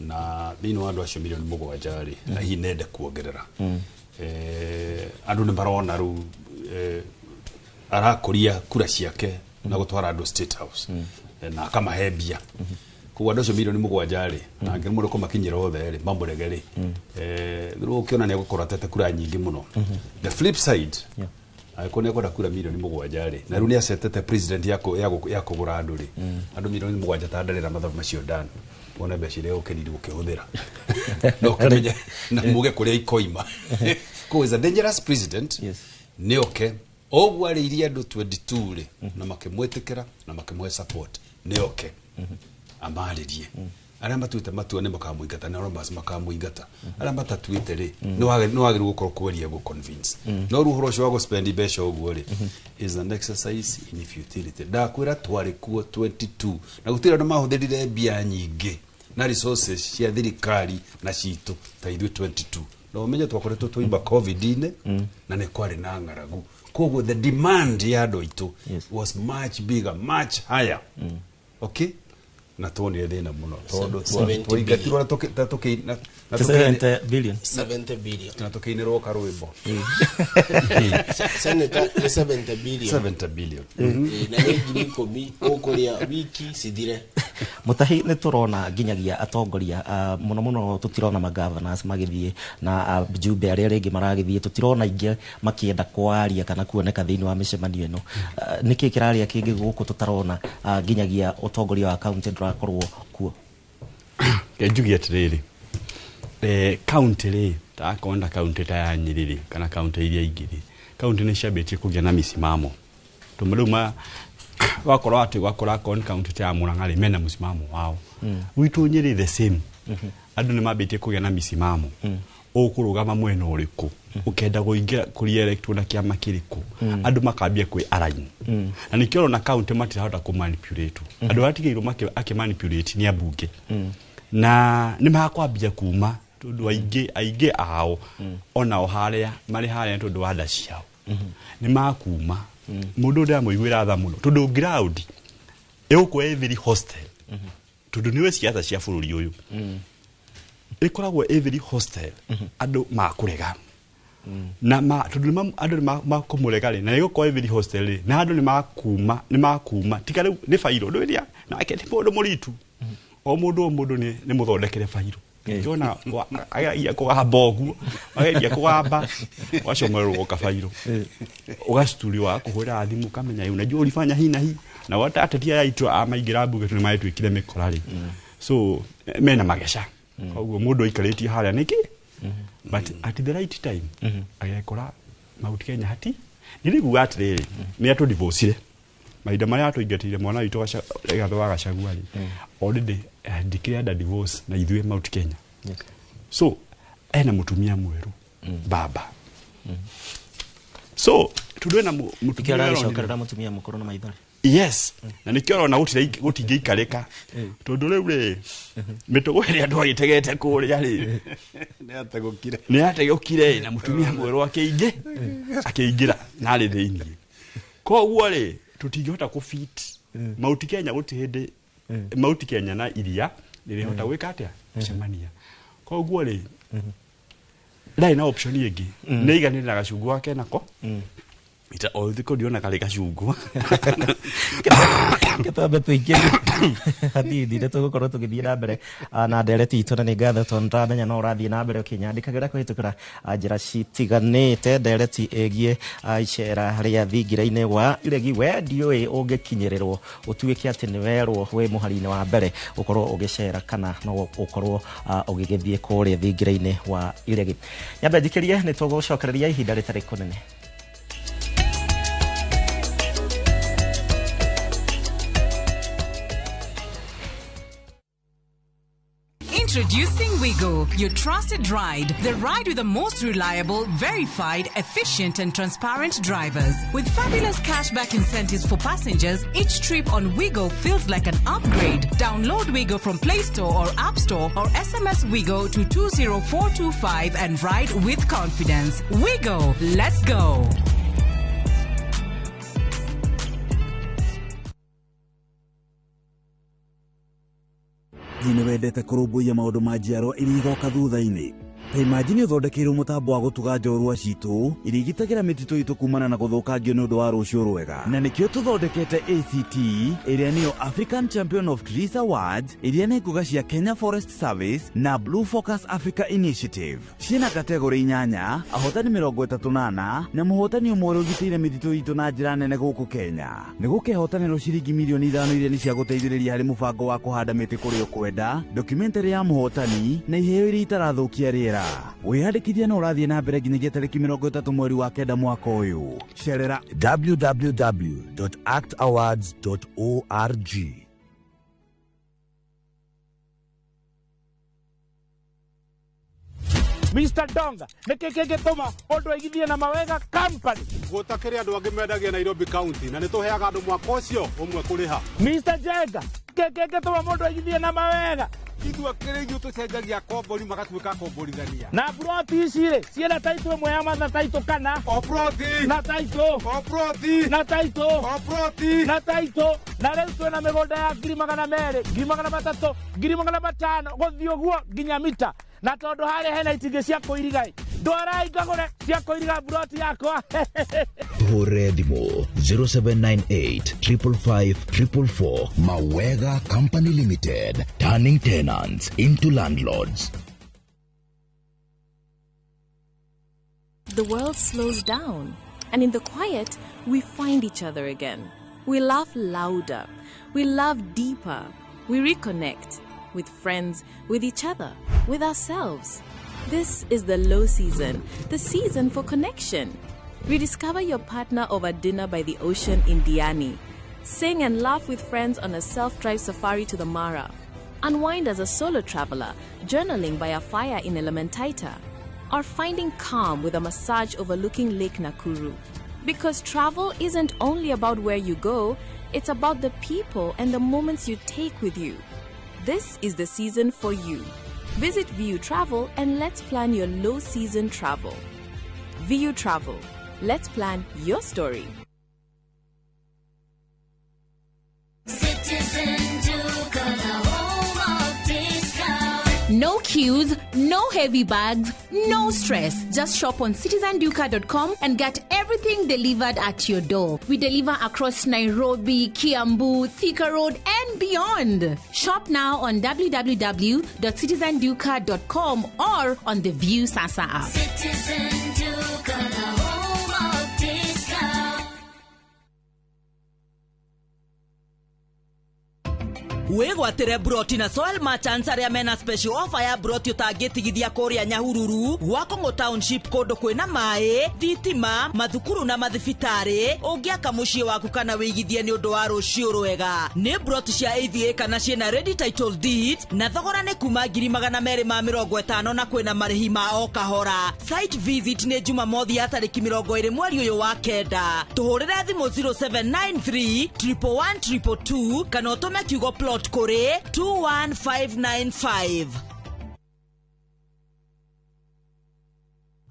Na thĩinĩ wa andũ acio milioni 7 rĩ, na hihi nende kuongerera, andũ nĩ marona rĩu arakũria kura ciake na gũtwara andũ State House na akamahe mbia. Koguo andũ acio milioni 7 rĩ, na angĩremwo kũmakinyĩra othe rĩ, mamũrege rĩ, rĩu ũkĩona nĩ egũkorwo atete kura nyingĩ mũno. The flip side, angĩkorwo nĩ ekwenda kura milioni 7 rĩ, na rĩu nĩ acetete president ya kũgũra andũ rĩ, andũ milioni 7 ta ndarĩra mathabu macio ndani, wone mbeca iria ũkĩniri gũkĩhũthĩra na ũkĩmenye na muge kũrĩa ikoima. Koguo is a dangerous president. Nĩ oke ũguo arĩirie andũ 22 rĩ, na makĩmwĩtĩkĩra na makĩmũhe support, nĩ oke amarĩrie. Arĩa matuĩte matua nĩ makamũingata, na arĩa makamũingata, arĩa matatuĩte rĩ, nĩ wagĩrĩirwo gũkorwo kũgeria gũ convince. No rĩu ũhoro ũcio wa gũspend mbeca ũguo rĩ is an exercise in futility. Ndakwĩra twarĩ kuo 22, na gũtirĩ andũ mahũthĩrire mbia nyingĩ na resources cia thirikari na citũ ta ithuĩ 22. Na ũmenye twakoretwo twaimba COVID-inĩ na nĩ kwarĩ na ng'aragu, koguo the demand ya andũ aitũ was much bigger, much higher. Okay, na tuonire thĩna mũno tondũ 70 twaingatirwo na 70 billion. 70 billion. Na tũkĩinĩrwo karwĩmbo. Senator, nĩ 70 billion. 70 billion. Na nĩ 10,000 ũkũrĩa wiki cithire. Mũtahi, nĩ tũrona nginyagia atongoria, mũno mũno tũtirona magovernors magĩthiĩ na jumbe arĩa rĩngĩ maragĩthiĩ, tũtirona aingĩ makĩenda kwaria kana kuoneka thĩinĩ wa mĩcemanio ĩno. Nĩkĩ kĩrarĩa kĩngĩ gũkũ tũtarona, nginyagia ũtongoria wa kaunti ndũrakorwo kuo? Ke njuge atĩrĩrĩ, kaunti rĩ, ta akorwo na kaunti ta ya Nyĩrĩ rĩ, kana kaunti iria ingĩ rĩ, kaunti nĩ ciambĩtie kũgĩa na mĩsimamo, tondũ rĩu wakorwo atĩ wakora akorwo nĩ kaunti ta ya Murang'a rĩ, mena mũsimamo wao. Gwitũ Nyĩrĩ the same, andũ nĩ mambĩtie kũgĩa na mĩsimamo, ũkũrũgama mwena ũrĩkũ, ũkenda kũingĩra kũri-electwo na kĩama kĩrĩkũ, andũ makambia kwĩ align, na nĩkĩo ũrona kaunti matirahota kũ-manipulate. Andũ arĩa tigĩirwo akĩ-manipulate nĩ ambunge, na nĩ makwambia kuma, tondũ aingĩ ao onao harĩa marĩ harĩa nĩ tondũ wa nda ciao, nĩ makuma. Mũndũ ndĩramũiguĩra tha mũno tondũ ground ĩgũkorwo ĩ very hostile, tondũ nĩwe ciaca cia bũrũri ũyũ ĩkoragwo ĩ very hostile, andũ makũrega na ma tondũ andũ nĩ makũmũrega rĩ, na ĩgũkorwo ĩ very hostile rĩ, na andũ nĩ makuma, nĩ makuma tiga rĩu nĩ bairũ ndũrĩa nake nĩ mũndũ mũritu, o mũndũ nĩ mũthondekere bairũ. Ngĩona ageragia kũgamba ũguo, ageria kũgamba ũgacomererwo kabairũ, ũgacuturio wa kũhũrĩra thimũ ũkamenya unajua ulifanya hii na hii, na wata atetia aitũ amaingĩra mbunge tondũ nĩmagĩtuĩkire mĩkora rĩ, so mena mageca koguo mũndũ aikarĩtie harĩa nĩkĩ, but at the right time agekora Mount Kenya hati nĩrĩguga atĩrĩrĩ, nĩ atũdivorcire mahinda marĩa atũingatĩire mwana witũ Rigathĩ wa Gachagua rĩ, already declared a divorce na ithuĩ Mount Kenya. So ena mũtumia mwerũ baba, so tondũ ena mũtumia mwerũ mũtumia mũkũrũ na maithori. Yes, na nĩkĩo ũrona gũtingĩikarĩka tondũ rĩu rĩ mĩtũgũ ĩrĩa andũ agĩtegete kũrĩa rĩ nĩ ategũkire na mũtumia mwerũ akĩingĩra na arĩ thĩiniĩ, koguo rĩ tũtingĩhota kũfit Mount Kenya gũtirĩ hĩndĩ Mount Kenya na iria rĩrĩhota gwĩka atĩa gũcemania, koguo rĩ ndarĩ na option ĩngĩ nĩ aiganĩre na gacungwa ke nako ita o thikũ ndiona karĩ gacungwa. Gĩtambe tũingĩrie hanini nĩ tũgũkorwo tũgĩthiĩ na mbere na ndereti itũ, na nĩ ngatho tondũ ndĩramenya no ũrathiĩ na mbere ũkĩnyandĩkagĩra kũhĩtũkĩra njĩra citiganĩte ndereti ĩgiĩ icera rĩa thingira-inĩ wa iregi. We ndiũĩ ũngĩkinyĩrĩrwo ũtuĩke atĩ nĩ werwo wĩ mũhari-inĩ wa mbere ũkorwo ũgĩcera kana no ũkorwo ũgĩgĩthiĩ kũrĩa thingira-inĩ wa iregi. Nyambe njikĩrie nĩ tũgũcokereria ihinda rĩtarĩ kũnene. Introducing Wigo, your trusted ride. The ride with the most reliable, verified, efficient and transparent drivers. With fabulous cashback incentives for passengers, each trip on Wigo feels like an upgrade. Download Wigo from Play Store or App Store or SMS Wigo to 20425 and ride with confidence. Wigo, let's go. Nĩ wendete kũrũmbũiya maũndũ ma njiarwa iria igoka thutha-inĩ. Ta imagine ũthondekeirwo mũtambo wa gũtuga njorua citũ iria igitagĩra mĩtitũ itũ kumana na gũthũkangio nĩ ũndũ wa rũciũ rwega. Na nĩkĩo tũthondekete ACT ĩrĩa nĩyo African Champion of Trees Awards, ĩrĩa nĩ ngũga cia Kenya Forest Service na Blue Focus Africa Initiative. Ciĩna kategori 8, ahotani 34 na mũhotani ũmwe ũrĩa ũgitĩire mĩtitũ itũ na njĩra nene gũkũ Kenya. Nĩ gũkehotanĩrwo ciringi mirioni 5 iria nĩ cia gũteithĩrĩria harĩ mũbango wa kũhanda mĩtĩ kũrĩa ũkwenda, documentary ya mũhotani na iheo iria itarathũkia rĩera. Wĩyandĩkithia no ũrathiĩ na mbere nginyagia tarĩki 30 mweri wa 9 mwaka ũyũ. Cerera www.actawards.org. Mr. Donga, nĩkĩ kĩngĩtũma mũndũ aigithie na Mawega Company? Gũtakĩrĩ andũ angĩ mendagia Nairobi County na nĩtũheaga andũ mwaka ũcio ũmwe kũrĩha. Mr. Jenga, nĩkĩ kĩngĩtũma mũndũ aigithie na Mawega? Ithuĩ akĩrĩ ithuĩ tũcenjagia kombori magatuĩka komborithania. Na broti ici rĩ, ciĩna taitũ ĩmwe ya matha taitũ kana? O broti. Na taitũ. O broti. Na taitũ. O broti. Na taitũ. Na rĩu twĩna mĩgũnda ya 200,000, 300,000, 500,000 gũthiĩ ũguo nginya mita. Na tondũ harĩa hena itingĩ cia kũiriga ĩ, ndwarai ngagũre cia kũiriga broti yakwa. Tũhũrĩre thimũ 0798 555 444. Mawega Company Limited, turning tenants into landlords. The world slows down, and in the quiet, we find each other again. We laugh louder, we love deeper, we reconnect with friends, with each other, with ourselves. This is the low season, the season for connection. Rediscover your partner over dinner by the ocean in Diani. Sing and laugh with friends on a self-drive safari to the Mara. Unwind as a solo traveler, journaling by a fire in Elementaita. Or finding calm with a massage overlooking Lake Nakuru. Because travel isn't only about where you go, it's about the people and the moments you take with you. This is the season for you. Visit VU Travel and let's plan your low season travel. VU Travel. Let's plan your story. Citizen Duka, the home of discount. No queues, no heavy bags, no stress. Just shop on citizenduka.com and get everything delivered at your door. We deliver across Nairobi, Kiambu, Thika Road, and beyond. Shop now on www.citizenduka.com or on the View Sasa app. Citizen Duka, the home of discount. Wĩgwatĩre broti na Soil Merchants arĩa mena special offer ya broti ũtangĩtigithia kũrĩa Nyahururu, Gwakong'o Township, kũndũ kwĩna maĩ, thitima, mathukuru na mathibitarĩ. Ũngĩaka mũciĩ waku kana wĩigithie nĩ ũndũ wa rũciũ rwega. Nĩ broti cia AVA kana ciĩna ready title deeds, na thogora nĩ kuma 250,000 na kwĩna marĩhi ma o kahora. Site visit nĩ Jumamothi ya tarĩki 20 mweri ũyũ wa kenda. Tũhũrĩre thimũ 0793 111 222 kana ũtũme kiugo plot kũrĩ 21595.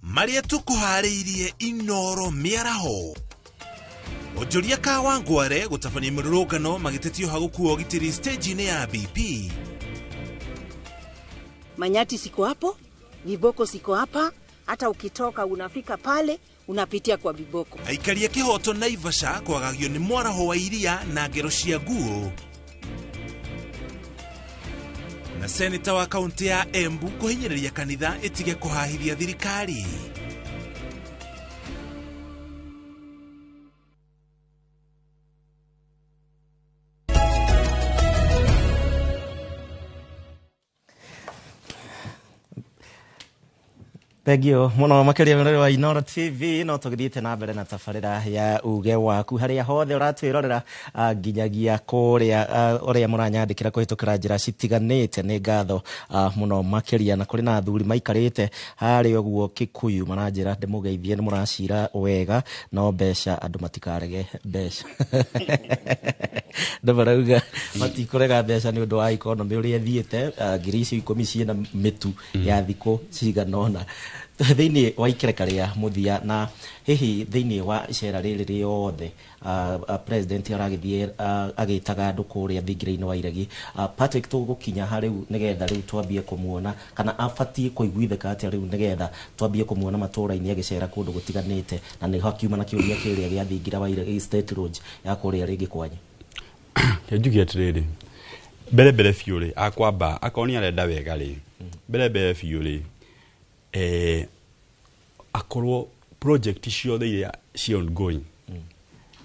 Marĩa tũkũharĩirie Inoro mĩaraho. Onjoria Kawangware gũtabania mĩrũrũngano magĩtetio ha gũkua ũgitĩri stage-inĩ ya BP. Manyati siko hapo, viboko siko hapa, hata ukitoka unafika pale unapitia kwa viboko. Aikaria kĩhoto Naivasha kwagagio nĩ mwaraho wa iria na ngero cia nguo. Na seneta wa kaunti ya Embu kũhinyĩrĩria kanitha ĩtige kũhahithia thirikari. Thengio muno makiria mwena wa Inoro TV. No tũgĩthiĩte na mbere na tabarĩra ya uge waku harĩa hothe ũratwĩrorera, nginyagia kũrĩa ũrĩa mũranyandĩkĩra kũhĩtũkĩra njĩra citiganĩte. Nĩ ngatho mũno makĩria. Na kũrĩ na athuri maikarĩte harĩa ũguo Kikuyu maranjĩra ndĩmũgeithie, nĩ mũracira wega, no mbeca andũ matikarege mbeca. Andũ marauga matikũrega mbeca nĩ ũndũ wa economy ũrĩa ĩthiĩte. Ngiri icio 10 ciĩna mĩtu ya thikũ cigana ũna thĩinĩ wa ikereka rĩa mũthia. Na hihi thĩinĩ wa icera rĩrĩ rĩothe, president aragĩthiĩ agĩtaga andũ kũrĩa thingira-inĩ wa iregi, Patrick, tũgũkinya ha rĩu nĩgetha rĩu twambie kũmuona, kana abatiĩ kũiguithĩka atĩa rĩu nĩgetha twambie kũmuona matũũra-inĩ agĩcera kũndũ gũtiganĩte? Na nĩho akiuma na kĩũria kĩrĩa gĩa thingira wa iregi State Lodge ya kũrĩa rĩngĩ kwanyu. Njuge atĩrĩrĩ, mbere mbere biũ rĩ, akwamba akorwo nĩ arenda wega rĩ, mbere mbere biũ rĩ, akorwo project ciothe iria ci ongoing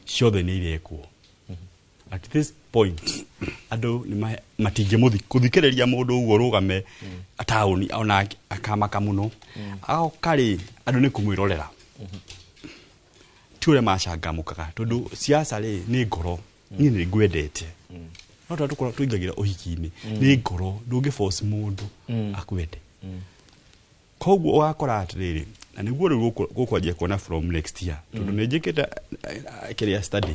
ciothe nĩ irekwo. At this point andũ nĩ matingĩmũthi kũthikĩrĩria mũndũ ũguo rũgame taũni ona akamaka mũno. Agoka rĩ, andũ nĩ kũmwĩrorera, ti ũrĩa macangamũkaga, tondũ siasa rĩ nĩ ngoro. Niĩ nĩ ngwendete, no tondũ tũkorwo tũingagĩra ũhiki-inĩ nĩ ngoro, ndũngĩ force mũndũ akwende. Koguo ũgakora atĩrĩrĩ, na nĩguo rĩu gũkwanjia kuona from next year, tondũ nĩ njĩkĩte kĩrĩa study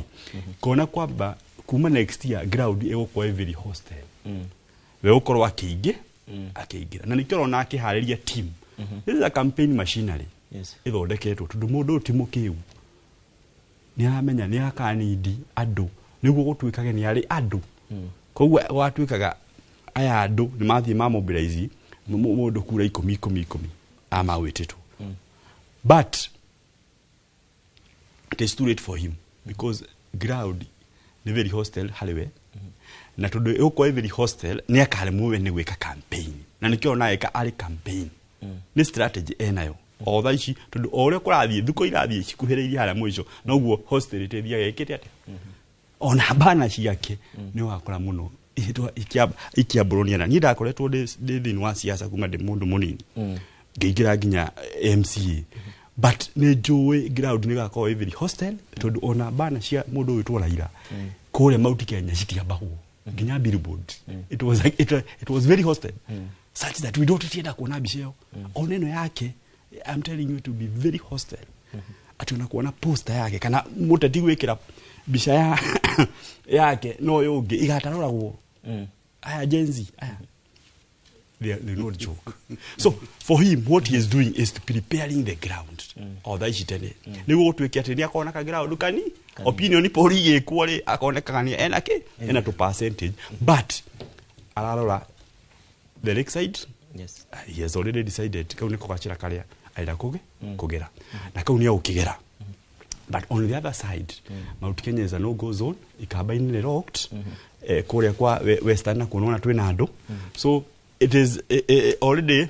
kuona kwamba kuma next year ground ĩgũkorwo ĩ very hostile. We gũkorwo akĩingĩ akĩingĩra, na nĩkĩo ũrona akĩharĩria team. This is a campaign machinery ĩthondeketwo, tondũ mũndũ ũyũ ti mũkĩgu, nĩ aramenya nĩ akanindi andũ nĩguo gũtuĩkage nĩ arĩ andũ. Koguo gwatuĩkaga aya andũ nĩ mathiĩ ma mobilize mũndũ kura 10 10 10 amawĩtĩtwo. But it is too late for him because ground nĩ very hostile harĩ we, na tondũ ĩgũkorwo ĩ very hostile nĩ akaremwo we nĩ gwĩka campaign, na nĩkĩo ona eka arĩ campaign nĩ strategy enayo o thaa ici, tondũ o ũrĩa kũrathiĩ thukũ irathiĩ cikuhĩrĩirie harĩa mũico, noguo hostility ĩthiaga ĩkĩte atĩa. Ona bana ciake nĩ ũgakora mũno ikĩambũrũnia. Na niĩ ndakoretwo ndĩ thĩinĩ wa siasa kuma ndĩ mũndũ mũnini ngĩingĩra nginya MCA, but nĩ njũĩ ground nĩ ĩgakorwo ĩ very hostile, tondũ ona bana cia mũndũ ũyũ Raila kũrĩa Mount Kenya citiambagwo nginya billboard. It was like, it was very hostile such that we don't tienda kuona mbica ĩyo. Ona ĩno yake, I'm telling you, to be very hostile, atĩ ona kuona poster yake kana mũteti gwĩkĩra mbica ya yake no ũyũ ũngĩ igatarũragwo. Aya Gen Z aya They not joke. So for him, what he is doing is preparing the ground. O thaa ici tene nĩguo gũtuĩke atĩ nĩ akona ka ground kani opinion poll igĩkwo rĩ, akonekaga nĩ ena kĩ, ena to percentage, but ararora the lakeside. He has already decided kau nĩko gacĩra karĩa arenda kũgera, na kau nĩ agũkĩgera. But on the other side, Mount Kenya is a no go zone. Ikamba-inĩ nĩ locked. Kũrĩa kwa western na kuona twĩna andũ. So it is already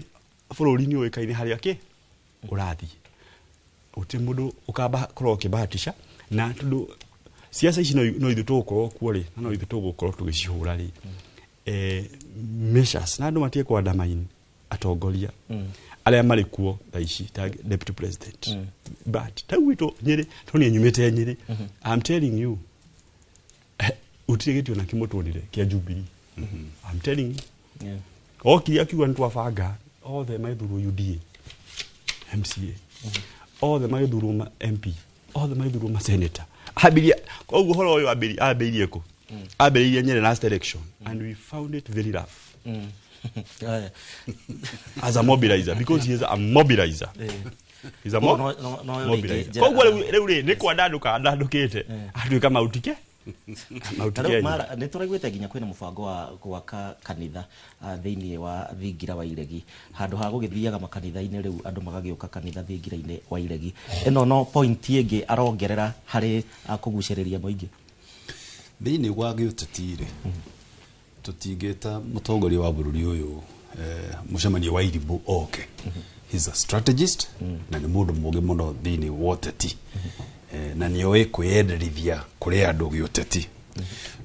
bũrũri nĩ ũĩkaine harĩa kĩ ũrathiĩ. Gũtirĩ mũndũ ũkamba korwo ũkĩbahatisha, na tondũ siasa ici no ithuĩ tũgũkorwo kuo rĩ, na no ithuĩ tũgũkorwo tũgĩcihũra rĩ, measures na andũ matige kũandamaini atongoria arĩa marĩ kuo thaa ici ta deputy president. But ta gwitũ Nyĩrĩ, tondũ nĩ nyumĩte Nyĩrĩ, I'm telling you, gũtirĩ gĩtĩ ona kĩmwe tuonire kĩa Jubilee. I'm telling you. Okire akiuga nĩ twabanga othe magĩthurwo UDA MCA, othe magĩthurwo MP, othe magĩthurwo ma senator. Ambiria koguo ũhoro ũyũ ambĩrĩirie kũ? Ambĩrĩirie Nyĩrĩ last election, and we found it very rough as a mobilizer, because he is a mobilizer. He's a No, mobilizer. rĩngĩ Koguo rĩu rĩ nĩ kwandandũka andandũkĩte atuĩka mautike Na rĩu mara nĩ tũraiguĩte nginya kwĩna mũbango wa gwaka kanitha thĩinĩ wa thingira wa Iregi, handũ ha gũgĩthiaga makanitha-inĩ, rĩu andũ magagĩũka kanitha thingira-inĩ wa Iregi. Ĩno no point ĩngĩ arongerera harĩ kũgucĩrĩria mũingĩ. Thĩinĩ wa gĩũteti rĩ, tũtingĩta mũtongoria wa bũrũri ũyũ mũcemanio wa irimũ oke. He's a strategist na nĩ mũndũ mũũgĩ mũno thĩinĩ wa ũteti. Na nĩ oĩ kwĩyenderithia kũrĩ andũ gĩũteti,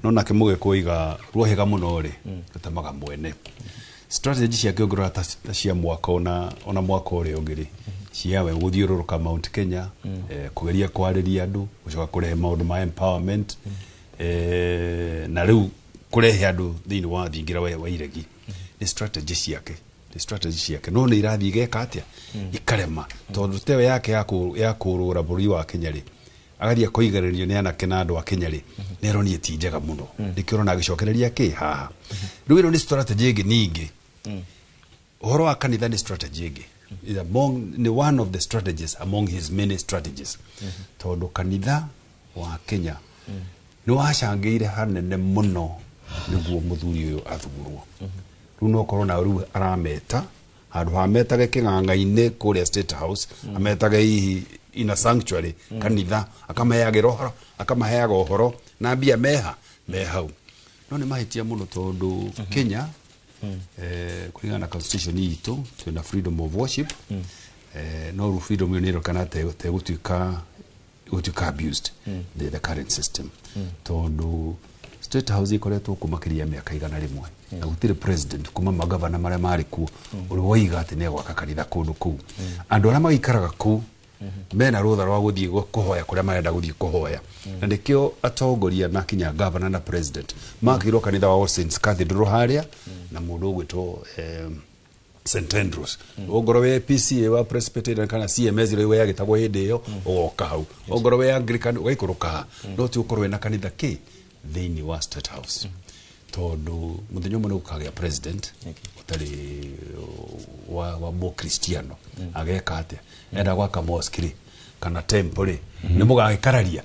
no nake mũgĩkũyũ iga ruohĩga mũno rĩ rũtemaga mwene. Strategy ciake ũngĩrora ta cia mwaka ona mwaka ũrĩa ũngĩ rĩ, ciawe gũthiũrũrũka Mount Kenya, kũgeria kwarĩria andũ, gũcoka kũrehe maũndũ ma empowerment, na rĩu kũrehe andũ thĩinĩ wa thingira wa Iregi, nĩ strategy ciake, nĩ strategy ciake, no nĩ irathiĩ igeka atĩa, ikarema, tondũ teyo yake ya kũrũra bũrũri wa Kenya rĩ, agathiĩ akoiganĩrio nĩ anake na andũ a Kenya rĩ, nĩ aronire ti njega mũno. Nĩkĩo ũrona agĩcokereria kĩ haha. Rĩu ĩno nĩ strategy ĩngĩ. Ningĩ ũhoro wa kanitha nĩ strategy ĩngĩ. Is among, nĩ one of the strategies among his many strategies, tondũ kanitha wa Kenya nĩ wacangĩire hanene mũno nĩguo mũthuri ũyũ athurwo. Rĩu no korwo na rĩu arameta handũ ha metage kĩng'ang'a-inĩ kũrĩa State House, ametage hihi in a sanctuary, kanitha, akamaheagĩra ũhoro, akamaheaga ũhoro na mbia meha me hau. No nĩ mahĩtia mũno, tondũ Kenya, kũringana na constitution itũ, twĩna freedom of worship. No rĩu freedom ĩyo nĩ ĩronekana te gũtuĩka abused the current system, tondũ State House ikoretwo kuo makĩria ya mĩaka 100, na gũtirĩ president kuma magavana marĩa marĩ kuo ũrĩ woiga atĩ nĩ egwaka kanitha kũndũ kũu. Andũ arĩa magĩikaraga kũu mena rũtha rwa gũthiĩ kũhoya kũrĩa marenda gũthiĩ kũhoya, na nĩkĩo atongoria na kinya gavana na president makĩirwo kanitha wa All Saints Cathedral harĩa na mũndũ ũgwĩtwo St Andrews. Ongorwo wĩ PCA wa Presbyterian kana CMS rĩu yagĩtagwo hĩndĩ ĩyo, ũgoka hau. Ongorwo wĩ Anglican, ũgaikũrũka ha, no ti ũkorwo wĩna kanitha kĩ thĩinĩ wa State House, tondũ mũthenya ũmwe nĩ gũkagĩa president ũtarĩ wa mũkristiano, ageka atĩa? Enda gwaka mosque rĩ kana temple rĩ, nĩ mũgagĩkararia.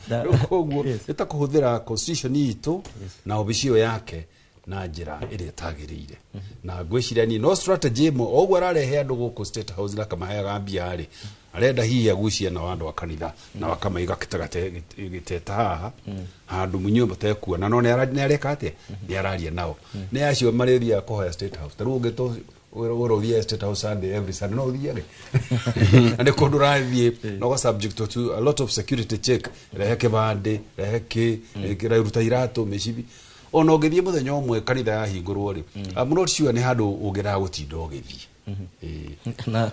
Rĩu koguo nĩ ta kũhũthĩra constitution itũ na obici ĩyo yake na njĩra ĩrĩa ĩtagĩrĩire. Na ngwĩciria niĩ no strategy ĩmwe o ũguo ararehe andũ gũkũ State House na akamaheaga mbia rĩ, arenda hihi agucie nao andũ a kanitha na akamaiga gĩteta haha handũ mũnyuĩ mũtekuona. No nĩ areka atĩa? Nĩ araria nao, nĩ acio marĩthiaga kũhoya State House. Ta rĩu ũngĩtwo ũrĩa ũthiaga State House Sunday, every Sunday no ũthiage, na nĩ kũndũ ũrathiĩ no subject to a lot of security check, rehe kĩbandĩ, rehe kĩ, ruta iratũ, mĩcibi. Ona ũngĩthiĩ mũthenya ũmwe kanitha yahingũrwo rĩ, I'm not sure nĩ handũ ũngĩraga gũtinda ũgĩthiĩ. Na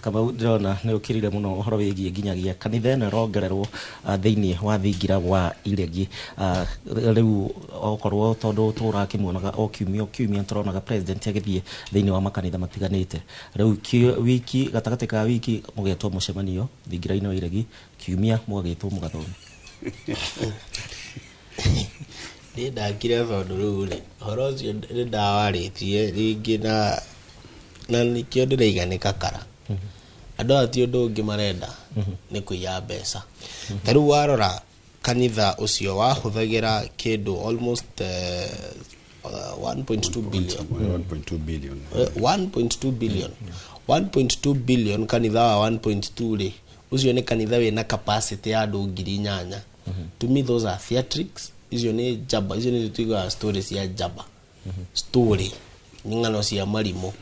Kamau, ndĩrona nĩ ũkĩrire mũno ũhoro wĩgiĩ nginyagia kanitha ĩno ĩrongererwo thĩinĩ wa thingira wa Iregi. Rĩu okorwo tondũ tũrakĩmuonaga o kiumia o kiumia, tũronaga president agĩthiĩ thĩinĩ wa makanitha matiganĩte, rĩu wiki gatagatĩ ka wiki mũgetwo mũcemanio thingira-inĩ wa Iregi, kiumia mũgagĩtwo mũgathome. Niĩ ndakire tondũ rĩu rĩ, ũhoro ũcio nĩ ndawarĩtie rĩngĩ na nĩkĩo ndĩraiga nĩ kakara. Andũ aya ti ũndũ ũngĩ marenda, nĩ kũiya mbeca. Ta rĩu warora kanitha ũcio wahũthagĩra kĩndũ almost 1.2 billion. 1.2 billion. 1.2 billion, 1.2 billion. Kanitha wa 1.2 rĩ, ũcio nĩ kanitha wĩna capacity ya andũ 8,000. To me those are theatrics. Icio nĩ njamba, icio nĩ tuigaga story cia njamba, story nĩ ng'ano cia marimũ.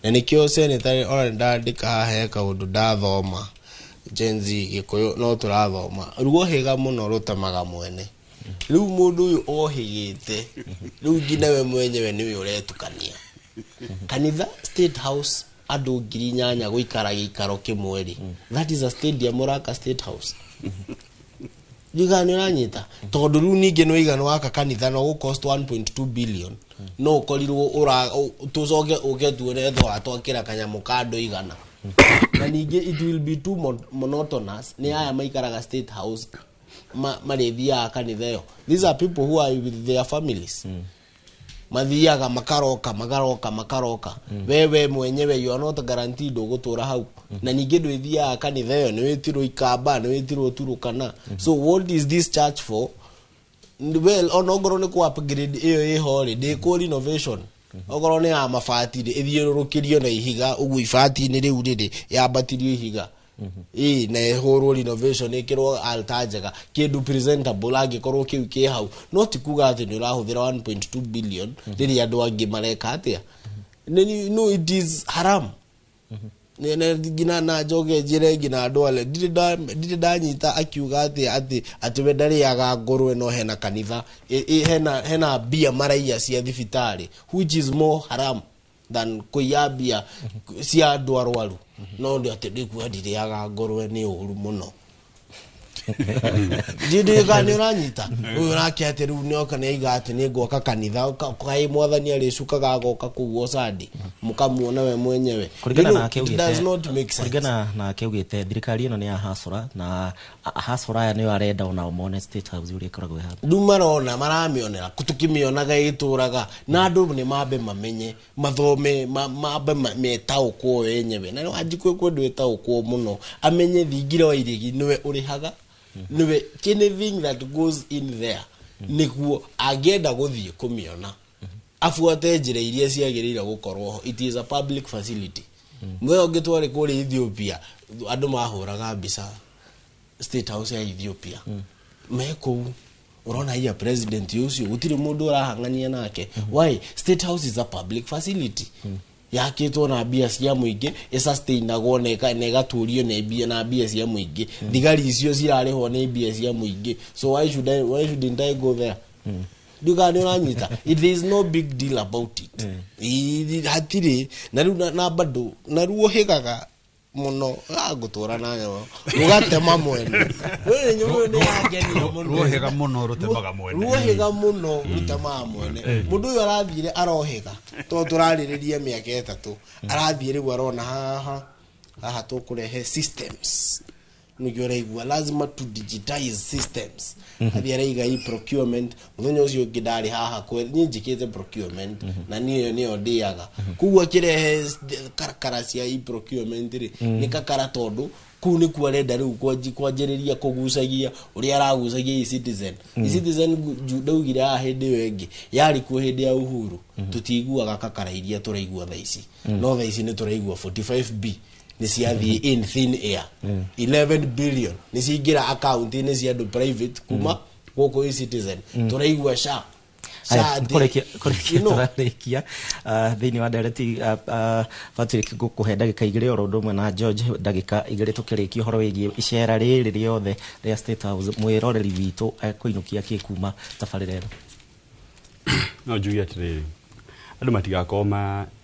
Na nĩkĩo senator ona ndandĩka haha he kaũndũ ndathoma Gen Z Gĩkũyũ no tũrathoma, ruohĩga mũno rũtemaga mwene. Rĩu mũndũ ũyũ ohĩgĩte rĩu nginya we mwenyewe nĩwe ũretukania. Kanitha State House, andũ 8,000 gũikara gĩikaro kĩmwe rĩ, that is a stadium ũraka State House. Ndiga nĩ ũranyita, tondũ rĩu ningĩ nĩ waiga nĩ waka kanitha no gũ cost 1.2 billion, no ũkorirwo ũra tũcoke ũke tuone twakĩra kanyamũ ka andũ 100. Na ningĩ it will be too monotonous. Nĩ aya maikaraga State House marĩthiaga kanitha ĩyo. These are people who are with their families, mathiaga makaroka makaroka makaroka. Wewe mwenyewe you are not guaranteed ũgũtũra hau. Na ningĩ ndwĩthiaga kanitha ĩyo, nĩ wĩtirwo Ikamba, nĩ wĩtirwo Turukana. So what is this church for? Well, ona ongorwo nĩ kũ upgrade ĩyo ĩho rĩ, ndĩkũ renovation, okorwo nĩ ya mabati rĩ, ĩthiũrũrũkĩrio na ihiga ũguo ibati-inĩ rĩu rĩrĩ yambatirio ihiga ĩ na ĩhũrwo renovation, ĩkĩrwo altar njega, kĩndũ presentable angĩkorwo kĩu kĩ hau. No ti kuga atĩ nĩ ũrahũthĩra 1.2 billion rĩrĩa andũ angĩ mareka atĩa. No, it is haram. Nginya na njoge njĩre nginya andũ ale ndirĩ ndanyita akiuga atĩ we ndarĩaga ngũrwe, no hena kanitha hena mbia maraiya cia thibitarĩ, which is more haram than kũiya mbia cia andũ arwaru. No ndĩ atĩ ndĩkuga ndirĩaga ngũrwe nĩ ũru mũno. Ndĩga nĩ ũranyita ũyũ nake atĩ rĩu nĩoka nĩaiga atĩ nĩ ngwaka kanitha, kaĩ mwathani arĩcukaga agoka kũu Osandi mũkamuona we mwenyewe. Kũringana nake It does not make sense. Kũringana nake augĩte thirikari ĩno nĩ ya hasora, na hasora aya nĩo arenda onao mone State House ũrĩa ĩkoragwo ĩhana. Rĩu marona maramĩonera tũkĩmĩonaga ĩtũraga, na andũ nĩ mambe mamenye, mathome, mambe metaũkwo wenyewe. Na Wanjikũ ekwendwo ĩtaũkwo mũno, amenye thingira wa iregi nĩwe ũrĩhaga, nĩwe anything that goes in there. Nĩguo angĩenda gũthiĩ kũmĩona abuate njĩra iria ciagĩrĩire gũkorwo ho. It is a public facility. Mũthenya ũngĩ twarĩ kũrĩa Ethiopia, andũ mahũraga mbica State House ya Ethiopia me kũu, ũrona iya president ũcio gũtirĩ mũndũ ũrahang'ania nake. Why? State House is a public facility yakĩtwo na mbia cia mũingĩ, ĩsustainagwo na ĩgatũrio na mbia cia mũingĩ. Thigari icio cirarĩhwo nĩ mbia cia mũingĩ. So why shouldn't I go there? Ndiugaga nĩ ũranyita, there is no big deal about it. Hatirĩ na rĩu na bado na ruohĩgaga mũno ngũtũra na nyama rũgatema mwene. Rũrĩ nyamũ nĩ yangenia mũno. Ruohĩga mũno rũtemaga mwene. Ruohĩga mũno rũtemaga mwene. Mũndũ ũyũ arathire arohĩga tondũ tũrarĩrĩria mĩaka 3 arathiĩ rĩu arona haha haha tũkũrehe systems, nĩkĩo ũraigua lazima to digitize systems. Athiĩ araiga e procurement. Mũthenya ũcio ũngĩ ndarĩ haha niĩ njĩkĩte procurement na niĩ ĩyo nĩyo ndĩaga. Koguo akĩrehe karakara cia e procurement rĩ, nĩ kakara, tondũ kũu nĩkuo arenda rĩu kwanjĩrĩria kũgucagia ũrĩa aragucagia e-Citizen. E-Citizen ndaugire haha hĩndĩ ĩyo ĩngĩ yarĩ kuo hĩndĩ ya Uhuru, tũtiguaga kakara iria tũraigua thaa ici. No thaa ici nĩ tũraigua 45B nĩ ciathiĩ in thin air, 11 billion nĩ ciaingĩra akaunti-inĩ cia andũ private kuma gũkũ e-Citizen. Tũraigua sha Aya, sha kũrĩkia You know. Tũrarĩkia thĩinĩ wa ndereti. Patrick, ngũkũhe ndagĩka 2 oro ũndũ ũmwe na George ndagĩka 2, tũkĩrĩkia ũhoro wĩgiĩ icera rĩrĩ rĩothe rĩa State House. Mwĩroreri witũ ekũinũkia kĩ kuma tabarĩra ĩno? No njuge atĩrĩrĩ, andũ matigakorwo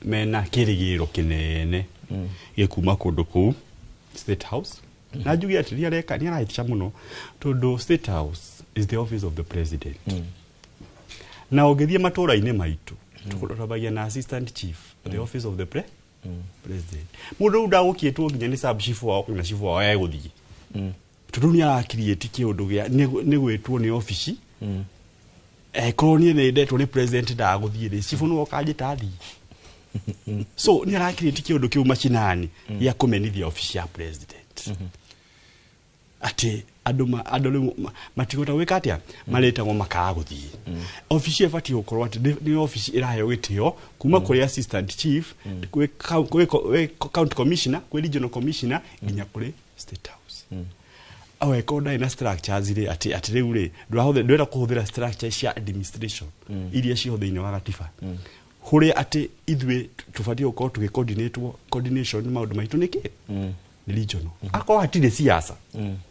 mena kĩrĩgĩrĩro kĩnene gĩkuma kũndũ kũu State House. Na njuge atĩ nĩ arahĩtisha mũno, tondũ State House is the office of the president. Na ũngĩthiĩ matũũra-inĩ maitũ, tũrambagia na assistant chief the office of the president. Mũndũ rĩu ndagũkĩtwo nginya nĩ sub chief wao kana chief wao egũthiĩ, tondũ nĩ arakiriĩti kĩũndũ gĩa nĩ gwĩtwo nĩ obici. Korwo niĩ nĩ ndetwo nĩ president ndagũthiĩ rĩ, cibũ nĩwe ũkanjĩta thiĩ. So nĩ arakirĩti kĩũndũ kĩu macinani gĩa kũmenithia obici ya president atĩ andũ rĩu matigũhota gwĩka atĩa, marĩtagwo makaga gũthiĩ. Obici ĩyo ĩbatiĩ gũkorwo atĩ nĩ obici ĩraheo gĩtĩo kuma kũrĩ assistant chief, kwĩ county commissioner, kwĩ regional commissioner, nginya kũrĩ State House. Aweko ndarĩ na structures rĩ, atĩ rĩu rĩ ndũrenda kũhũthĩra structure cia administration iria ciho thĩinĩ wa gatiba, kũrĩa atĩ ithuĩ tũbatiĩ gũkorwo tũgĩ coordinate coordination maũndũ maitũ nĩkĩ nĩ regional. Akorwo hatirĩ siasa,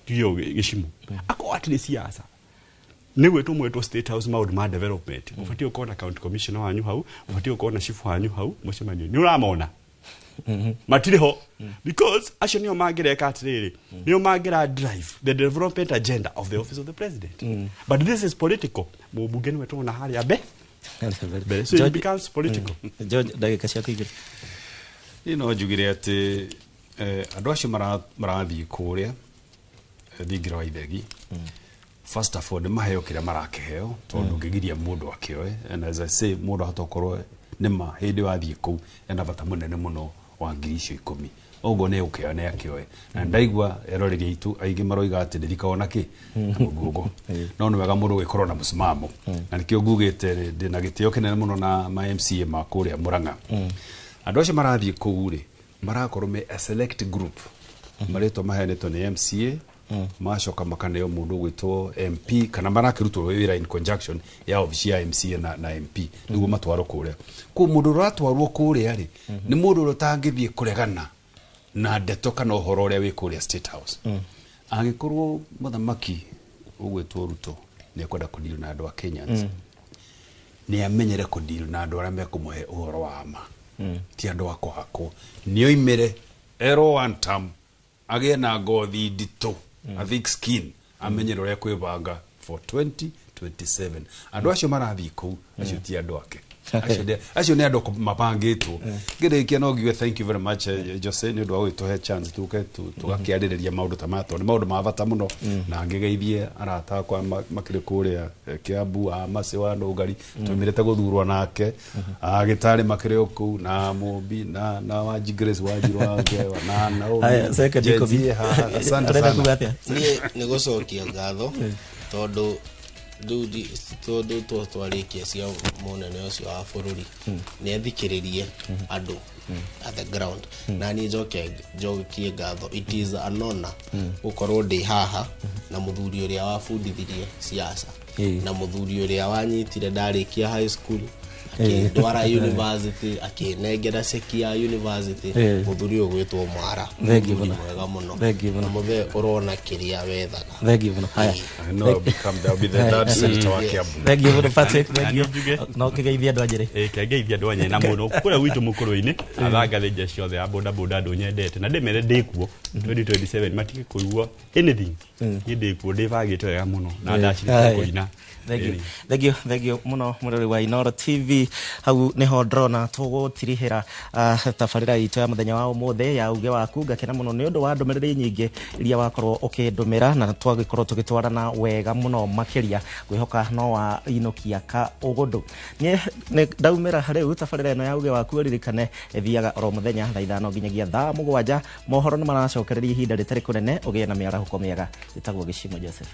tuge gĩcimo, akorwo hatirĩ siasa nĩ gwĩtwo mwetwo State House maũndũ ma development, ũbatiĩ gũkorwo na county commissioner wanyu hau, ũbatiĩ gũkorwo na chief wanyu hau mũcemanio. Nĩ ũramona matirĩ ho, because acio nĩo mangĩreka atĩrĩrĩ, nĩo mangĩra drive the development agenda of the office of the president. But this is political. Mũmbunge nĩwe tũrona harĩa mbere, so it becomes political. George, ndagĩka ciaku igĩrĩ. Niĩ no njugire atĩ andũ acio marathiĩ kũrĩa thingira wa ithegi, first of all nĩ maheo kĩrĩa marakĩheo, tondũ ndũngĩgiria mũndũ akĩoe. And as I say, mũndũ ahota gũkorwo nĩma hĩndĩ wathiĩ kũu ena bata mũnene mũno wa 10,000, ũguo nĩ egũkĩoya nĩ akĩoe. Na ndaigua eroreri aitũ aingĩ maroiga atĩ ndĩrikao na kĩ na mũguongo, no nĩ wega mũndũ gũgĩkorwo na mũsimamo, na nĩkĩo ngugĩte ndĩna gĩtĩo kĩnene mũno na ma MCA ma kũrĩa Murang'a. Andũ acio marathiĩ kũu rĩ, marakorwo me a select group, marĩtwa maheanĩtwo nĩ MCA, macoka makaneo mũndũ ũgwĩtwo MP, kana marakĩrutwo wĩra in conjunction ya obici ya MCA na MP nĩguo matwarwo kũrĩa. Kũu mũndũ ũratwarwo kũrĩa rĩ, nĩ mũndũ ũrĩa ũtangĩthiĩ kũregana na ndeto kana ũhoro ũrĩa wĩ kũrĩa State House. Angĩkorwo mũthamaki ũgwĩtwo Ruto nĩ ekwenda kũdeal na andũ a Kenyans, nĩ amenyere kũdeal na andũ arĩa mekũmũhe ũhoro wa ma, ti andũ a kũhakwo. Nĩ oimĩre erwo one term, agĩe na ngothi nditũ, a thick skin, amenyere ũrĩa kwĩbanga for 2027. Andũ acio marathiĩ kũu, acio ti andũ ake. Acio nĩ andũ mabangĩtwo. Ngĩrĩkia no ngiuge thank you very much, Jose, nĩ ũndũ wa gũgĩtũhe chance tũke tũgakĩarĩrĩria maũndũ ta maya, tondũ nĩ maũndũ ma bata mũno. Na ngĩgeithie arata akwa makĩrĩ kũrĩa Kiambu, a Macĩ wa Nũngari tũmĩrĩte gũthurwo nake, agĩtarĩ makĩrĩ o kũu, na Mũmbi na Wanji Grace Wanjiru wa Ngewa na Naomi. Haya, second Gen ikũmi. Z haha. Asante Ũrenda sana. kuga atĩa? Niĩ nĩ gũcokia ngatho, tondũ rĩu tondũ twarĩkia cia mũnene ũcio wa bũrũri nĩ athikĩrĩrie andũ at the ground. Na niĩ njokie ngatho, it is an honor gũkorwo ndĩ haha na mũthuri ũrĩa wabundithirie siasa, na mũthuri ũrĩa wanyitire ndarĩkia high school, akĩndwara university, akĩnengera ceki ya university, mũthuri ũyũ gwĩtwo Mwara. Thank you Mũthuri mũno. mwega mũno. Thank you mũno. Na mũthee ũrona kĩrĩa wethaga. Thank you mũno. Haya. I know I'll be the third senator wa Kiambu. Thank you mũno, Patrick. Thank you. Na njuge. No kĩgeithie andũ a Njĩrĩ. Ĩ, kĩngeithia andũ a Nyeri na mũno kũrĩa gwitũ mũkũrũ-inĩ, athangathĩnja ciothe a boda boda, andũ nyendete, na ndĩmere ndĩkuo 2027, matige kũigua anything. Niĩ ndĩkuo, ndĩbangĩte wega mũno na ndacirĩkia kũina. Thank you. Thank you, thank you mũno mũrori wa Inooro TV. Hau nĩho ndĩrona tũgũtirihĩra tabarĩra itũ ya mũthenya wa ũmũthĩ ya uge waku. Ngakena mũno nĩ ũndũ wa ndũmĩrĩri nyingĩ iria wakorwo ũkĩndũmĩra, na twagĩkorwo tũgĩtwarana wega mũno makĩria. Ngwĩhoka no wa inũkia ka ũgũndũ. Niĩ nĩ ndaumĩra rĩu. Tabarĩra ĩno ya uge waku, ũririkane ĩthiaga oro mũthenya thaa 5 nginyagia thaa 7. Mohoro nĩ maracokereria ihinda rĩtarĩ kũnene. Ũgĩe na mĩarahũko mĩega. Ĩtagwo Gĩcimo Joseph.